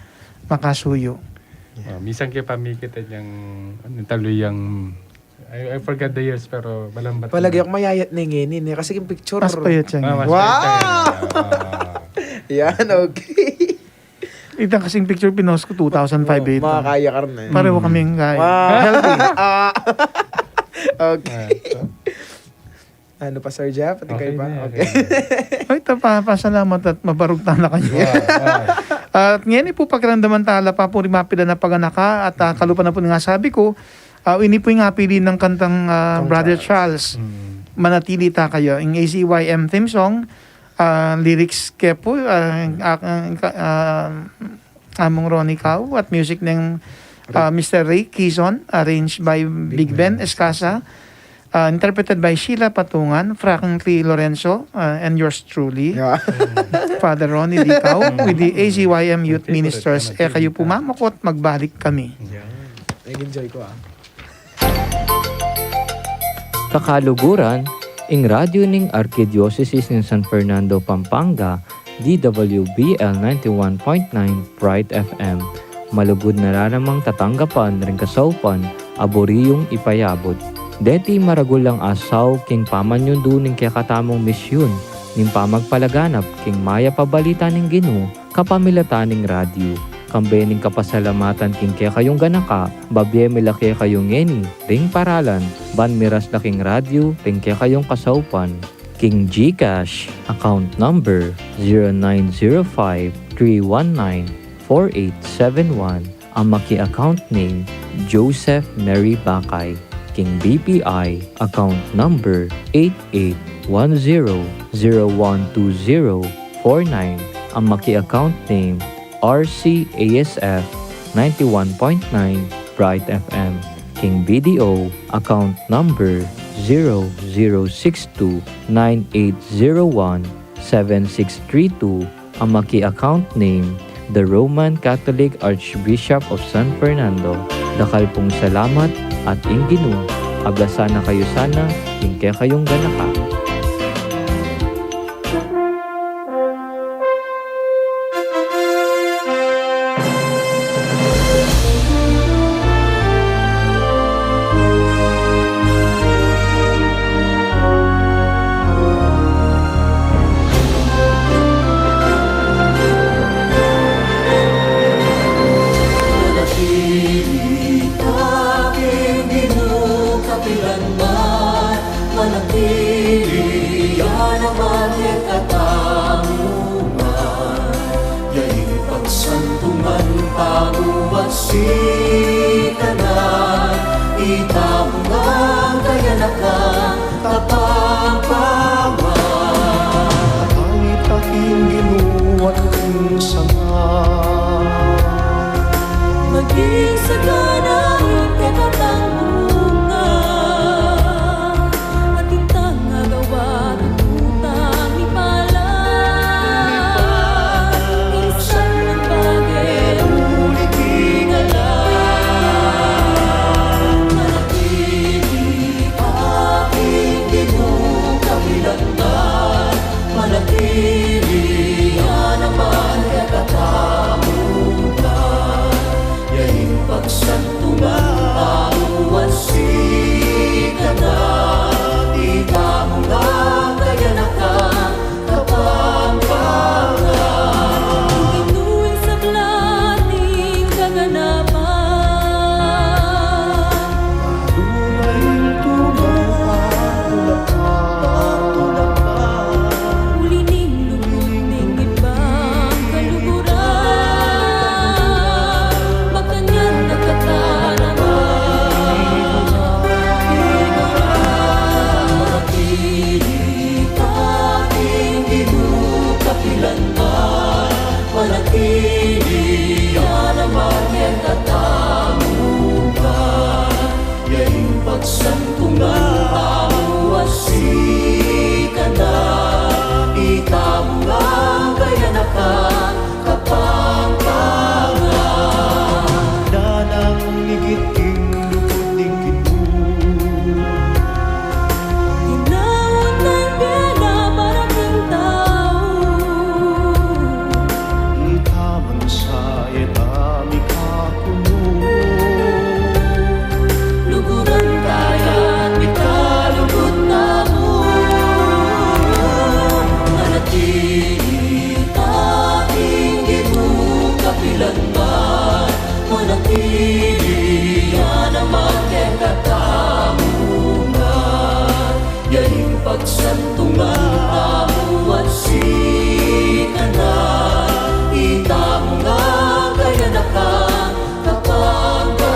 Makasuyu. Ah, minsan ke pamikit yang, ano, talo yang, I, I forgot the years, pero malambat. Palagi na. Aku mayayat ne ngeni ne, kasi yung picture. Mas payat siya ngeni. Wow! Yan, okay. Itang kasing picture pinost ku two thousand five. Oh, ito. Makakaya ka rin e. Pareho kaming kaya. Wow. Healthy. Ah. Okay. Ano pa, Sir Jeff? Pati kayo pa? Okay. Ay, ito pa, pasalamat at mabarug tana kanyan. At ngeni pu pakiramdaman tala pa pu ring mapilan a paganaka at, ah, kalupa na pu ning sabi ku, ah, ini pu ing apili nang kantang, ah, Brother Charles. Manatili ta kaya. Ing A Z Y M theme song, ah, lyrics ke pu, ah, ah, ah, Among Ronnie Cao at music neng, ah, Mister Ray Quizon, arranged by Big Ben Escasa, ah, interpreted by Sheila Patungan, Franklin Lorenzo, ah, and yours truly, Father Ronnie D. Cao, with the A Z Y M Youth Ministers. E kayu pu mamakot, magbalik kami. Yan. Nag-enjoy ko, ah. Kakaluguran, ing radyu ning Arkidiosesis ning San Fernando, Pampanga, D W B L ninety-one point nine Bright F M. Malugud na la namang tatanggapan ring kasaupan a buri yung ipayabut. Deti maragul lang asaw king pamanyundu ning kekatamung misyun ning pamagpalaganap king mayap a balita ning Ginu kapamilatan ning radyu. Kambe ning kapasalamatan king kekayung ganaka, babie mi la kekayu ngeni ring paralan ban miras la king radyu ring kekayung kasaupan. King GCash account number zero nine zero five three one nine four eight seven one, a maki-account name Joseph Mary Bakay. King BPI account number eight eight one zero zero one two zero four nine, a maki-account name RCASF ninety-one point nine Bright FM. King BDO account number zero zero six two nine eight zero one seven six three two, a maki-account name, The Roman Catholic Archbishop of San Fernando. Dakal pung salamat at ing Ginu ablasan na kayu sana king kekayung ganaka. Manatili ta king Ginu kapilan man, manatili ya naman kekatamu man. Ya ing pagsantungan tamu at sikanan, itamu ngan kayanakan, Kapampangan. Atangi ta king Ginu at king Maging sagana ing kekatang bunga, at ing tangagawa tutang mipala. Minsan nang bage uli king ala, manatili ka king Ginu kapilan man. Manatili ya naman kekatamu, ya ing pagsantungan tamu at sikanan, itamu ngan kayanakan Kapampangan. Ing Ginu ing sabla ning kaganapan. Uli ning lugud ning ibang kaluguran, makanyan na kataman. Manatili ka king Ginu kapilan man, manatili ya naman kekatamu ngan, ya ing pagsantungan tamu at sikanan, itamu ngan kayanakan Kapampangan. Danang migit king lugud ning Ginu, tinaud nang bie na para king tau. Itamu sa ita mikakunu, luguran taya mikalugud tamu. Manatili ka king Ginu kapilan man, manatili ya naman kekatamu ngan, ya ing pagsantungan tamu at sikanan, itamu ngan kayanakan Kapampangan.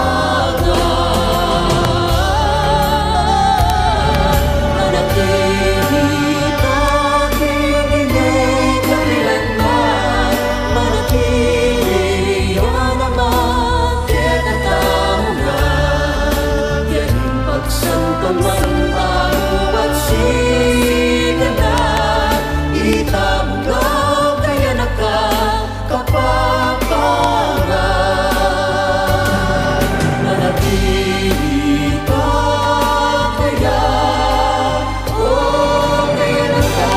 Manatili ka king Ginu kapilan man, manatili ya naman kekatamu ngan, ya ing pagsantungan tamu at sikanan, itamu ngan kayanakan Kapampangan. Manatili ka kaya, o kaya na ka.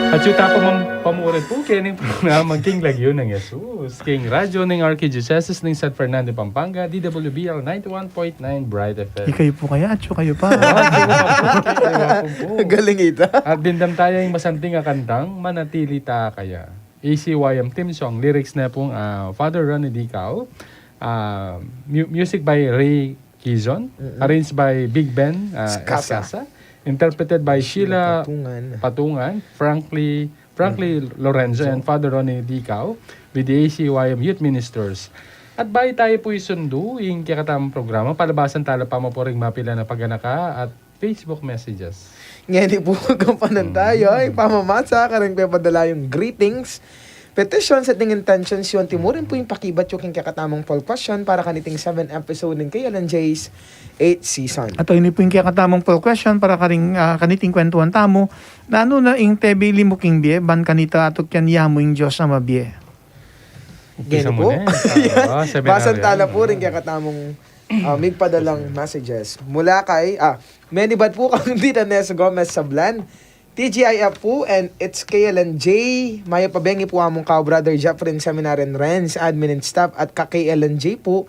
At yu ta pamam-, pamurin pu keni ing programang King Lagyu nang Jesus, king radyo ning Archdiocese ning San Fernando, Pampanga, D W B R ninety-one point nine Bright F M. Ikayu pu kaya, atsu kayu pa. Galing ita. At dimdam taya ing masanting a kantang Manatili Ta Kaya. A C Y M theme song, lyrics na pung, ah, Father Ronnie Dicao, ah, mu-, music by Ray Kizon, arranged by Big Ben, ah, Escasa. Escasa, interpreted by Sheila Patungan, Franklin Franklin Lorenzo and Father Ronnie Dicao with the A C Y M Youth Ministers. At bayu tayu pu isundu ing kekatamung programa, palabasan tala pa mu pu ring mapilan a paganaka at Facebook messages. Ngeni pu, gampanan tayu ing pamamasa karing pepadala yung greetings, petitions at ding intentions yu. Anti mu rin pu ing pakibat yu king kekatamung poll question para kaniting seven episode ning K L N J's eighth season. At ini pu ing kekatamung poll question para karing, ah, kaniting kwentuhan tamu. Nanu na ing tebili mu king bie, ban kanita atukyan ya mu ing Dios a mabie? Umpisa mu na. Basan tala pu ring kekatamung, ah, migpadalang messages. Mula kay, ah, menibat pu kang Dita Nes Gomez Sablan, T G I F pu, and it's K L N J. Mayap a bengi pu among kau Brother Jeffrey, Seminarian Renz, admin and staff, at ka K L N J pu.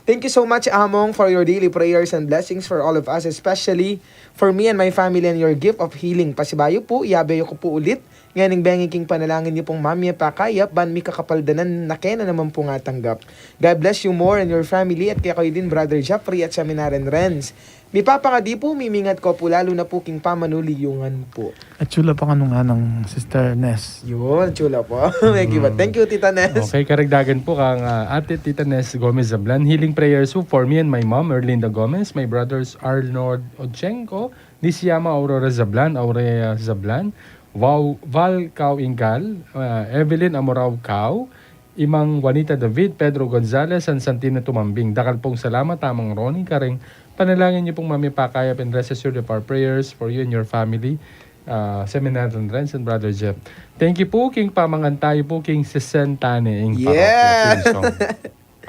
Thank you so much, Among, for your daily prayers and blessings for all of us, especially for me and my family, and your gift of healing. Pasibayu pu, yabe yu ku pu ulit ngening bengi king panalangin yu pung mamie pakayap, ban mikakapaldanan na kena naman pung atanggap. God bless you more and your family, at kekayu din, Brother Jeffrey at Seminarian Renz. Mipapangadi pu, mimingat ku pu, lalu na pu king pamanuliyungan pu. At chula pa kanung anang Sister Ness. Yun, chula pu. Thank you, thank you, Tita Ness. Okay, karagdagan pu kang, ah, Ate Tita Ness Gomez Zablan. Healing prayers pu for me and my mom, Erlinda Gomez, my brothers Arnold Ochenco, Nisiama Aurora Zablan, Aurea Zablan, Val Cau Ingal, ah, Evelyn Amorao Cau, Imang Juanita David, Pedro Gonzalez, and Santino Tumambing. Dakal pung salamat, Among Ronnie, karing panalangin yu pung mamipakayap and rest assured of our prayers for you and your family, ah, Seminarian Renz and Brother Jeff. Thank you pu king pamangan tayu pu king sesenta ne ing parokya. Theme song.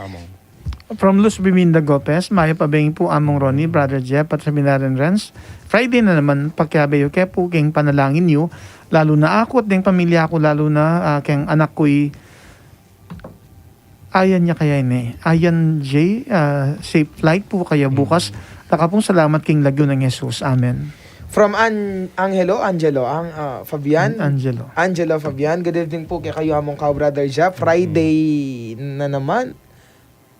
Among. From Luz Biminda Gopez, mayap a bengi pu Among Ronnie, Brother Jeff, at Seminarian Renz. Friday na naman, pakiabe yu ke pu king panalangin yu, lalu na aku at deng pamilya ku, lalu na, ah, keng anak kuy Ayan ya kaya ini. Ayan J, ah, safe flight pu kaya bukas. Dakal pung salamat king lagyu nang Jesus. Amen. From An-, Angelo, Angelo, ang, ah, Fabian. An-, Angelo. Angelo Fabian, good evening pu kekayu Among Kau, Brother Jeff. Friday na naman.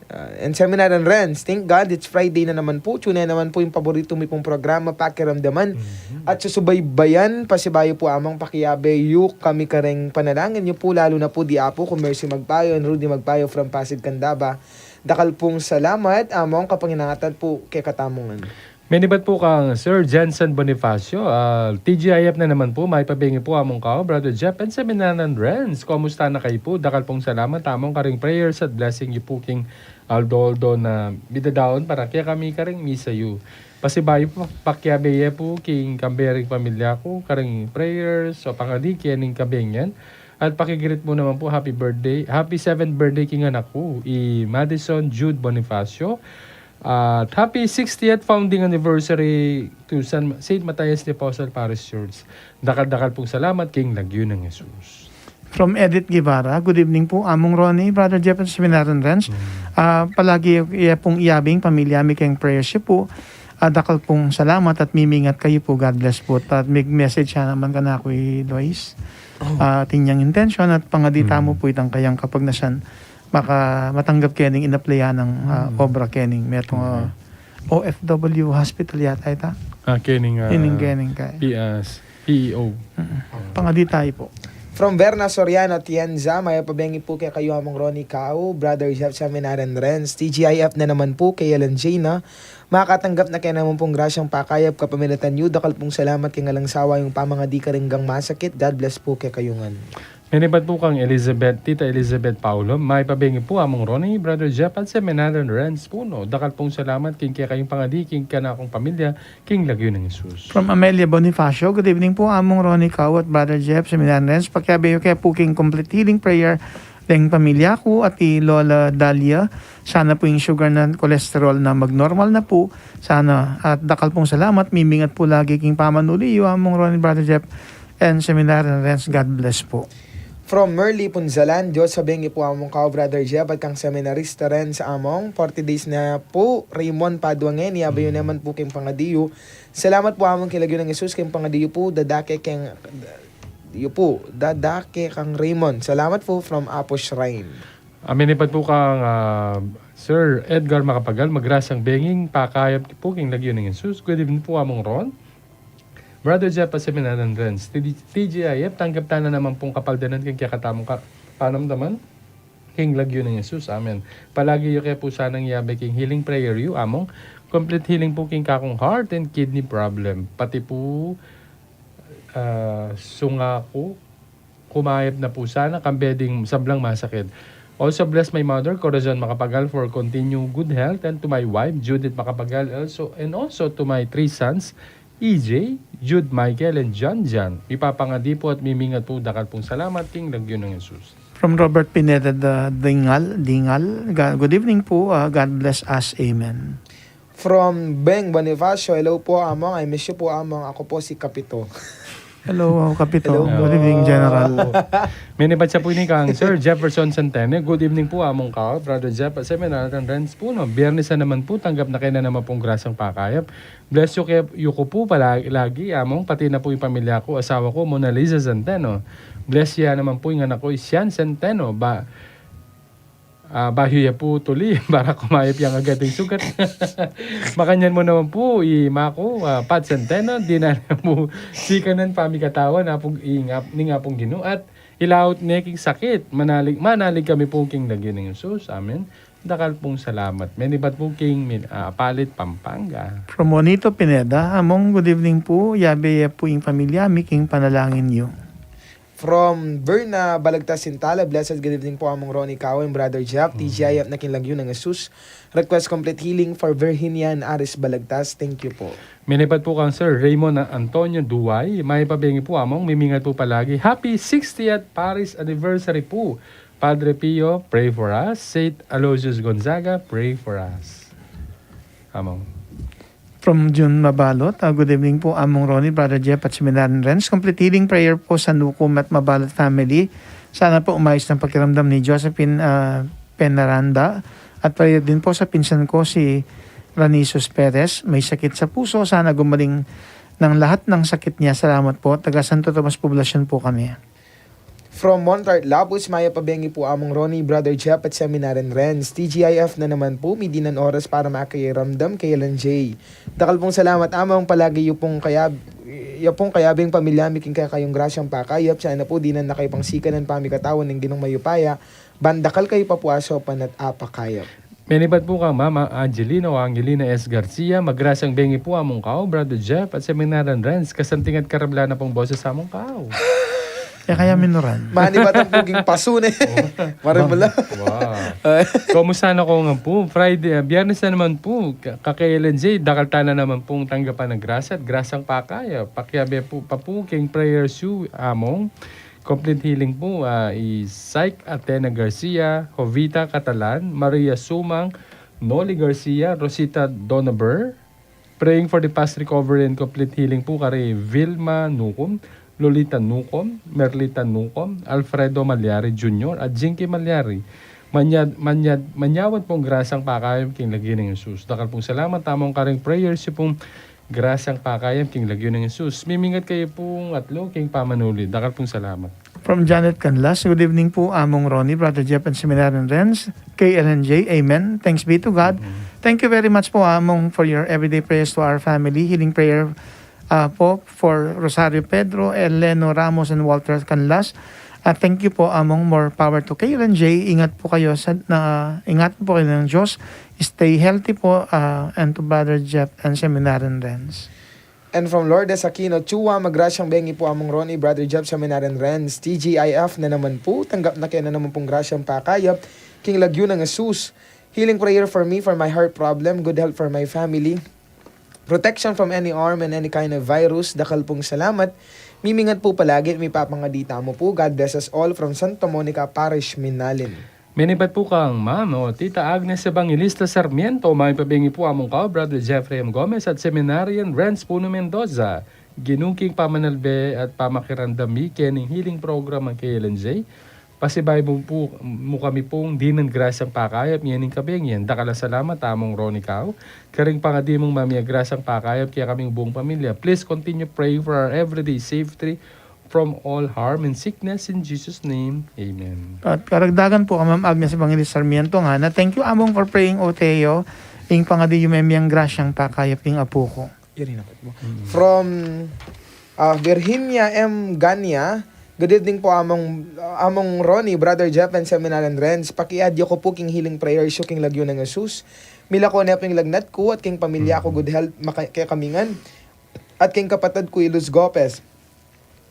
Ah, and Seminarian Renz, thank God it's Friday na naman pu. Tune na naman pu ing paboritu mi pung programa, Pakiramdaman. At susubaybayan, pasibayu pu Among, pakiabe yu kami kareng panalangin yu pu, lalu na pu di Apu ku Mercy Magpayo and Rudy Magpayo from Pasig, Candaba. Dakal pung salamat, Among, kapangingatan pu kekatamu ngan. Menibat pu kang Sir Jensen Bonifacio, ah, T G I F na naman pu, mayap a bengi pu Among Kau, Brother Jeff, and Seminarian Renz. Kumusta na kayu pu? Dakal pung salamat, Among, karing prayers at blessing yu pu king aldo-aldo na midadaun para kekami karing misa yu. Pasibayu pu, pakiabe ye pu king kambe ring pamilya ku karing prayers o pangadi kening kambe ngan. At paki-greet mu naman pu, happy birthday, happy seventh birthday king anak ku, i Madison Jude Bonifacio. At happy sixtieth founding anniversary to San, Saint Matthias de Apostle Parish Church. Dakal-dakal pung salamat king lagyu nang Jesus. From Edith Guevara, good evening pu Among Ronnie, Brother Jeff, at Seminarian Renz. Ah, palagi ye pung iyabe ing pamilya mi keng prayers yu pu. Ah, dakal pung salamat at mimingat kayu pu. God bless pu. At mig-message ya naman kanaku i Lois. Ah, atin yang intention at pangadi tamu pu itang kayang kapagnasan maka-, matanggap kening inaplayan nang, ah, obra kening metung, ah, O F W hospital yata ita. Ah, kening, ah, kening, kening kay P S, P E O. Pangadi tayu pu. From Verna Soriano Atienza, mayap a bengi pu kekayu Among Ronnie Kau, Brother Jeff, Seminarian Renz, T G I F na naman pu, kay Ellen Jane na. Makatanggap na ke naman pung grasyang pakayap kapamilatan yu. Dakal pung salamat king alang sawa yung pamangadi karing gang masakit. God bless pu kekayu ngan. Menibat pu kang Elizabeth, Tita Elizabeth Paulo, mayap a bengi pu Among Ronnie, Brother Jeff, at Seminarian Renz Puno. Dakal pung salamat king kekayung pangadi king kanakung pamilya king lagyu nang Jesus. From Amelia Bonifacio, good evening pu Among Ronnie Kau at Brother Jeff, Seminarian Renz. Pakiabe yu ke pu king complete healing prayer deng pamilya ku at i Lola Dalia. Sana pu ing sugar na, cholesterol na mag-normal na pu. Sana. At dakal pung salamat, mimingat pu lagi king pamanuli yu Among Ronnie, Brother Jeff, and Seminarian Renz. God bless pu. From Merly Punzalan, Dios a bengi pu Among Kau, Brother Jeff, at kang Seminarista Renz Among. Forty days na pu, Raymond Padua ngeni, abe yu naman pu king pangadi yu. Salamat pu Among king lagyu nang Jesus king pangadi yu pu, dadake keng, yu pu, dadake kang Raymond. Salamat pu from Apo Shrine. Aminibat pu kang, ah, Sir Edgar Macapagal, magrasyang benging pakayap pu king lagyu nang Jesus. Good evening pu Among Ron. Brother Jeff, Seminarian Renz, T G I F, tanggap tana naman pung kapaldanan king kekatamung ka-, panamdaman king lagyu nang Jesus. Amen. Palagi yu ke pu sanang iyabe king healing prayer yu Among. Complete healing pu king kakung heart and kidney problem. Pati pu, ah, sunga ku, kumayap na pu sana, kambe ding sablang masakit. Also bless my mother, Corazon Macapagal, for continue good health, and to my wife, Judith Macapagal, also, and also to my three sons, E J, Jude, Michael, and John John. Mipapangadi pu at mimingat pu, dakal pung salamat king lagyu nang Jesus. From Robert Pineda, the Dingal, Dingal. Ga-, good evening pu, ah, God bless us. Amen. From Beng Bonifacio, hello po, Among. I miss you po, Among. Ako po si Kapito. Hello, Kapito. Hello po. Good evening, General. Minibat siya pu ini kang Sir Jefferson Centene. Good evening pu Among Kau, Brother Jeff, at Seminarian Renz Puno. Biyernes na naman pu, tanggap na ke na naman pung grasyang pakayap. Bless you ke, yu ku pu pala-, lagi, Among, pati na pu ing pamilya ku, asawa ku, Mona Lisa Centeno. Bless ya naman pu ing anak ku, Sian Centeno. Ba, Ah, bayu ya pu tuli, para kumayap yang agad ing sugat. Makanyan mu naman pu, i maku, ah, Pat Centeno, dinan na pu sikanan pamikatawan, apung ing ap-, ning Apung Ginu, at ilaut ne king sakit. Manalig, manalig kami pu king lagyu nang Jesus. Amen. Dakal pung salamat. Menibat pu king min-, ah, Apalit, Pampanga. From Juanito Pineda, Among, good evening pu. Yabe ya pu ing pamilya mi king panalangin yu. From Verna Balagtas Sintala, blessed good evening po, Among Ronnie Cowen, Brother Jeff, T G I F na king lagyu nang Jesus. Request complete healing for Virginia and Aris Balagtas. Thank you po. Minipat po kang Sir Raymond Antonio Duway. Mayap a bengi po, Among. Mimingat po palagi. Happy sixtieth Parish Anniversary po. Padre Pio, pray for us. Saint Aloysius Gonzaga, pray for us. Among. From June Mabalot, ah, good evening po, Among Ronnie, Brother Jeff at Seminarian Renz. Complete healing prayer po sa Nukum at Mabalot family. Sana po umayos ng pakiramdam ni Josephine, ah, Penaranda. At prayer din po sa pinsan ko, si Ranisus Perez. May sakit sa puso. Sana gumaling ng lahat ng sakit niya. Salamat po. Taga Santo Tomas Poblacion po kami. From Montart Labus, mayap a bengi po, Among Ronnie, Brother Jeff at Seminarian Renz. T G I F na naman po, midinan oras para makiramdam kay L N J. Dakal pong salamat, Among, palagi yu pong kayab-, yu pong kayabing pamilya mi king kekayung grasyang pakayap. Sana po dinan na kayu pang sikanan pamikatawan ning Ginung mayupaya. Ban dakal kayu pa po asopan at apakayap. Minipat po kang Mama Angelina o Angelina S Garcia, magrasyang bengi po, Among Kao, Brother Jeff, at Seminarian Renz, kasanting at karabla na pong boses, Among Kao. Ya kaya minuran. Manibatan po king pasu ne. Marimula. Wow. Kumusta na ko nga po? Friday, ah, Biyernes na naman po. Ka-, kaka-L N J, dakal tana naman pong tanggapan ng grasya at grasyang pakayap. Pakiabe po, pa po king prayer shoe, Among. Complete healing po, ah, i Syke Atena Garcia, Jovita Catalan, Maria Sumang, Noli Garcia, Rosita Donaber. Praying for the fast recovery and complete healing po kari Vilma Nucom, Lolita Nucom, Merlita Nucom, Alfredo Malyari Junior at Jinky Malyari. Manyad, manyad, manyawan pong grasang pakayap king lagyu nang Jesus. Dakal pong salamat, Among, karing prayers yu pong grasang pakayap king lagyu nang Jesus. Mimingat kayu pong atlu king pamanulid. Dakal pong salamat. From Janet Canlas, good evening po, Among Ronnie, Brother Jeff, and Seminarian Renz, K L N J. Amen. Thanks be to God. Thank you very much po, Among, for your everyday prayers to our family. Healing prayer, ah, po for Rosario Pedro, Eleno Ramos, and Walter Canlas. Ah, thank you po, Among. More power to K L N J. Ingat po kayo sa, na, ingat po kayo ng Diyos. Stay healthy po, ah, and to Brother Jeff and Seminarian Renz. And from Lourdes Aquino Chua, magrasyang bengi po, Among Ronnie, Brother Jeff, Seminarian Renz, T G I F na naman po, tanggap na kaya na naman pong grasyang pakayap king lagyu nang Jesus. Healing prayer for me, for my heart problem, good health for my family, protection from any harm and any kind of virus. Dakal pong salamat. Mimingat po palagi at mipapangadi tamu po. God bless us all from Santa Monica Parish, Minalin. Minipat po kang Ma'am o Tita Agnes Evangelista Sarmiento, mayap a bengi po, Among Kao, Brother Jeffrey M. Gomez at Seminarian Renz Puno Mendoza. Ginu, king pamanalbe at pamakiramdam mi kening healing program ng K L N J, pasibayu mu pu, mu kami pung dinan grasyang pakayap ngening kabengi. Dakal a salamat, Among Ronnie Kao, karing pangadi mung mamie grasyang pakayap kekaming buung pamilya. Please continue praying for our everyday safety from all harm and sickness in Jesus' name. Amen. At karagdagan po kang Ma'am Agnes Evangelista Sarmiento ngana, thank you, Among, for praying, O Teo, ing pangadi yu memiang grasyang pakayap king apu ku. Yun yung dapat mo. From, ah, Virginia M. Gania, good evening po, Among, Among Ronnie, Brother Jeff, and Seminarian Renz. Paki-add yu ku pu king healing prayers yu king lagyu nang Jesus. Milako ne pu ing lagnat ku at king pamilya ku, good health maka-, kekamingan. At king kapatad ku, i Luz Gopez,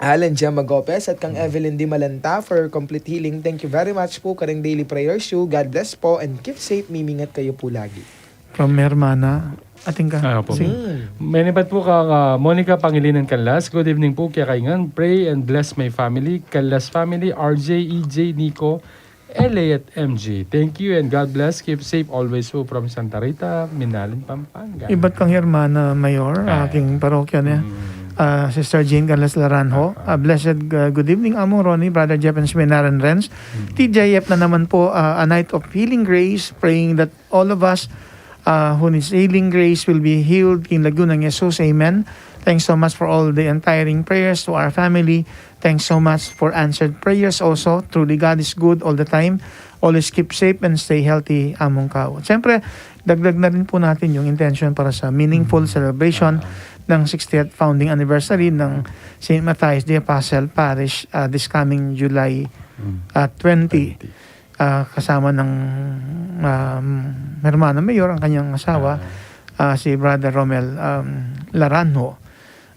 Alan Gemma Gopez, at kang Evelyn Dimalanta for complete healing. Thank you very much po karing daily prayers yu. God bless po and keep safe. Mimingat kayu po lagi. From Hermana, ating ka? Ah, opo. Sige. Menipat po kang, ah, Monica Pangilinan Canlas. Good evening po, kekaingan. Pray and bless my family, Canlas family, R J, E J, Nico, L A at M G. Thank you and God bless. Keep safe always po from Santa Rita, Minalin, Pampanga. Ibat kang Hermana Mayor, ah, king parokya niya. Ah, Sister Jane Canlas Laranjo. Ah, blessed, ah, good evening, Among Ronnie, Brother Jeff, and Seminarian Renz. T J F na naman po, ah, a night of healing grace, praying that all of us, ah, who needs healing grace will be healed king lagyu nang Jesus. Amen. Thanks so much for all the untiring prayers to our family. Thanks so much for answered prayers also. Truly, God is good all the time. Always keep safe and stay healthy, Among Kao. At siyempre, dagdag na rin po natin yung intention para sa meaningful celebration ng sixtieth founding anniversary ng Saint Matthias the Apostle Parish, ah, this coming July, ah, twenty. Ah, kasama ng, um, Hermano Mayor, ang kanyang asawa, ah, si Brother Romel, um, Laranjo.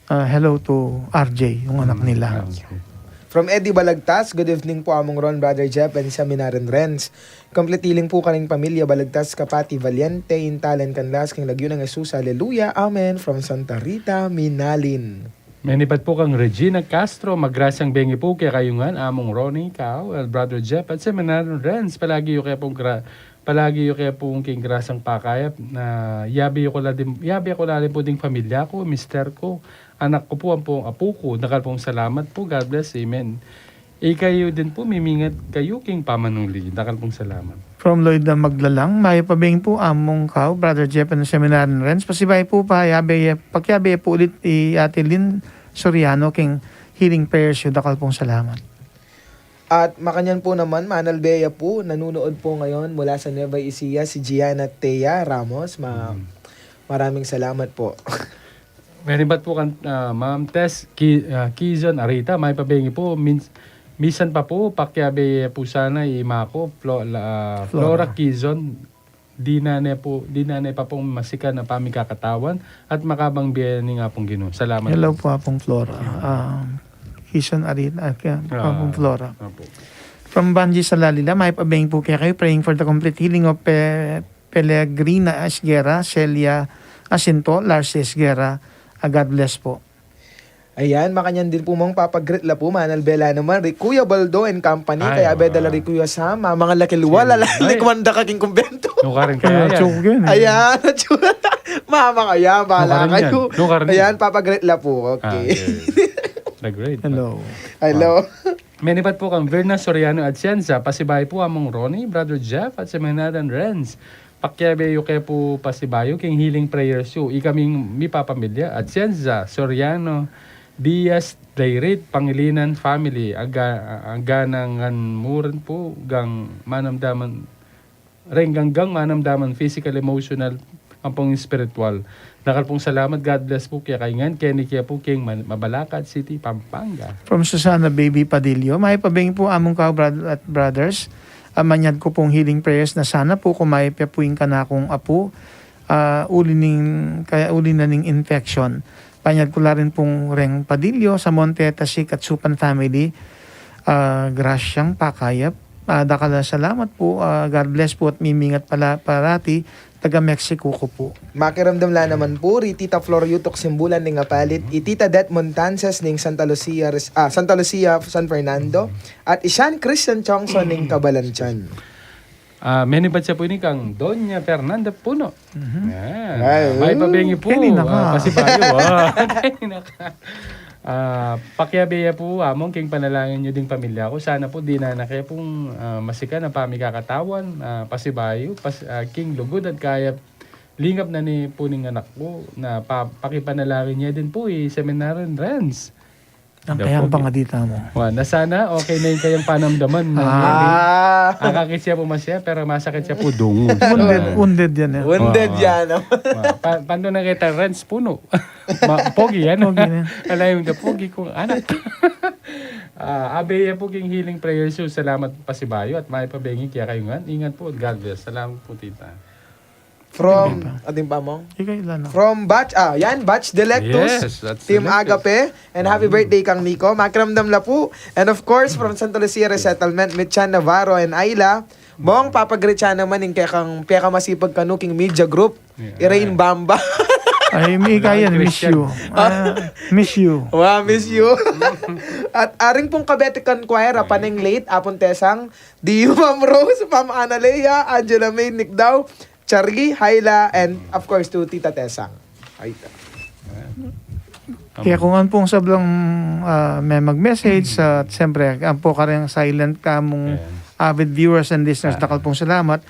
Ah, hello to R J, yung anak nila. From Eddie Balagtas, "Good evening po, Among Ron, Brother Jeff, and Seminarian Renz. Complete healing po karing pamilya Balagtas, kapati Valiente, intalan kan las king lagyu nang Jesus. Hallelujah. Amen." From Santa Rita, Minalin. Menibat po kang Regina Castro, "Magrasyang bengi po kekayu ngan, Among Ronnie, Kao, el Brother Jeff, at Seminarian Renz. Palagi yu ke pong gra-, palagi yu ke pong king grasyang pakayap na yabe yu ku la din, yabe ku la din po ding pamilya ku, mister ku, anak ku po, ampong apu ku. Dakal pong salamat po. God bless. Amen." Ikayu din po, mimingat kayu king pamanuli. Dakal pong salamat. From Lloyd na Maglalang, "Mayap a bengi po, Among Kao, Brother Jeff, and Seminarian Renz. Pasibayu po pa, yabe, pakiyabe po ulit i Ate Lynn Soriano king healing prayers yu. Dakal pong salamat." At makanyan po naman, manalbe ya po, nanunood po ngayon mula sa Nueva Ecija, si Gianna Thea Ramos. Ma-, maraming salamat po. Menibat po kan, ah, Ma'am Tess Ki-, ah, Kizon Arita, "Mayap a bengi po. Min-, minsan pa po, pakiyabe ya po sana i ima ku, Flo-, la-, ah, Flora Kizon. Di na ne po, di na ne pa pong masikan a pamikakatawan at makabang bie ning Apung Ginu. Salamat." Hello po, Apung Flora. Ah, Kizon Arita, ah, kaya, Apung Flora. Opo. From Banji Salalila, "Mayap a bengi po kekayu, praying for the complete healing of Pe-, Pellegrina Esguerra, Celia Jacinto, Larcy Esguerra. Ah, God bless po." Ayan, makanyan din po mang papagrit la po, manalbe la naman, ri Kuya Baldo and company, kaya be da la ri Kuya Sam, ah, mga lakilwa, la la, likwan da ka king kumbento. Nukarin kaya yan. Joke yan, eh. Ayan, mama, ayan, bahala Nukarin yan. Kayo. Nukarin yan. Ayan, papagrit la po, Ah, okay. okay. The great. Hello. Hello. Menibat po kang Verna Soriano Atienza, "Pasibayu po, Among Ronnie, Brother Jeff, at Seminarian Renz. Pakiyabe yu ke po pasibayu king healing prayers yu. Ikaming mipapamilya, Atienza Soriano Diaz Dairit, Pangilinan family, aga-, aga na ngan murin po gang manamdaman, reng ganggang manamdaman physical, emotional, ampong spiritual. Dakal pong salamat. God bless po kekayu ngan, keni ke po king Man-, Mabalacat City, Pampanga." From Susana Baby Padillo, "Mayap a bengi po, Among Kao, brother at brothers. Ah, manyad ku pong healing prayers na sana po kumayap ya po ing kanakung apu, ah, uli ning, kaya uli na ning infection. Panyad ku la rin pong reng Padillo, Samonte, Tasik at Supan family. Ah, grasyang pakayap. Ah, dakal a salamat po. Ah, God bless po at mimingat pala parati. Taga Mexico ku po." Makiramdam la naman po ri Tita Flor Yutok Simbulan ning Apalit, i Tita Det Montanzas ning Santa Lucia, Res-, ah, Santa Lucia, San Fernando, at i Sean Christian Chongson ning Cabalanzan. Ah, menibat ya po ini kang Doña Fernanda Puno. Yan. Ay, Ah, mayap a bengi po. Keni na ka. Ah, pasibayu. Ah, keni na ka. Ah, pakiyabe ya po, Among, king panalangin yu ding pamilya ku. Sana po di na na ke pong, ah, masikan a pamikakatawan, ah, pasibayu, pas-, ah, king lugud at kayap lingap na ni po ning anak ku na pa-, pakipanalangin ye din po i Seminarian Renz. Ang kayang pangadita mo. Wa, na sana okay na ing kayang panamdaman. Ah. Akakit siya po masaya, pero masakit siya po dungus. Wounded, wounded yan eh. Wounded yan, no? Wa, pa-, paano na kita, Renz Puno? Ma-, pogi, ano? Pogi na. Alam yung pogi kong anak. Ah, abe ya po king healing prayers yu. Salamat pasibayu at mayap a bengi kekayu ngan. Ingat po. God bless. Salamat po, tita. From, ating pa, Mong? Ikaw ilan na? From Batch, ah, yan, Batch Delectus, Yes, that's Team Delectus. Agape, and happy birthday kang Nico. Makiramdam la po. And of course, from Santa Lucia Resettlement, Mitchan Navarro and Ayla. Mong, papagreet sana naman ing kekang pekamasipag kanu king media group. Yeah. Irain Bamba. Ay, Mika yan, miss Christian. You. Ah, miss you. Wow, miss you. At aring pong Kabetikan Choir, a paneng late, Apun Tesang, di Ma'am Rose, Ma'am Analea, Angela May, Nick Daw, Charlie, Hyla, and of course to Tita Tesang. Ay, Kaya kung ano pong sablang, ah, may mag-message, at siyempre, ang po kareng silent kamong Ayan. avid viewers and listeners, dakal pong salamat.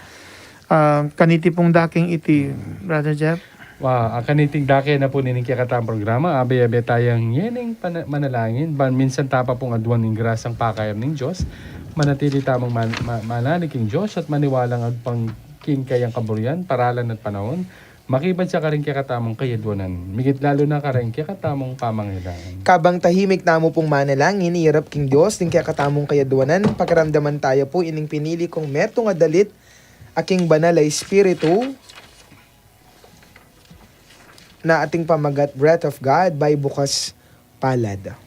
Ah, kaniti pong daking iti, Brother Jeff? Wa, akaniting dake na pu nining kekatamung programa, abe-abe tayang yening pana-, manalangin, ban minsan ta pa pung aduan ing grasang pakayam ning Dios, manatili tamung man-, ma-, manali king Dios at maniwalang agpang king kayang kaburian, paralan at panaun, makibat ya karing kekatamung kayaduanan, migit lalu na karing kekatamung pamangailangan. Kabang tahimik tamu pung manalangin, iarap king Dios ding kekatamung kayaduanan, pakiramdaman taya pu ining pinili kung metung a dalit, a king Banal a Espiritu, na ating pamagat Breath of God by Bukas Palad.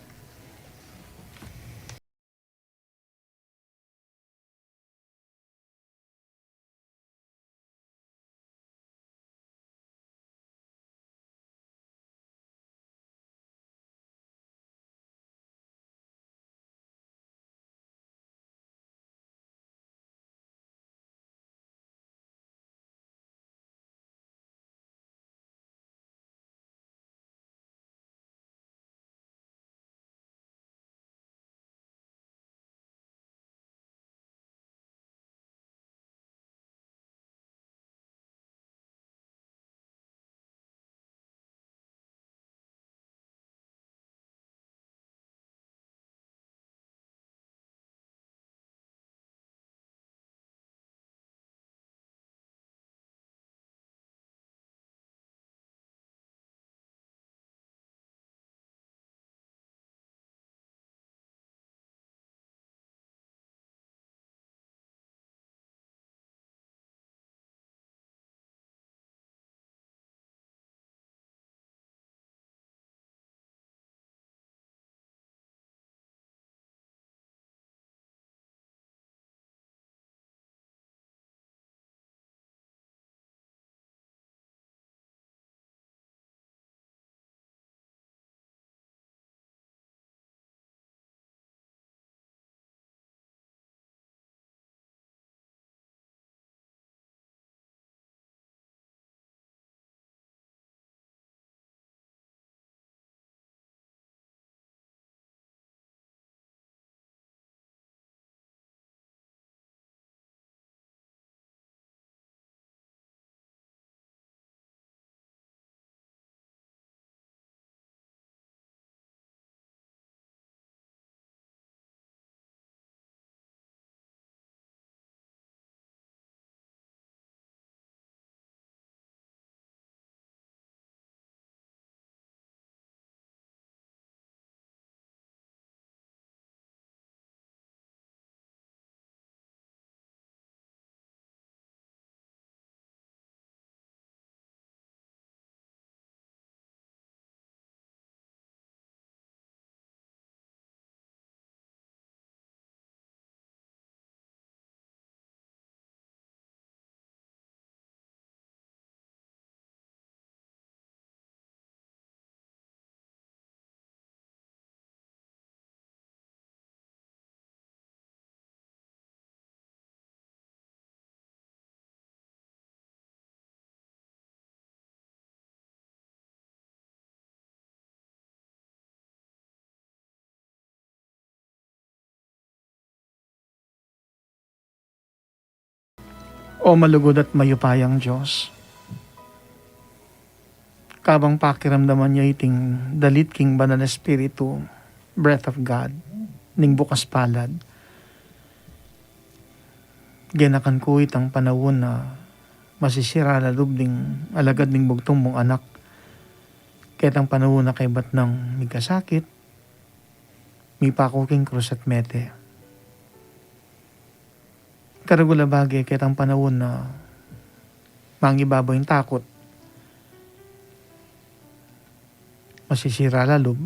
O malugud at mayupayang Dios, kabang pakiramdaman ya iting dalit king Banal Espiritu, breath of God, ning bukas palad, genakan ku itang panaun a masisira lalub ding alagad ning bugtung mung anak. Ketang panaun a kaybat nang mikasakit, mipaku king krus at mete. Karagul a bage ketang panaun a mangibabaw ing takut, masisira lalub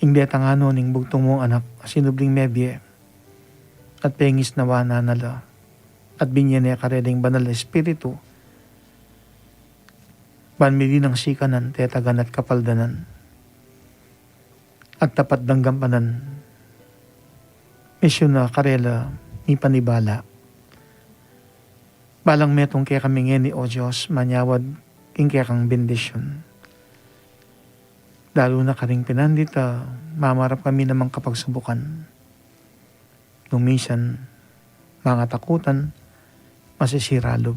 ing detang anu ning bugtung mung anak a sinubling mebie at pengisnawan na la at binye ne karela ing Banal a Espiritu ban mili nang sikanan, tetagan at kapaldanan at tapat dang gampanan. Misyun na karela mipanibala. Balang metung kekami ngeni, O Dios, manyawad king kekang bendisyun. Lalu na karing pinandit a mamarap kami na mang kapagsubukan. Nung minsan, mangatakutan, masisira lub.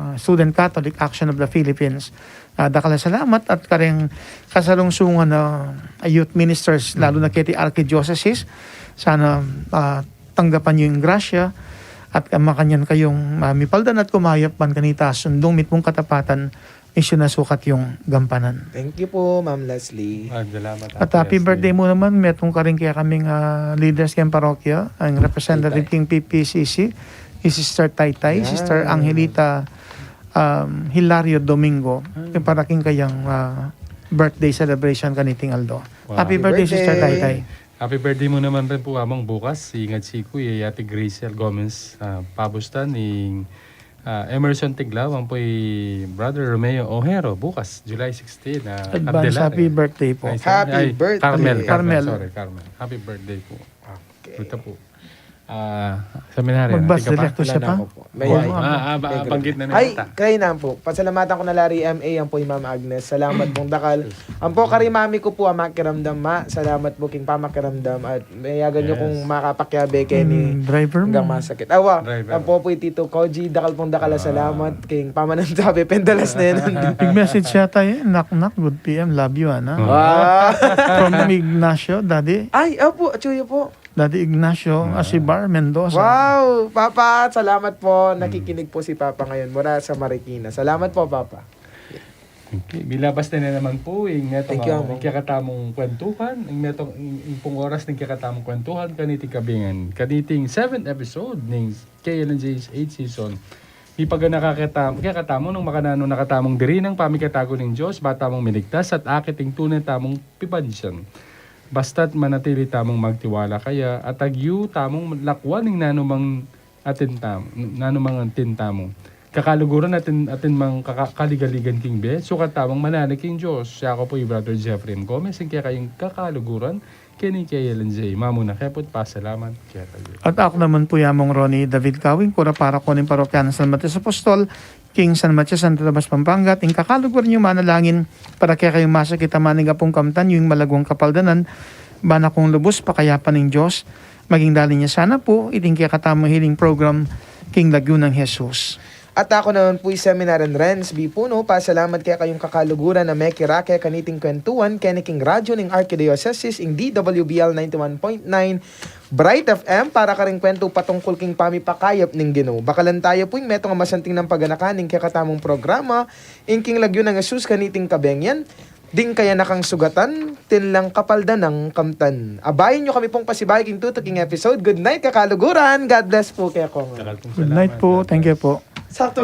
ah, Student Catholic Action of the Philippines. Ah, dakal a salamat at kareng kasalungsungan na, ah, youth ministers, lalu na keti Archdiocese. Sana, ah, tanggapan yu ing grasya at makanyan kayung, ah, mipaldan at kumayap ban kanita sundung mitmung katapatan, misyun a sukat yung gampanan. Thank you po, Ma'am Leslie. Ah, salamat, At Ate happy Leslie. Birthday mu naman, metung karin kekaming, ah, leaders keng parokya, ang representative Taytay. King P P C C, si Sister Taytay, Sister Angelita, um, Hilario Domingo, yung para king kayang, ah, birthday celebration kaniting aldo. Wow. Happy birthday, Sister Taytay. Happy birthday mu naman rin po, Among, bukas, si Ingad Siku, i Ate Graciel Gomez, ah, Pabustan, ing, ah, Emerson Tiglao, ampo i Brother Romeo Ojero, bukas, July sixteen, ah, Advance Candelaria. Happy birthday po. Ay, sorry. Happy birthday. Carmel, Carmel, Carmel. Sorry, Carmel. Happy birthday po. Okay. Ito po. Ah, seminaryo, Magbas tingka pa? Direkto siya Wala na pa? Ako po. May Wow. ay. Ah, ah, ba-, May banggit na Ay, nila. Kayo na po. Pasalamatan ko na la ri M A, yan po i Ma'am Agnes. Salamat pong dakal. Ampo kari mami ku po, a makiramdam, ma. Salamat po king pamakiramdam at mayagan nyo Yes. kung makapakyabe keni Mm, driver mo. Hanggang masakit. Awa, Driver. Ampo po i Tito Koji, dakal pong dakal a Ah. salamat king pamanantabi, pendalas na yan. Big message yata yun. Knock, knock, good P M, love you, ana. Ah. From Ignacio, Daddy. Ay, opo, atsuyo po. Daddy Ignacio Ah. Asibar Mendoza. Wow! Papa, salamat po. Hmm. Nakikinig po si Papa ngayon mula sa Marikina. Salamat po, Papa. Okay, bilabas na naman po ing metung Thank you, a, Among. Ing kekatamung kwentuhan, ing metung, ing, ing pung oras ning kekatamung kwentuhan, kaniting kabingan, kaniting seventh episode ning K L N J's eighth season. Mipaganaka keta-, kekatamu nung makananu na katamung diri nang pamikatago ning Dios, ba tamung miligtas at akit ing tune tamung pipansian. Basta't manatili tamung magtiwala kaya at agyu tamung lakwan ing nanumang atin tam-, nanumang atin tamu. Kakaluguran atin, atin mang kaka-, kaligaligan king bie, sukat tamung mananu king Dios. Siya ku po i Brother Jeffrey M Gomez, ing kekayung kakaluguran, keni K L N J. Mamuna ke pu't pasalamat kekayu. At aku naman po i Among Ronnie David Kawing, kura paroko ning parokya nang San Matias Apostol, king San Matias, Santa Tomas, Pampanga, at ing kakaluguran yung manalangin para kekayung masakit a manigapung kamtan yung malagwang kapaldanan, bana kung lubus pakayapan ning Dios. Maging dali niya sana po iting kekatamung healing program king lagyu nang Jesus. At aku naman po i Seminarian Renz B Puno, pasalamat kekayung kakaluguran a mekirake kaniting kwentuhan keni king radyo ning Arkidiyosesis, ing D W B L ninety-one point nine Bright F M, para karing kwentu patungkul king pamipakayap ning Ginu. Bakalan tayu pu ing metung a masanting nang paganakan ning kekatamung programa, ing king lagyu nang Jesus kaniting kabengyan, ding kayanakang sugatan, atin lang kapaldanang kamtan. Abayan yu kami pung pasibayu king tutuking episode. Good night, kakaluguran. God bless po kekong. Dakal pung Good night salamat. Po. God Thank you bless. Po. Saktu.